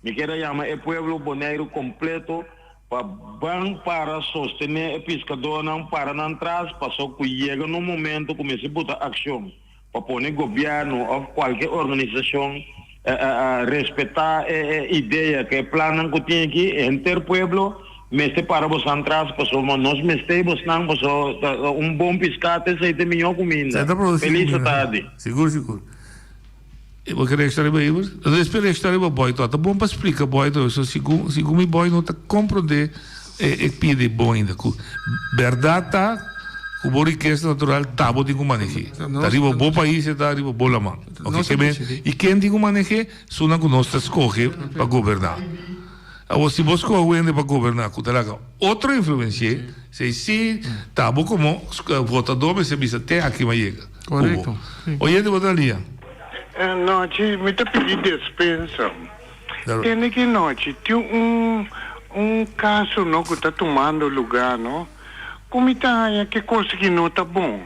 mi kier a yama e pueblo Boneiru completo Pa ban para sostené e piskadónan para nan tras paso ku yega na un momento ku mester buta akshon pa pone gobièrnu òf kualke organisashon respetá e idea ku e plannan ku tin aki henter pueblo mester para bosan tras pasobra nos mester bosnan paso un bon piská ta esei ta e mihó kuminda. Felis tardi. Sigur sigur. E bo ke reacciona riba Eber? No es pe reacciona riba Boy to. Ta bon pa splica Boy to. So segun segun mi Boy no ta comprende e e pia di bon ainda. Cu berdad ta cu bo rikesa natural ta bo tin cu maneh'é. Ta riba bo pais e ta riba bo laman. Ok ke men y ken tin cu maneh'é? Esunnan cu nos ta scoge pa goberna. Awor si bo scoge un hende pa goberna cu ta laga otro influenci'é, esei si ta bo como votador mester bisa te aki mi a yega cu bo. Oyente bo ta lia. Nochi mi ta pidi despensa. Tende ki nochi tin un un caso no cu ta tumando lugar no cu mi ta haña ke cos ki no ta bon.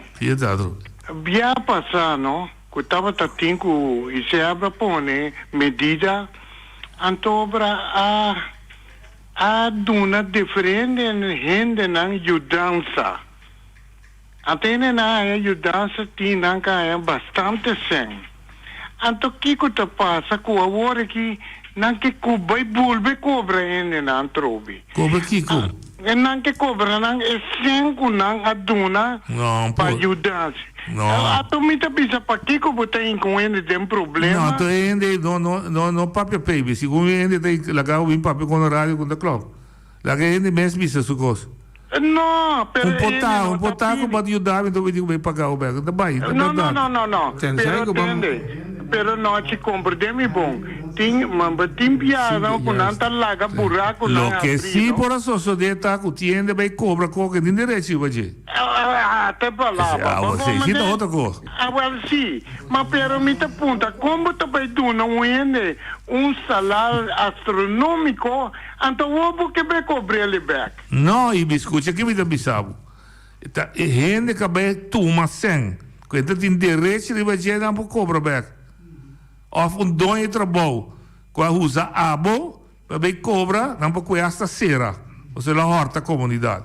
Bia pasa no cu tabata tin cu ICEAB a pone medida antobra a a duna diferente hendenan yudansa. Anto hendenan a haña yudansa tin nan ka haña bastante sèn. Anto kiko ta pasa ku awor aki nan ke ku bai bolbe kobra hendenan atrobe? Kobra kiko? Nan ke kobra nan e sèn ku nan a duna pa yudansa. Anto mi ta bisa pakiko bo ta hinka un hende den problema? No, anto e hende no no no papia p'e. Segun e hende ta laga bo bin papia ku honorario ku ta klòp. Laga e hende mes bisa su kos. No, pero Un e hende potá, no un ta potá ku pidi. bo yuda mi, mi tin ku bai paga bo bek. Ta bai, ta No, no, bèrdat. no, no, no. Tenzij Pero ku bo. tende, pero nochi komprende mi bon. Tin, ma bo tin Sí, biahanan ku nan juist. ta laga Sí. burakunan Loke abrí, sí no? por a sosodé ta ku tin hende bai kobra kos ku e tin derecho riba dje. Ah, te Ese, palabra. ah, Bo sí, sí ta mane, otro kos. ah, wel sí. Ma pero mi ta punta, kon bo ta bai duna un hende un salario astronómiko, anto awor bo ke bai kobr'el bèk? No, i mi skucha ke mi ta bisa bo. Ta e hende ka bai tuma sèn ku e ta tin derecho riba dje nan por kobra bèk. Òf un doño di trabou ku a usa abo pa bai kobra, nan por kue asta sera, pasobra el a hòrta komunidat.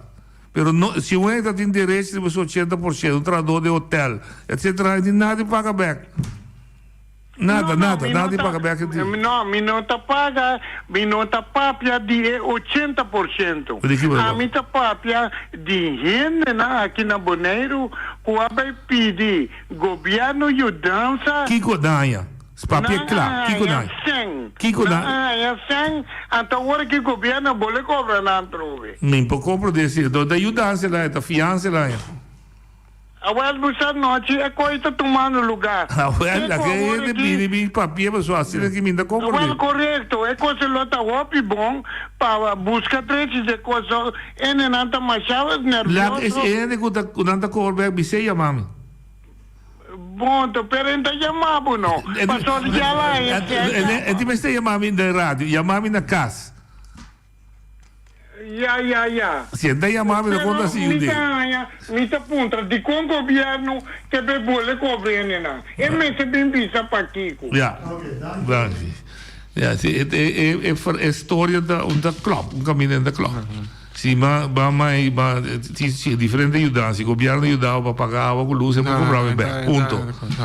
Pero no, si un hende ta tin derecho riba su 80%, un trahadó den hotèl, etsetera, e tin nada di paga bèk. Nada, No, no, nada, mi nada no di ta, paga bèk e tin. no, mi no ta paga, mi no ta papia di e 80%. Di ki bo ta Ami papia? ta papia di hendenan aki na Boneiru ku a bai pidi gobièrnu yudansa. Kiko daña? Papia Nan kla, a kiko haña daña? sèn, Kiko nan daña? a haña sèn, anto awor ki gobièrnu bolbe kobra nan atrobe. Mi por komprondé si, ta yudansa el haña, ta fiansa el haña. Awel bo sa nochi e koe ta tumando lugar. Awel, Te la ku ke awor hende aki. bini bin papia pasobra asina ki mi ta komprende. Awel korekto, e kos lo ta hopi bon pa buska trechi di e kos ene nan ta masha Laat es nervioso. hende ku ta ku nan ta kobra bek bis'é yama mi. Bon to, pero e ta yama bo no, pasobra ya la haña sèn E tin mester yama mi den radio, yama mi na kas. Ya, ya, ya. Si e ta yama mi ta konta si Pero mi yude. ta haña, mi ta puntra dikon gobièrnu ke be bole kobra hendenan? E mester bin bisa pakiko. Ya, danki. Ya, si e e e e storia ta un ta klòp, un kaminda ta klòp. Si ma ba mai ba si si diferente yudansa, si gobièrnu yuda bo pa paga awa ku lus e por kobra bo bèk, punto.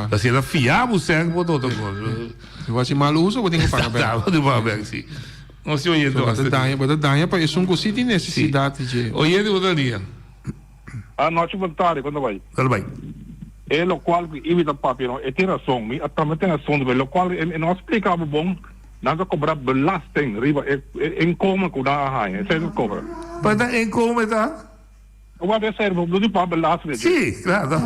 Ta si e ta fia bo sèn por ta otro kos. Si bo hasi mal uso bo tin ku paga bèk. Bo tin ku paga bèk, si. Nos tin oyente So, bo ta bastante. daña, bo ta daña pa esun ku si tin nesesidat di dje. Oyente bo ta lia. Anochi bon tardi, kon ta bai? Dale bai. E lokual ku Ibi ta papia no, e tin rason. Mi a tambe tin rason riba e lokual e no a splika bo bon, nan ta kobra belasting riba e inkomen ku nan a haña, esei ta kobra. Pa ta inkomen ta? Wèl esei bo tin paga belasting dje. Si, klaro.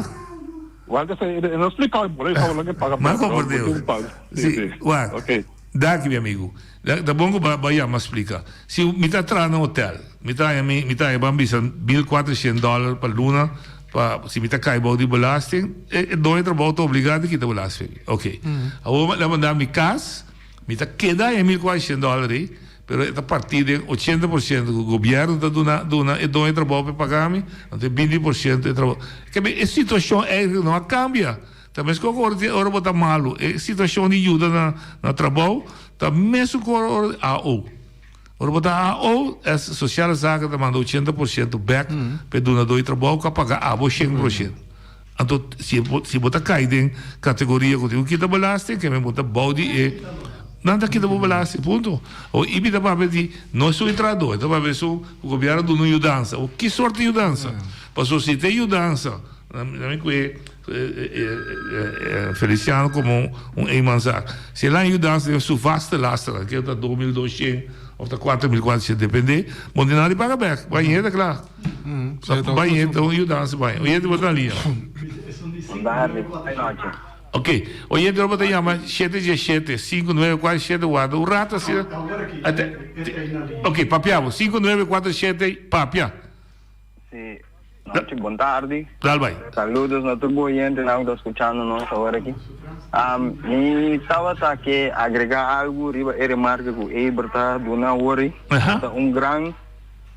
Wèl esei e no a splika bo bon, e sa bo paga Mas belasting, bo komprende. tin paga. Si, wak. Oké. Danki mi amigu. Ta bon ku bo a yama splika. Si mi ta traha na hotel, mi ta haña mi ta haña ban bisa 1400 dòler pa luna pa si mi ta kai bou di belasting, e doño di trabou ta obligá di kita belasting. Oké. Awor nan manda mi kas, mi ta keda haña 1400 dòler ei, pero e ta partí den 80% ku gobièrnu ta duna duna e doño di trabou pa e paga mi, anto e 20% e trabou. Kebe e situashon eigentlik no a kambia. Ta meskos ku ora tin ora bo ta malu, e situashon di yuda na na trabou ta mesun ku ora ora di AO. Ora bo ta AO, es Sociale Zaken ta manda 80% bèk pa e dunadó di trabou ku a paga abo 100%. Anto si bo si bo ta kai den kategoria ku tin ku kita belasting, ke men bo ta bou di e nan ta kita bo belasting, punto. Awor i mi ta papia di no esun e trahadó, e ta papia esun ku gobièrnu a duna un yudansa. Awor ki sort di yudansa? Pasobra si ta e yudansa, na mi ku e Feliciano como un eenmanszaak. Si el a yudansa den su vaste lasternan, ke ta 2200 of ta 4400, depende, bo no tin nada di paga bek. Bai hende kla. Bai hende, un yudansa bai. Oyente bo ta na liña. Ok, oyente bo ta yama 717 5947 warda un rato asina. Ok, papia bo, 5947 papia. Sí, nochi, bon tardi. Dal bai. Saludos na tur bo oyentenan ku ta skuchando nos awor aki. Mi tabata ke agregá algu riba e remarke ku Eber ta duna awor ei. Ta un gran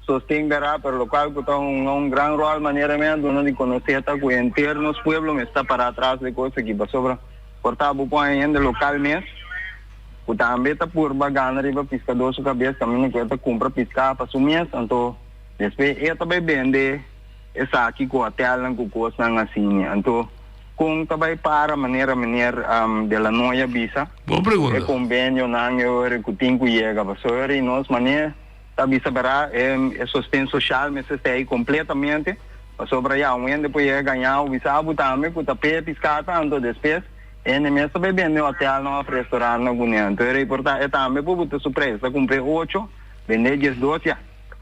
sosten bèrá, pero lokual ku ta hunga un gran ròl manera mi a duna di konosé ta ku henter nos pueblo mester ta pará atras di e kos aki pasobra por ta bo pon e hende lokal mes ku tambe ta purba gana riba piskadó su kabes kaminda ku e ta kumpra piská pa su mes anto Despues e ta bai bende esaki ku hotelnan ku kosnan asina. Anto kon ta bai para manera meneer De La Noy a bisa? Bon pregunta. E konvenionan e ora ku tin ku yega. Pasobra ora nos manera ta bisa bera e sosten sosial mester sta ei kompletamente. Pasobra ya un hende por yega gaña bo bisa bo tambe ku ta p'e piská tanto. Despues e hende mes ta bai bende hotelnan òf restorantnan kuné. Anto e reporta e tambe por buta su preis. Ta kumpr'é ocho, bend'é 12 ya.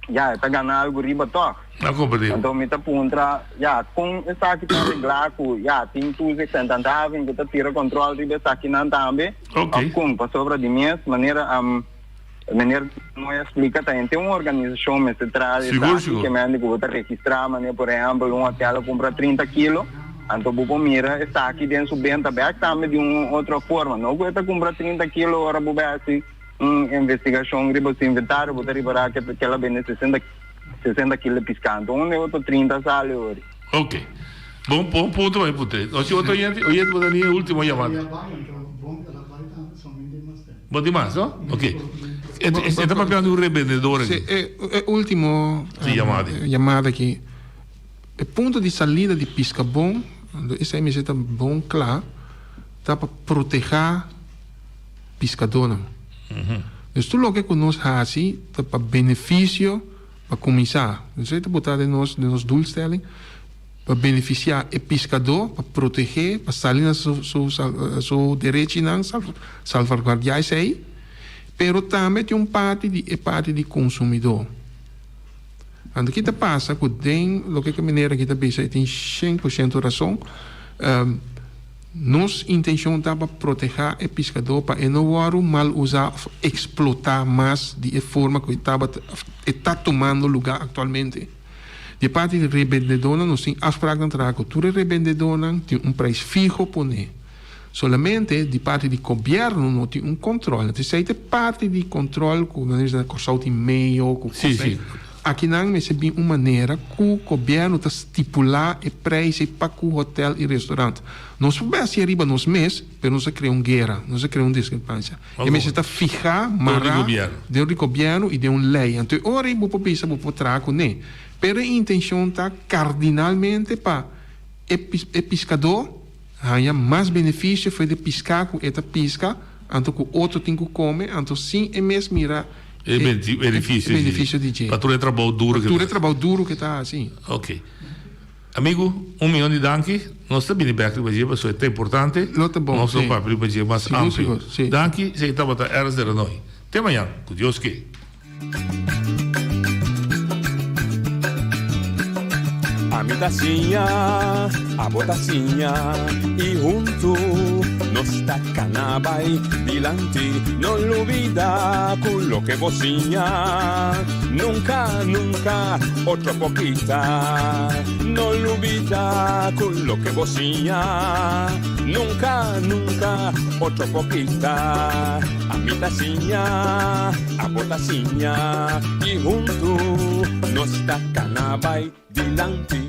Ya, e ta gana algu riba tòg. A komprendé. Anto mi ta puntra, ya, kon esaki ta reglá ku, ya, tin toezicht en handhaving ku ta tira kòntròl riba esakinan tambe? Ok. Òf kon? Pasobra di mes manera meneer Nooi a splika ta henter un organisashon mester traha Sigur, esaki sigur. ke mende ku bo ta registrá manera por ehèmpel un hotèl a kumpra 30 kilo, anto bo por mira esaki den su benta bèk tambe di un otro forma. No ku e ta kumpra 30 kilo ora bo bai hasi Un investigashon riba su inventario bo ta ripará ke kel a bende 60 60 kilo di piská. Anto unda e otro 30 a sali ori? Ok. Bon bon punto bai puntra. Nos tin otro oyente? Oyente bo ta ni e ultimo yamada. Bo tin mas, no? Ok. E e ta papiando di un rebendedor aki. Si, e e ultimo Si, yamada. yamada aki. E punto di salida di Piskabon, anto esei mester ta bon kla, ta pa protehá piskadónan. Dus tur loke ku nos hasi ta pa benefisio, pa kuminsá, esei ta botá den nos den nos doelstelling, pa benefisiá e piskadó, pa protegé, pa sali na su su su derechinan, salvaguardiá esei, pero tambe tin un parti di e parti di konsumidó. Anto ki ta pasa ku den loke ku meneer aki ta bisa e tin 100% rason. Nos intencion ta pa proteha e piscador pa e no wordo mal usa of explota mas di e forma cu e tabata of e ta tumando lugar actualmente. Di e parti di rebendedornan nos tin afspraaknan traha cu tur e rebendedornan tin un prijs fiho pone. Solamente di parti di gobierno no tin un control. Esey ta e parti di control cu nan bisa na Corsou tin meo cu cosnan. Akinan mester bin un manera ku gobièrnu ta stipulá e preis ei pa ku hotèl i restorant. Nos por bèstia riba nos mes, pero nos a krea un guera, nos a krea un diskrepansia. E mester ta fihá, mará dor di gobièrnu i den un lei. Anto e ora ei bo por bisa bo por traha kuné. Pero e intenshon ta kardinalmente pa e e piskadó haña mas benefisio for di piská ku e ta piska, anto ku otro tin ku kome, anto sin e mes mira E benefisio beneficio di dje. Pa tur e trabou duro ke ta hasi. Tur e trabou duro ke ta hasi. Ok. Amigu, un miyon di danki. Nos ta bini bek riba dje pasobra e ta importante. Lo ta bon, Nos si. lo papia riba dje mas Sigur, amplio. sigur, si. Danki, esei tabata Ernst de Ranoy. Te mañan, ku Dios ke. Ami ta siña, abo ta siña y huntu nos ta cana bay dilanti. No lubida cu loke bo siña nunca, nunca otro por kita. No lubida cu loke bo siña nunca, nunca otro por kita. Ami ta siña, abo ta siña y huntu nos ta cana bay dilanti.